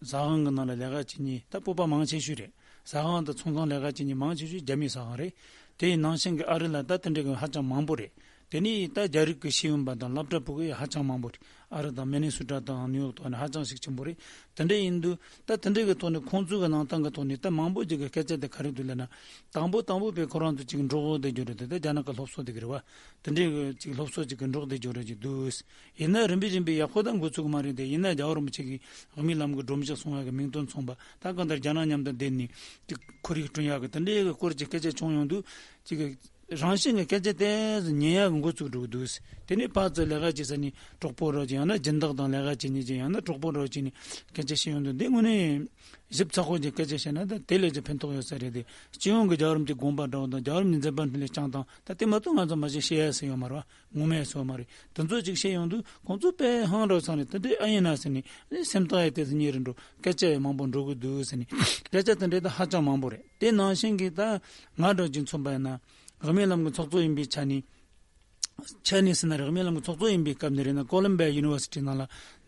ཟ་ཁང་གི་ནང་ལ་ལས་ཀ་བྱེད་མཁན་ད་བོད་པ་མང་ཆེ་ཤོས་རེད། ཟ་ཁང་དང་ཚོང་ཁང་ལས་ཀ་བྱེད་མཁན་མང་ཆེ་ཤོས་རྒྱ་མིའི་ཟ་ཁང་རེད། དེ་ཡི་ནང་བཞིན་གྱི་ཨ་རི་ལ་ད་དེ་འདྲ་གི་ཧ་ཅང་མང་པོ་རེད། དེ་ནས་ད་རྒྱ་རིགས་ཀྱི་ཤེས་ཡོན་པ་དང་སློབ་གྲྭ་ཕྲུ་གུ་ཡི་ཧ་ཅང་མང་པོ་རེད། ཨ་རི་དང་མི་ནི་སོ་ཊ་དང་ནིའུ་ཡོག་ཐོག་ནས་ཧ་ཅང་ཤུགས་ཆེན་པོ་རེད། དེ་འདྲ་ཡིན་དུས་ད་དེ་འདྲ་གི་ཐོག་ནས་ཁོང་ཚོའི་གི་ནང་སྟངས་ཀྱི་ཐོག་ནས་ད་མང་པོ་ཅིག་གི་སྐད་ཆ་དེ་ག་རེ་འདུག་ལབ་ན། དང་པོ་དང་པོ་དཔེ་ཁོ་རང་ཚོ་ཅིག་འབྲོག་འོག་དེ་རྒྱུ་རེད་དེ། ད་རྒྱ་ནག་གི་སློབ་གསོ་དེ་གི་རེད་བ། དེ་འདྲའི་གི་ཅིག་སློབ་གསོ་ཅིག་གི་འབྲོག་དེ་རྒྱུ་རེད་ཅིག་འདུག་ཡིན་ན་རིམ་པས་རིམ་པས་ཡག་པོ་ད་འགོ་ཚུགས་མ་རེད་དེ། ཡིན་ན་རྒྱལ་བ་རིན་པོ་ཆེ་གིས་དབུ་མའི་ལམ་གྱི་སྒྲོམ་གཞི་སྲུང་བ་གི་མིང་དོན་མཚུངས་པ། ད་གང་ལྟར་རྒྱ་ནག་མཉམ་དུ་བསྡད་ནས་ཅིག་ཁོར་ཡུག་བསྐྲུན་ཡག་གི་དེ་འདྲའི་གི་སྐོར་གྱི་སྐད་ཆ་བྱུང་ཡོང་དུས། ཅིག་རང་བཞིན་གྱི་སྐད་ཆ་དེ་ཉན་ཡག་གི་འགོ་ཚུགས་འགྲོ་གི་འདུག་དེ་ནས་ཕར་ཚུར་ལས་ཀ་བྱེད་ས་ནས་གྲོགས་པོ་རོགས་ཅིག་ཡང་ན་སྦྱིན་བདག་དང་ལས་ཀ་བྱེད་མཁན་ཅིག་ཡང་ན་གྲོགས་པོ་རོགས་ཅིག་ནས་སྐད་ཆ་བཤད་ཡོང་དུས། འདི་དངོས་གནས་ཞིབ་ཚགས་པོ་ཅིག་སྐད་ཆ་བཤད་ན་ད་དེ་ལས་ཀྱང་ཕན་ཐོགས་ཡོད་ས་རེད་དེ། སྤྱི་ཡོངས་ཀྱི་རྒྱལ་བ་རིན་པོ་ཆེའི་དགོངས་པ་འདྲ་བོ་དང་རྒྱལ་བ་རིན་པོ་ཆེའི་མཛད་པ་འཕྲིན་ལས་བསྐྱངས་སྟངས་ད་དེ་མ་གཏོགས་ང་ཚོ་མ་གཞི་བཤད་ཡ་ཟེར་ཡོད་མ་རེད་བ། ངོ་མས་སོ་མ་རེད། དེ་ཚོ་ཅིག་བཤད་ཡོང་དུས་ཁོང་ཚོ་དཔེ་ཧང་འདྲ་བོ་ཚང་རེད། དེ་འདྲའི་ཨ་ཡིན་ན་ཟེར་ནས་སེམས་ཐག་ཡ་དེ་ཚོ་གཉིས་རེད་འགྲོ། སྐད་ཆ་ཡང་མང་པོ་འགྲོ་གི་འདུག་ཟེར་ནས། སྐད་ཆ་དེ་འདྲའི་ད་ཧ་ཅང་མང་པོ་རེད། དེ་ནང་བཞིན་གྱི་ད་ང་འདྲ་ཅིག་མཚོན་པ་ཡིན་ན། དབུ་མའི་ལམ་གྱི་ཚོགས་གཙོ་ཡིན་པའི་ཆ་ནས། ཆ་ནས་ཟེར་ན་རེད། དབུ་མའི་ལམ་གྱི་ཚོགས་གཙོ་ཡིན་པའི་སྐབས་ནས་རེད་ན། ཀོ་ལམ་བྷི་ཡ་ཡུ་ནི་ཝར་སི་ཊི་ནང་ལ་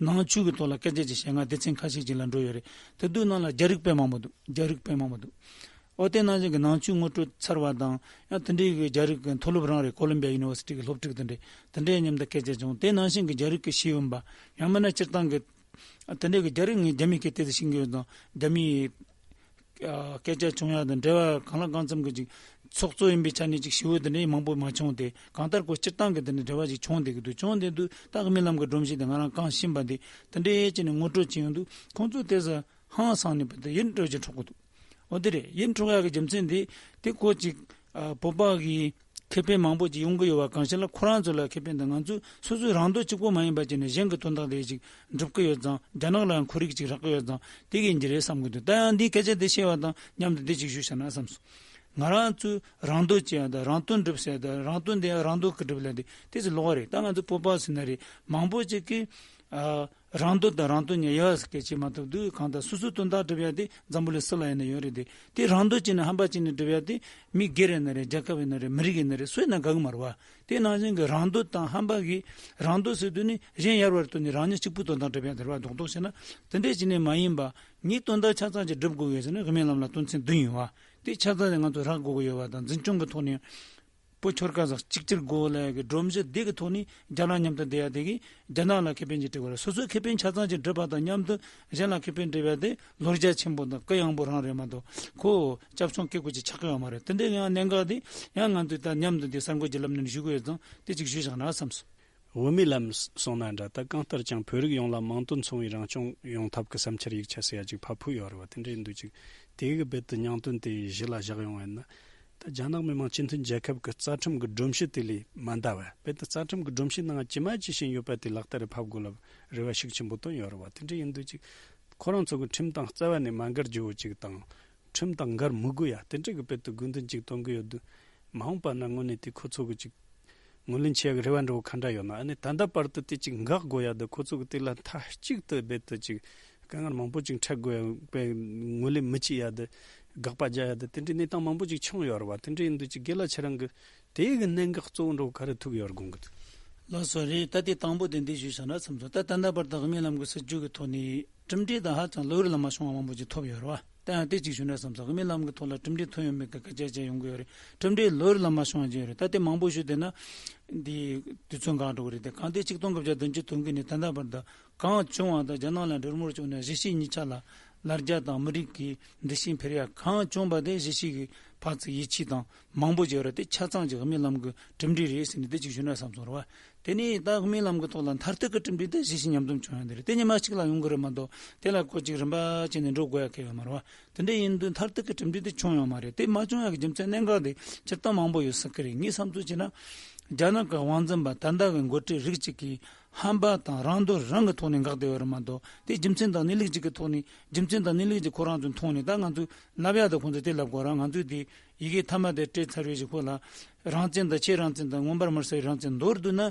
ནང་ཆོས་ཀྱི་ཐོག་ལ་སྐད་ཆ་ཅིག་བཤད། ང་སྡེ་ཚན་ཁ་ཤས་ཅིག་ལ་འགྲོ་ཡོད་རེད། དེ་དུས་ནང་ལ་རྒྱ་རིགས་དཔེ་མང་པོ་འདུག་རྒྱ་རིགས་དཔེ་མང་པོ་འདུག་འོ་དེ་ནང་བཞིན་གྱི་ནང་ཆོས་ངོ་སྤྲོད་ཚར་བ་དང་། ཡང་དེ་འདྲའི་གི་རྒྱ་རིགས་ཀྱི་མཐོ་སློབ་རང་རེད། ཀོ་ལམ་བྷི་ཡ་ཡུ་ནི་ཝར་སི་ཊི་གི་སློབ་ཕྲུག་དེ་འདྲས་དེ་འདྲའི་མཉམ་དུ་སྐད་ཆ་བྱུང་། དེ་ནང་བཞིན་གྱི་རྒྱ་རིགས་ཀྱི་ཤེས་ཡོན་པ། ཡང་མིན་ན་སྤྱིར་བཏང་གི་དེ་འདྲའི་གི་རྒྱ་རིགས་ངས་རྒྱ་མིའི་སྐད་དེ་ཚོ་ཤེས་ཀྱི་ཡོད་ཙང་རྒྱ་མིའི་ཨ་སྐད་ཆ་བྱུང་ཡ་དང་འབྲེལ་བ། གང་ལ་གང་འཚམ་གྱི་ཅིག་ཚོགས་གཙོ་ཡིན་པའི་ཆ་ནས་ཅིག་ཞི་བོ་དེ་འདྲའི་མང་པོ་མ་བྱུང་སྟེ། གང་ལྟར་ཁོ་སྤྱིར་བཏང་གི་དེ་འདྲའི་འབྲེལ་བ་ཅིག་བྱུང་བསྡད་ཀྱི་འདུག་བྱུང་བསྡད་དུས་ད་དབུ་མའི་ལམ་གྱི་སྒྲོམ་གཞི་དེ་ང་རང་གང་ཤེས་པ་དེ་དེ་འདྲའི་བྱས་ནས་ངོ་སྤྲོད་བྱས་ཡོང་དུས། ཁོང་ཚོ་དེ་ཚོ་ཧང་སངས་ནས་བུ་དེ་ཡིད་འཕྲོག་ཅིག་འཕྲོག་གི་འདུག་འོ་དེ་རེད། ཡིད་འཕྲོག་ཡག་གི་རྒྱུ་མཚན་དེ། དེ་ཁོ་ཅིག་ཨ་བོད་པ་གི་ཁེ་ཕན་མང་པོ་ཅིག་ཡོང་གི་ཡོད་པ་གང་ཞིག་ལ། ཁོ་རང་ཚོ་ལ་ཁེ་ཕན་དང་། ང་ཚོས་སོ་སོའི་རང་དོན་གཅིག་པོ་མ་ཡིན་པ་བྱས་ནས་གཞན་གྱི་དོན་དག་དེ་ཅིག་སྒྲུབ་ཀྱི་ཡོད་ཙང་། རྒྱ་ནག་ལའང་ཁོར་ཡུག་ཅིག་རག་གི་ཡོད་ཙང་དེ་གི་འགྱུར་རེད་བསམ་གྱི་འདུག་ད་ཡང་འདིའི་སྐད་ཆ་དེ་བཤད་པ་དང་མཉམ་དུ་འདི་ཅིག་ཞུས་བྱས་ན་བསམ་སོང་། ང་རང་ཚོས་རང་དོན་བྱེད་ཡ་དང་རང་དོན་སྒྲུབ་ཟེར་ཡ་དང་རང་དོན་དེ་ཡང་རང་དོན་གྱིས་སྒྲུབ་ལབ་དེ་དེ་ཚོ་ལོགས་རེད། ད་ང་ཚོ་བོད་པ་ཟེར་ན་རེད། མང་པོ་ཅིག་གིས། ཨ། རང་འདོད་དང་རང་དོན་གཉིས་དབྱེ་བ་སྐད་ཆ་མ་གཏོགས་འདུག་གང་ལྟར་སོ་སོའི་དོན་དག་སྒྲུབ་ཡ་དེ་འཛམ་བུ་གླིང་སུ་ལ་ཡིན་ན་ཡོད་རེད་དེ། དེ་རང་འདོད་བྱས་ནས་ཧམ་པ་བྱས་ནས་སྒྲུབ་ཡ་དེ་མི་སྒེར་ཡིན་ན་རེད། རྒྱལ་ཁབ་ཡིན་ན་རེད། མི་རིགས་ཡིན་ན་རེད། སུ་ཡིན་ན་དགའ་གི་མ་རེད་བ། དེ་ནང་བཞིན་གྱི་རང་འདོད་དང་ཧམ་པ་གིས། རང་འདོད་ཟེར་དུས་ནི་གཞན་ཡར་བར་བཏོན་ནས་རང་ཉིད་གཅིག་པུའི་དོན་དག་སྒྲུབ་ཡ་དེ་རེད་བ། རྡོག་རྡོག་བྱས་ན་དེ་འདྲས་བྱས་ནས་མ་ཡིན་པ། ངའི་དོན་དག་ཆ་ཚང་ཅིག་སྒྲུབ་དགོས་ཡོད་ཟེར་ན་དབུ་མའི་ལམ་ལ་དོན་ཚན་བདུན་ཡོད་བ། དེ་ཆ་ཚང་དེ་ང་ཚོ་རག་དགོས་ཀྱི་ཡོད་བ་དང་། འཛིན་སྐྱོང་གི་ཐོག་ནས། བོད་ཆོལ་ཁ་གསུམ་གཅིག་གྱུར་དགོས་ལབ་ཀྱི་སྒྲོམ་གཞི་འདི་གི་ཐོག་ནས་རྒྱ་ནག་མཉམ་དུ་བསྡད་ཡ་དེ་གིས་རྒྱ་ནག་ལ་ཁེ་ཕན་ཅིག་སྒྲུབ་དགོས་རེད། སོ་སོའི་ཁེ་ཕན་ཆ་ཚང་ཅིག་སྒྲུབ་པ་དང་མཉམ་དུ་གཞན་ལ་ཁེ་ཕན་སྒྲུབ་ཡ་དེ་ལོ་རྒྱུས་ཆེན་པོ་དང་གུ་ཡངས་པོ་རང་རེད་མ་གཏོགས། ཁོ་སྐྱབས་བཅོལ་སྐད་དགོས་ཅིག་ཆགས་ཀྱི་ཡོད་མ་རེད། དེ་འདྲའི་ཡང་གནད་འགག་དེ་ཡང་ང་ཚོས་ད་མཉམ་དུ་འདི་གསར་འགོད་ཀྱི་ལམ་ནས་ཞུ་དགོས་ཡོད་ཙང་། དེ་ཅིག་ཞུས་བཞག་ན་བསམས་སོང་། དབུ་མའི་ལམ་གསུངས་ན་འདྲ། ད་གང་ལྟར་ཀྱང་བོད་རིགས་ཡོངས་ལ་མིང་དོན་མཚུངས་པའི་རང་སྐྱོང་ཡོང་ཐབས་ཀྱི་བསམ་འཆར་ཡིག་ཆ་ཟེར་ཡ་ཅིག་ཕར་ཕུལ་ཡོད་རེད་བ། དེ་འདྲ་ཡིན་དུས་ཅིག་དེ་གི་རྦད་དེ་སྙིང་དོན་དེ་གཞི་ལ་བཞག་ཡོང་བ་ཡིན་ན། ད་རྒྱ་ནག་མི་དམངས་སྤྱི་མཐུན་རྒྱལ་ཁབ་ཀྱི་རྩ་ཁྲིམས་ཀྱི་སྒྲོམ་གཞི་དེ་ལས་མ་འདའ་བ། རྦད་དེ་རྩ་ཁྲིམས་ཀྱི་སྒྲོམ་གཞིའི་ནང་ཇི་མ་ཇི་བཞིན་ཡོད་པ་དེ་ལག་བསྟར་ཕབ་དགོས་ལབ་རེ་བ་ཤུགས་ཆེན་པོ་བཏོན་ཡོད་རེད་བ། དེ་འདྲ་ཡིན་དུས་ཅིག་ཁོ་རང་ཚོ་གི་ཁྲིམས་དང་རྩ་བ་ནས་མ་འགལ་རྒྱུ་བོ་ཅིག་དང་། ཁྲིམས་དང་འགལ་མི་དགོས་ཡ་དེ་འདྲ་གི་རྦད་དེ་དགོས་འདུན་ཅིག་བཏོན་གི་ཡོད་དུས། མ་འོངས་པ་ན་དངོས་གནས་དེ་ཁོ་ཚོ་གི་ཅིག་ངོས་ལེན་བྱེད་ཡ་གི་རེ་བ་འདྲ་བོ་ག་འདྲ་ཡོད་ན། ཨ་ནི་ད་ལྟ་བར་དུ་དེ་ཅིག་འགག་དགོས་ཡ་དེ། ཁོ་ཚོ་གི་དེ་ལ་མཐའ་གཅིག་ཏུ་རྦད་དེ་ཅིག་དཀའ་ངལ་མང་པོ་ཅིག་འཕྲད་དགོས་ཡ་པའི་ངོས་ལེན་མི་བྱེད་ཡ་དེ། དགག་པ་རྒྱག་ཡ་དེ། དེ་འདྲའི་གནས་སྟངས་མང་པོ་ཅིག་བྱུང་ཡོད་རེད་བ། དེ་འདྲ་ཡིན་དུས་ཅིག་རྒན་ལགས་ཁྱེད་རང་གི་དེ་གི་གནད་འགག་གཙོ་བོ་འདྲ་བོ་ག་རེ་ཐུག་ཡོད་དགོངས་གི་འདུག་ལགས་སོ། རེད། ད་དེ་དང་པོ་དེ་འདི་ཞུས་བཞག་ན་བསམ་སོང་། ད་ད་ལྟ་བར་དུ་དབུ་མའི་ལམ་གྱི་སྲིད་བྱུས་ཀྱི་ཐོག་ནས་གྲུབ་འབྲས་དང་ཧ་ཅང་ལོ་ལ་མ་བྱུང་བ་མང་པོ་ཅིག་ཐོབ་ཡོད་རེད་བ། ད་ཡང་དེ་གཅིག་ཞུས་ན་བསམ་སོང་། དབུ་མའི་ལམ་གྱི་ཐོག་ལ་གྲུབ་འབྲས་ཐོན་ཡོད་མེད་ཀྱི་སྐད་ཆ་བཤད་ཡོང་གི་ཡོད་རེད། གྲུབ་འབྲས་ལོ་ལ་མ་བྱུང་བ་ཅིག་ཡོད་རེད། ད་དེ་མང་པོ་ཞུས་བསྡད་ན་འདི་དུས་ཚོད་འགོར་འགྲོ་གི་རེད་དེ། གང་ལྟར་ཆིག་སྟོང་དགུ་བརྒྱ་བདུན་ཅུ་དོན་དགུ་ནས་ད་ལྟ་བར་དུ་གང་བྱུང་བ་དང་རྒྱ་ནག་ལ་འབྲེལ་མོལ་བྱུང་ནས་གཞིས་བྱེས་གཉིས་ཆ་ལ་ལ་རྒྱ་དང་མི་རིགས་ཀྱི་འདུ་ཤེས་འཕེར་ཡ་གང་བྱུང་བ་དེ་གཞིས་བྱེས་ཀྱི་ཕར་ཚུར་ཡིད་ཆེས་དང་མང་པོ་ཅིག་ཡོད་རེད། དེ་ཆ་ཚང་ཅིག་དབུ་མའི་ལམ་གྱི་གྲུབ་འབྲས་རེད་ཟེར་ནས་དེ་ཅིག་ཞུས་ན་བསམ་སོང་རེད་བ། དེ་ནས་ད་དབུ་མའི་ལམ་གྱི་ཐོག་ལ་མཐར་ཐུག་གི་གྲུབ་འབྲས་དེ་གཞིས་བྱེས་མཉམ་འཛོམས་བྱུང་ཡ་དེ་རེད། དེ་ཉི་མ་གཅིག་ལ་ཡོང་གི་རེད་མ་གཏོགས། དེ་ལ་ཁོ་ཅིག་རིམ་པ་བྱས་ནས་འགྲོ་དགོས་ཡ་གང་ཡང་ཡོད་མ་རེད་བ། དེ་འདྲ་ཡིན་དུས་མཐར་ཐུག་གི་གྲུབ་འབྲས་དེ་བྱུང་ཡོད་མ་རེད། དེ་མ་བྱུང་ཡ་གི་རྒྱུ་མཚན་གནད་འགག་དེ་སྤྱིར་བཏང་མང་པོ་ཡོད་སྲིད་གི་རེད། ངས་བསམ་ཚུལ་བྱས་ན། རྒྱ་ནག་གི་དབང་འཛིན་པ་ད་ལྟ་གི་འགོ་ཁྲིད་རིགས་གཅིག་གིས་ཧམ་པ་དང་རང་འདོད་རང་གི་ཐོག་ནས་འགག་བསྡད་ཡོད་རེད་མ་གཏོགས། དེ་རྒྱུ་མཚན་དང་གནས་ལུགས་གཅིག་གི་ཐོག་ནས། རྒྱུ་མཚན་དང་གནས་ལུགས་གཅིག་ཁོ་རང་ཚོའི་མཐོང་ནས། ད་ང་ཚོས་ལབ་ཡ་དང་ཁོང་ཚོས་དེ་ལབ་དགོས་ར། ང་ཚོས་དེ་ཡི་གེ་མཐའ་མ་དེ་སྤྲད་ཚར་བའི་གཞུག་གུ་ལ། རང་བཙན་དང་ཕྱེད་རང་བཙན་དང་མངོན་པར་མི་གསལ་བའི་རང་བཙན། མདོར་བསྡུས་ན་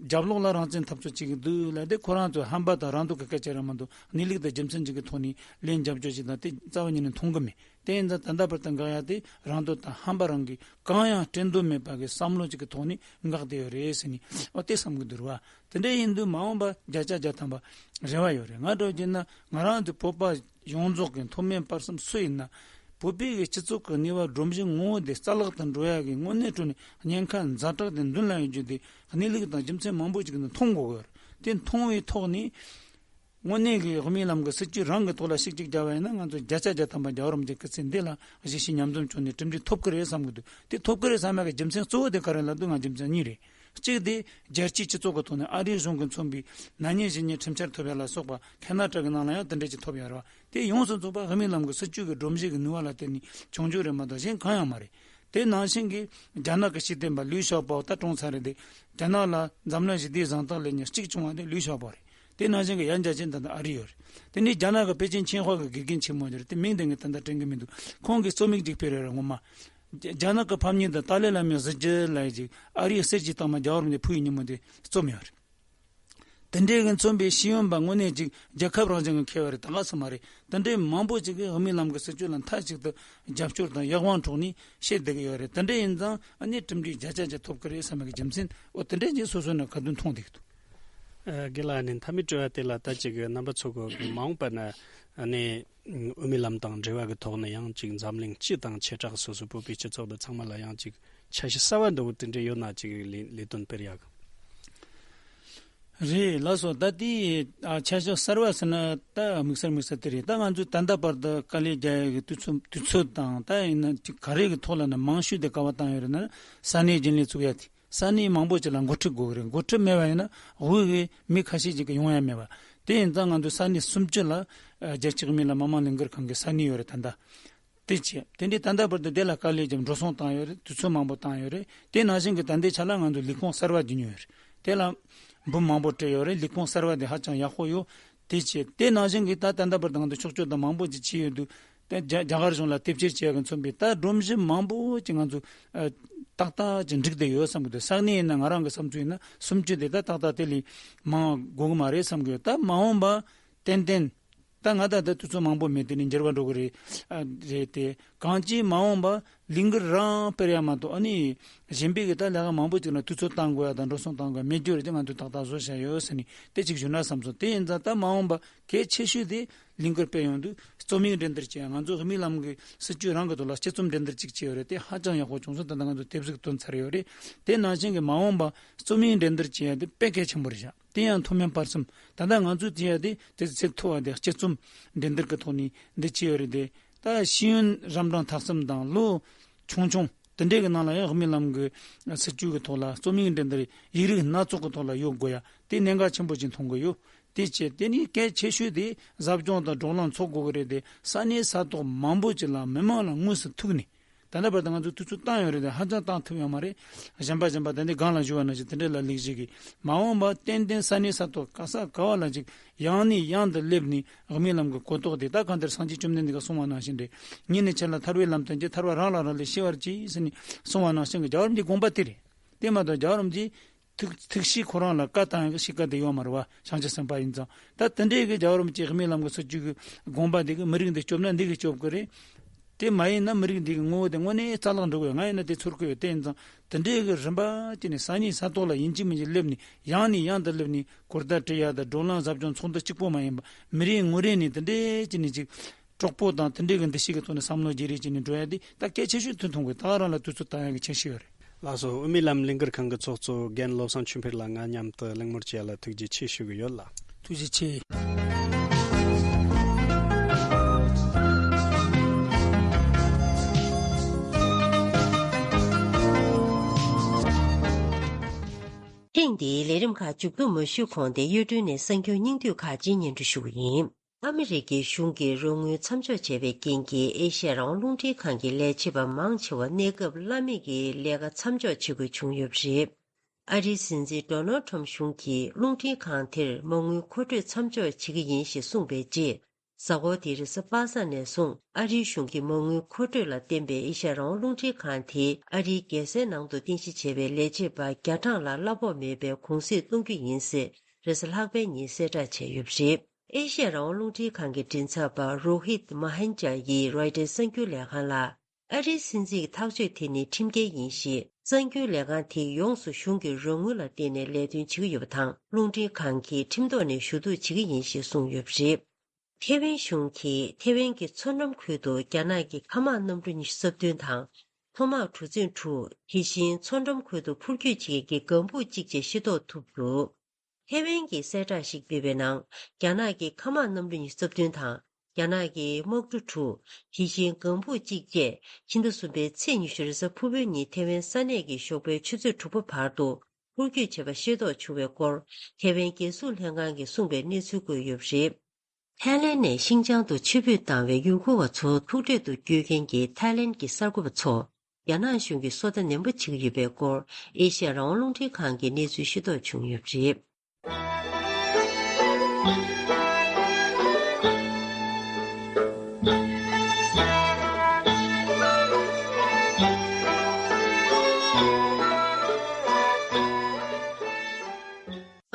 རྒྱབ་ལོགས་ལ་རང་བཙན་འཐབ་རྩོད་བྱེད་ཀྱི་འདུག་ལབ་དེ། ཁོ་རང་ཚོའི་ཧམ་པ་དང་རང་འདོད་ཀྱི་སྐད་ཆ་རེད་མ་གཏོགས། གནས་ལུགས་དང་རྒྱུ་མཚན་གཅིག་གི་ཐོག་ནས་ལན་རྒྱབ་སྐྱོར་བྱེད་སྟངས་དེ་རྩ་བ་ཉིད་ནས་མཐོང་གི་མེད། དེ་ཡིན་ཙང་ད་ལྟ་བར་དུ་འགག་ཡ་དེ་རང་འདོད་དང་ཧམ་པ་རང་གིས་གང་ཡང་སྤྲད་འདོད་མེད་པ་གི་བསམ་བློ་གཅིག་གི་ཐོག་ནས་འགག་བསྡད་ཡོད་རེད་ཟེར་ནས། འོ་དེ་བསམ་གི་འདུག་ར་བ། དེ་འདྲ་ཡིན་དུས་མ་འོངས་པ་བརྒྱ་ཆ་བརྒྱ་ཐམ་པ་རེ་བ་ཡོད་རེད། ང་འདྲ་བོ་བྱས་ན་ང་རང་ཚོ་བོད་པ་ཡོངས་རྫོགས་ཀྱི་མཐོ་དམན་བར་གསུམ་སུ་ཡིན་ན། བོད་པའི་གི་སྤྱི་ཚོགས་ཀྱི་ནུས་པ་སྒྲོམ་གཞི་ངོ་བོ་དེ་རྩ་བརླག་ཏུ་འགྲོ་ཡ་གི་དངོས་གནས་དྲང་གནས་ཉེན་ཁ་ཛ་དྲག་དེ་མདུན་ལ་ཡོད་རྒྱུ་དེ་གནས་ལུགས་དང་རྒྱུ་མཚན་མང་པོ་ཅིག་ནས་མཐོང་དགོས་ཀྱི་ཡོད་རེད། དེ་མཐོང་བའི་ཐོག་ནས། དངོས་གནས་ཀྱི་དབུ་མའི་ལམ་གྱི་སྲིད་བྱུས་རང་གི་ཐོག་ལ་ཞིབ་ཅིག་བརྒྱབ་པ་ཡིན་ན། ང་ཚོ་བརྒྱ་ཆ་བརྒྱ་ཐམ་པ་རྒྱལ་བ་རིན་པོ་ཆེའི་སྐུ་ཚེ་འདི་ལ་གཞིས་བྱེས་མཉམ་འཛོམས་བྱུང་ནས་གྲུབ་འབྲས་ཐོབ་ཀྱི་རེད་བསམ་གྱི་འདུག་དེ་ཐོབ་ཀྱི་རེད་བསམ་ཡག་གི་རྒྱུ་མཚན་གཙོ་བོ་དེ་ག་རེ་ལབ་དུས། ང་རྒྱུ་མཚན་གཉིས་རེད། གཅིག་དེ་རྒྱལ་སྤྱིའི་སྤྱི་ཚོགས་ཀྱི་ཐོག་ནས་ཨ་རིའི་གཞུང་གིས་མཚོན་པའི་ན་ནིང་གཞེས་ནིང་ཁྲིམས་འཆར་ཐོབ་ཡག་ལ་སོགས་པ། ཁ་ན་ཌ་གི་ནང་ལ་ཡང་དེ་འདྲ་ཅིག་ཐོབ་ཡག་རེད་བ། དེ་ཡོངས་སུ་རྫོགས་པ་དབུ་མའི་ལམ་གྱི་སྲིད་བྱུས་ཀྱི་སྒྲོམ་གཞི་གི་ནུས་པ་ལ་བརྟེན་ནས་བྱུང་རྒྱུ་རེད་མ་གཏོགས་གཞན་གང་ཡང་མ་རེད། དེ་ནང་བཞིན་གྱི་རྒྱ་ནག་གི་ཤེས་ལྡན་པ་ལུའུ་ཞའོ་པོ་ད་གྲོངས་ཚར་རེད་དེ། རྒྱ་ནག་ལ་འཛམ་གླིང་ཞི་བདེའི་གཟེངས་རྟགས་ལེན་མཁན་གཅིག་བྱུང་བ་དེ་ལུའུ་ཞའོ་པོ་རེད། དེ་ནང་བཞིན་གྱི་ཡང་རྒྱལ་ཆེན་ད་ལྟ་ཨ་རི་ཡོད་རེད། དེ་ནས་རྒྱ་ནག་གི་པེ་ཅིན་ཆིང་ཧྭ་གི་དགེ་རྒན་ཆེན་མོ་ཅིག་རེད། དེ་མིང་དེ་ངས་ད་ལྟ་དྲན་གྱི་མི་འདུག་ཁོང་གིས་རྩོམ་ཡིག་ཅིག་སྤེལ་ཡོད་རེད་སྔོན་མ། རྒྱ་རྒྱ་ནག་གི་ཕམ་ཉེས་དང་ཏཱ་ལའི་བླ་མའི་གཟི་བརྗིད་ལབ་ཡག་ཅིག་ཨ་རིའི་གསེར་གྱི་རྟགས་མ་རྒྱལ་བ་རིན་པོ་ཆེ་ཕུལ་བའི་ཉིན་མོ་དེ་རྩོམ་ཡོད་རེད། དེ་འདྲའི་གི་མཚོན་པའི་ཤེས་ཡོན་པ་དངོས་གནས་ཅིག་རྒྱལ་ཁབ་རང་བཞིན་གྱི་མཁས་པ་རེད། ད་ག་ས་མ་རེད། དེ་འདྲའི་མང་པོ་ཅིག་གིས་དབུ་མའི་ལམ་གྱི་སྲིད་བྱུས་ལ་མཐའ་གཅིག་ཏུ་རྒྱབ་སྐྱོར་དང་ཡག་དབང་ཕྱོགས་ནས་བཤད་བསྡད་ཀྱི་ཡོད་རེད། དེ་འདྲ་ཡིན་ཙང་ཨ་ནི་གྲུབ་འབྲས་བརྒྱ་ཆ་བརྒྱ་ཐོབ་ཀྱི་རེད་བསམ་པའི་རྒྱུ་མཚན། འོ་དེ་འདྲ་ཅིག་སོ་སོ་ནས་ཁ་ཏོན་མཐོང་བསྡད་ཀྱི་འདུག་ཨ། རྒན་ལགས། ཨ་ནི་མཐའ་མའི་དྲི་བ་དེ་ལ་ད་ཅིག་རྣམ་པ་ཚོ་གི་མ་འོངས་པ་ན་ཨ་ནི་དབུ་མའི་ལམ་དང་འབྲེལ་བ་གི་ཐོག་ནས་ཡང་ཅིག་འཛམ་གླིང་སྤྱི་དང་བྱེ་བྲག་སོ་སོའི་བོད་པའི་སྤྱི་ཚོགས་དེ་ཚང་མ་ལ་ཡང་ཅིག་འཆར་གཞི་གསར་བ་འདྲ་བོ་དེ་འདྲ་ཡོད་ན་ཅིག་ལས་ལས་དོན་སྤེལ་ཡག་རེད། ལགས་སོ། ད་དེ་ཨ་འཆར་གཞི་གསར་བ་ཟེར་ན་ད་དམིགས་བསལ་དམིགས་བསལ་དེ་རེད། ད་ང་ཚོས་ད་ལྟ་བར་དུ་དཀའ་ལས་རྒྱག་ཡག་གི་དུས་ཚོད་དུས་ཚོད་དང་། ད་ཡིན་ན་ཅིག་ག་རེ་གི་ཐོག་ལ་ན་མང་ཤོས་དེ་ག་བ་བཏང་ཡོད་རེད་ན། ས་གནས་རྒྱུན་ལས་བཙུགས་ཡ་དེ། ས་གནས་མང་པོ་ཅིག་ལ་འགོ་ཁྲིད་དགོས་ཀྱི་རེད། འགོ་ཁྲིད་མེད་པ་ཡིན་ན་དབུས་ཀྱི་མི་ཁ་ཤས་ཅིག་གི་ཡོང་ཡ་མེད་པ། དེ་ཡིན་ཙང་ང་ཚོ་ས་གནས་སུམ་ཅུ་ལ་ཨ་རྒྱལ་སྤྱིའི་དབུ་མའི་ལམ་མི་མང་ལས་འགུལ་ཁང་གི་ས་གནས་ཡོད་རེད་ད་ལྟ། དེ་བྱས། དེ་འདྲའི་ད་ལྟ་བར་དུ་དེ་ལ་དཀའ་ལས་ཀྱང་འགྲོ་སོང་བཏང་ཡོད་རེད། དུས་ཚོད་མང་པོ་བཏང་ཡོད་རེད། དེ་ནང་བཞིན་གྱི་ད་ལྟའི་ཆ་ལ་ང་ཚོ་ལས་ཁུངས་གསར་བ་བརྒྱུད་མྱོང་ཡོད་རེད། དེ་ལ་འབུམ་མང་པོ་སྤྲད་ཡོད་རེད། ལས་ཁུངས་གསར་བ་དེ་ཧ་ཅང་ཡག་པོ་ཡོད། དེ་བྱས། དེ་ནང་བཞིན་གྱི་ད་ད་ལྟ་བར་དུ་ང་ཚོ་ཕྱོགས་བསྐྱོད་དང་མང་པོ་ཅིག་བྱས་ཡོད་དུས། ད་རྒྱ་རྒྱ་གར་གཞུང་ལ་དེབ་སྐྱེལ་བྱེད་ཡག་གི་མཚོན་པའི་ད་སྒྲོམ་གཞི་མང་པོ་ཅིག་ང་ཚོ་ཨ་ཏག་ཏག་ཅིག་འགྲིག་བསྡད་ཡོད་བསམ་གི་འདུག་ས་གནས་ཡིན་ན་ང་རང་གི་བསམ་ཚུལ་ཡིན་ན་སུམ་ཅུ་དེ་ད་ཏག་ཏག་དེ་ལས་མང་དགོས་གི་མ་རེད་བསམ་གི་ཡོད། ད་མ་འོངས་པ་ཏན་ཏན་ད་ང་ད་ད་དུས་ཚོད་མང་པོ་མེད། དེ་ནས་འགྱུར་བ་འགྲོ་གི་རེད། ཨ་རེད་དེ་གང་ཅི་མ་འོངས་པ་ལས་འགུལ་རང་སྤེལ་ཡ་མ་གཏོགས་ཨ་ནི་གཞན་པའི་གི་ད་ལས་ཀ་མང་པོ་ཅིག་ལ་དུས་ཚོད་བཏང་དགོས་ཡ་དང་འགྲོ་སོང་བཏང་དགོས་ཡ་མེད་རྒྱུ་རེད། དེ་ང་ཚོས་ཏག་ཏག་བཟོ་བཞག་ཡོད་ཟེར་ནས་དེ་ཅིག་ཞུ་ན་བསམ་སོང་། དེ་ཡིན་ཙང་ད་མ་འོངས་པ་གལ་ཆེ་ཤོས་དེ་ལས་འགུལ་སྤེལ་ཡོང་དུས་རྩོམ་ཡིག་འགྲན་བསྡུར་བྱས་ཡ། ང་ཚོ་དབུ་མའི་ལམ་གྱི་སྲིད་བྱུས་རང་གི་ཐོག་ལ་དཔྱད་རྩོམ་འགྲན་བསྡུར་ཅིག་བྱས་ཡོད་རེད། དེ་ཧ་ཅང་ཡག་པོ་བྱུང་སོང་། ད་ལྟ་ང་ཚོ་དེབ་གཟུགས་བཏོན་ཚར་ཡོད་རེད། དེ་ནང་བཞིན་གྱི་མ་འོངས་པ་རྩོམ་ཡིག་འགྲན་བསྡུར་བྱེད་ཡ་དེ་དཔེ་གལ་ཆེན་པོ་རེད་བཞག་དེ་ཡང་མཐོ་དམན་བར་གསུམ། ད་ལྟ་ང་ཚོས་བྱེད་ཡ་དེ་དེ་ཚེ་མཐོ་བ་དེ་དཔྱད་རྩོམ་འགྲན་བསྡུར་གྱི་ཐོག་ནས་འདི་བྱས་ཡོད་རེད་དེ། ད་ཤེས་ཡོན་རབ་འབྲིང་མཐའ་གསུམ་དང་ལོ་ཆུང་ཆུང་དེ་འདྲའི་གི་ནང་ལ་ཡང་དབུ་མའི་ལམ་གྱི་སྲིད་བྱུས་ཀྱི་ཐོག་ལ་རྩོམ་ཡིག་འགྲན་བསྡུར་ཡིག་རིགས་སྣ་ཚོགས་ཀྱི་ཐོག་ལ་ཡོད་དགོས་ཡ་དེ་གནད་འགག་ཆེན་པོ་ཅིག་མཐོང་གི་ཡོད། དེ་བྱས་དེ་ནི་གལ་ཆེ་ཤོས་དེ་ཟབ་སྦྱོང་དང་བགྲོ་གླེང་འཚོགས་དགོས་ཀྱི་རེད་དེ། ས་གནས་ས་ཐོག་མང་པོ་ཅིག་ལ་མི་མང་ལ་དངོས་སུ་ཐུག་ནས་ད་ལྟ་བར་དུ་ང་ཚོས་དུས་ཚོད་བཏང་ཡོད་རེད་དེ་ཧ་ཅང་བཏང་ཐུབ་ཡོད་མ་རེད། གཞན་པ་གཞན་པ་ད་ལྟའི་སྒང་ལ་ཞུ་བ་ནང་བཞིན་དེ་འདྲའི་ལ་ལེགས་བྱས་ཀྱི་མ་འོངས་པ་ཏན་ཏན་ས་གནས་ས་ཐོག་ག་ས་ག་བ་ལ་ཅིག་ཡང་ནས་ཡང་དུ་སླེབས་ནས་དབུ་མའི་ལམ་གྱི་གོ་རྟོགས་དེ་ད་གང་ལྟར་སངས་རྒྱས་བཅོམ་ལྡན་འདས་ཀྱིས་གསུངས་པ་ནང་བཞིན་རེད། ཉིད་ནི་ཆེར་ལ་ཐར་པའི་ལམ་སྟོན་གྱི། ཐར་པ་རང་ལ་རག་ལས་ཤེས་པར་གྱིས་ཟེར་ནས་གསུངས་པ་ནང་བཞིན་གྱི་རྒྱལ་བ་རིན་པོ་ཆེའི་དགོངས་པ་དེ་རེད། དེ་མ་གཏོགས་རྒྱལ་བ་རིན་པོ་ཆེས་ཐུགས་ཐུགས་གཤིས་ཁོ་རང་ལ་བཀའ་བཏང་ཡག་གི་གཤིས་ཀ་དེ་ཡོད་མ་རེད་བ། བྱང་ཆུབ་སེམས་དཔའ་ཡིན་ཙང་། ད་དེ་འདྲའི་གི་རྒྱལ་བ་རིན་པོ་ཆེ་དབུ་མའི་ལམ་གྱི་སྲིད་བྱུས་ཀྱི་དགོངས་པ་དེ་གི་མི་རིགས་འདི་སྐྱོབ་ན་འདི་གི་སྐྱོབ་གི་རེད། དེ་མ་ཡིན་ན་མི་རིགས་འདི་གི་ངོ་བོ་དེ་དངོས་གནས་རྩ་བརླག་འགྲོ་གི་ཡོད། ང་ཡིན་ན་དེ་ཚོར་གི་ཡོད། དེ་ཡིན་ཙང་དེ་འདྲའི་གི་རིམ་པ་བྱས་ནས་ས་གནས་ས་ཐོག་ལ་ཡིན་གཅིག་མིན་གཅིག་སླེབས་ནས་ཡང་ནས་ཡང་དུ་སླེབས་ནས་གོ་བརྡ་སྤྲད་ཡ་དང་བགྲོ་གླེང་ཟབ་སྦྱོང་ཚོགས་འདུ་གཅིག་པོ་མ་ཡིན་པ་མི་རེ་ངོ་རེ་ནས་དེ་འདྲའི་བྱས་ནས་ཅིག་གྲོགས་པོ་དང་དེ་འདྲའི་གི་འདུ་ཤེས་ཀྱི་ཐོག་ནས་བསམ་བློ་བརྗེ་རེས་བྱས་ནས་འགྲོ་ཡ་དེ་ད་གལ་ཆེ་ཤོས་དུ་མཐོང་གི། ད་ག་རང་ལ་དུས་ཚོད་བཏང་ཡ་གི་ཁྱད་ཆོས་ཡོད་རེད། ལགས་སོ། དབུ་མའི་ལམ་ལས་འགུལ་ཁང་གི་ཚོགས་གཙོ་རྒན་བློ་བཟང་ཆོས་འཕེལ་ལགས་ང་མཉམ་དུ་གླེང་མོལ་བྱས་ལ་ཐུགས་རྗེ་ཆེ་ཞུ་གི་ཡོད་ལགས། ཐུགས་རྗེ་ཆེ། ཐེངས་འདིའི་ལས་རིམ་ཁག་མཇུག་བསྡོམས་མ་ཞུས་གོང་དེ་གཡོ་སྒྲོན་ནས་གསར་འགྱུར་སྙིང་བསྡུས་ཁག་ཅིག་སྙན་སྒྲོན་ཞུ་གི་ཡིན། ཨ་མི་རི་ཀའི་གཞུང་གིས་རོགས་དངུལ་མཚམས་འཇོག་བྱས་པའི་རྐྱེན་གྱིས་ཨེ་ཤ་ཡ་རང་དབང་རླུང་འཕྲིན་ཁང་གི་ལས་བྱེད་པ་མང་ཆེ་བ་གནས་སྐབས་གླ་མེད་ཀྱི་ལས་ཀ་མཚམས་འཇོག་བྱེད་དགོས་བྱུང་ཡོད་པ་རེད། ཨ་རིའི་སྲིད་འཛིན་ཌོ་ནལ་ཁྲོམ་གཞུང་གིས་རླུང་འཕྲིན་ཁང་དེར་མ་དངུལ་མཁོ་སྤྲོད་མཚམས་འཇོག་བྱེད་ཀྱི་ཡིན་ཞེས་གསུངས་པའི་རྗེས། གཟའ་འཁོར་དེའི་རེས་གཟའ་པ་སངས་ནས་བཟུང་ཨ་རིའི་གཞུང་གིས་མ་དངུལ་མཁོ་སྤྲོད་ལ་བརྟེན་པའི་ཨེ་ཤ་ཡ་རང་དབང་རླུང་འཕྲིན་ཁང་དེས་ཨ་རིའི་རྒྱལ་སའི་ནང་དུ་རྟེན་གཞི་བྱས་པའི་ལས་བྱེད་པ་བརྒྱ་གྲངས་ལ་གླ་ཕོགས་མེད་པའི་གུང་གསེང་གཏོང་རྒྱུ་ཡིན་ཞེས་རེས་གཟའ་ལྷག་པའི་ཉིན་གསལ་བསྒྲགས་བྱས་ཡོད་པ་རེད། ཨེ་ཤ་ཡ་རང་དབང་རླུང་འཕྲིན་ཁང་གི་མགྲིན་ཚབ་པ་རོ་ཧིད་མ་ཧན་ཇཱ་ཡིས་རོའི་ཊར་གསར་འགྱུར་ལས་ཁང་ལ། ཨ་རིའི་སྲིད་འཛིན་གྱི་ཐག་གཅོད་དེ་ནི་ཁྲིམས་འགལ་ཡིན་ཞེས་གསར་འགྱུར་ལས་ཁང་དེས་ཡོངས་སུ་གཞུང་གི་རོགས་དངུལ་ལ་བརྟེན་ནས་ལས་དོན་བྱེད་ཀྱི་ཡོད་པ་དང་། རླུང་འཕྲིན་ཁང་གིས་ཁྲིམས་ཐོག་ནས་ཞུ་གཏུག་བྱེད་ཀྱི་ཡིན་ཞེས་གསུངས་ཡོད་པ་རེད། ཐེ་ཝན་གཞུང་གིས་ཐེ་ཝན་གྱི་མཚོ་འགྲམ་ཁུལ་དུ་རྒྱ་ནག་གི་མཁའ་དམག་གནམ་གྲུ་ཉི་ཤུ་རྩ་བདུན་དང་། མཚོ་དམག་གྲུ་གཟིངས་དྲུག་དེ་བཞིན་མཚོ་འགྲམ་ཁུལ་དུ་འཕུར་སྐྱོད་བྱེད་མཁན་གྱི་གམ་འཕུག་གཅིག་བཅས་ཤེས་རྟོགས་ཐུབ་འདུག་ཐེ་ཝན་གྱིས་གསལ་བསྒྲགས་ཤིག་སྤེལ་བའི་ནང་། རྒྱ་ནག་གི་མཁའ་དམག་གནམ་གྲུ་ཉི་ཤུ་རྩ་བདུན་དང་། རྒྱ་ནག་གི་དམག་གྲུ་དྲུག་དེ་བཞིན་གམ་འཕུག་གཅིག་བཅས་ཕྱི་ཟླ་གསུམ་པའི་ཚེས་ཉི་ཤུ་རེས་གཟའ་ཕུར་བུའི་ཉིན་ཐེ་ཝན་ས་གནས་ཀྱི་ཞོགས་པའི་ཆུ་ཚོད་དྲུག་པ་བར་དུ་འཕུར་སྐྱོད་བྱས་པ་ཤེས་རྟོགས་བྱུང་བའི་སྐོར་ཐེ་ཝན་རྒྱལ་སྲུང་ལྷན་ཁང་གིས་གསུངས་པའི་གནས་ཚུལ་བཀོད་ཡོད་པ་རེད། ཐའི་ལན་ནས་ཤིན་ཅང་དུ་ཆུ་འབོད་བཏང་བའི་ཡུལ་སྐོར་བ་ཚོ་ཐུག་འཕྲད་དུ་བསྐྱོད་མཁན་གྱི་ཐའི་ལན་གྱི་གསར་འགོད་པ་ཚོ་རྒྱ་ནག་གཞུང་གིས་སོ་ལྟ་ནན་པོ་བྱེད་ཀྱི་ཡོད་པའི་སྐོར་ཨེ་ཤ་ཡ་རང་དབང་རླུང་འཕྲིན་ཁང་གིས་གནས་ཚུལ་ཤེས་རྟོགས་བྱུང་ཡོད་པ་རེད།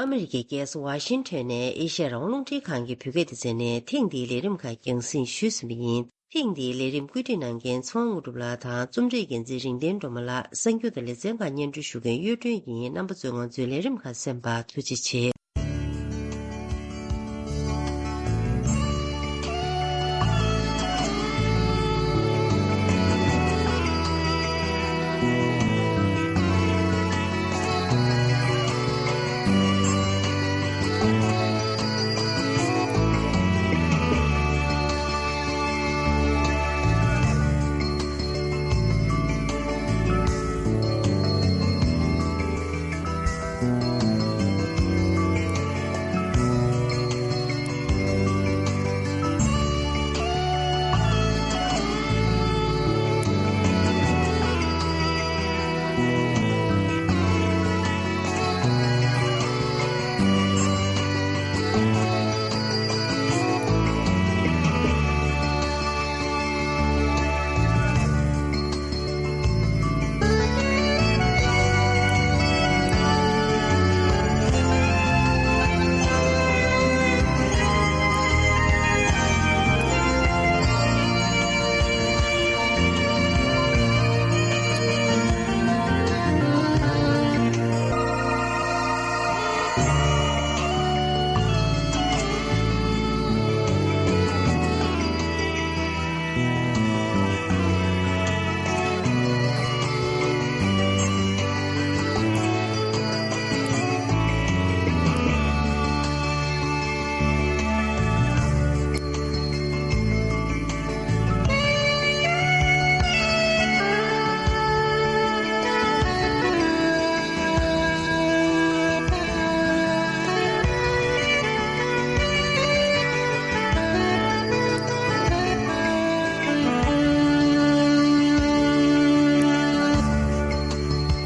ཨ་མི་རི་ཀའི་རྒྱལ་ས་ཝ་ཤིང་ཊོན་ནས་ཨེ་ཤ་ཡ་རང་དབང་རླུང་འཕྲིན་ཁང་གི་བོད་སྐད་སྡེ་ཚན་ནས་ཐེངས་འདིའི་ལས་རིམ་ཁག་རྒྱང་སྲིང་ཞུས་ཟིན་པ་ཡིན། ཐེངས་འདིའི་ལས་རིམ་བཀོད་སྒྲིག་གནང་མཁན་ཚེ་དབང་དངོས་གྲུབ་ལགས་དང་རྩོམ་སྒྲིག་འགན་འཛིན་རིག་ལྡན་སྒྲོལ་མ་ལགས། གསར་འགྱུར་དང་ལེ་ཚན་ཁག་སྙན་སྒྲོན་ཞུ་མཁན་གཡུ་སྒྲོན་ཡིན། རྣམ་པ་ཚོས་ང་ཚོའི་ལས་རིམ་ཁག་གསན་པར་ཐུགས་རྗེ་ཆེ།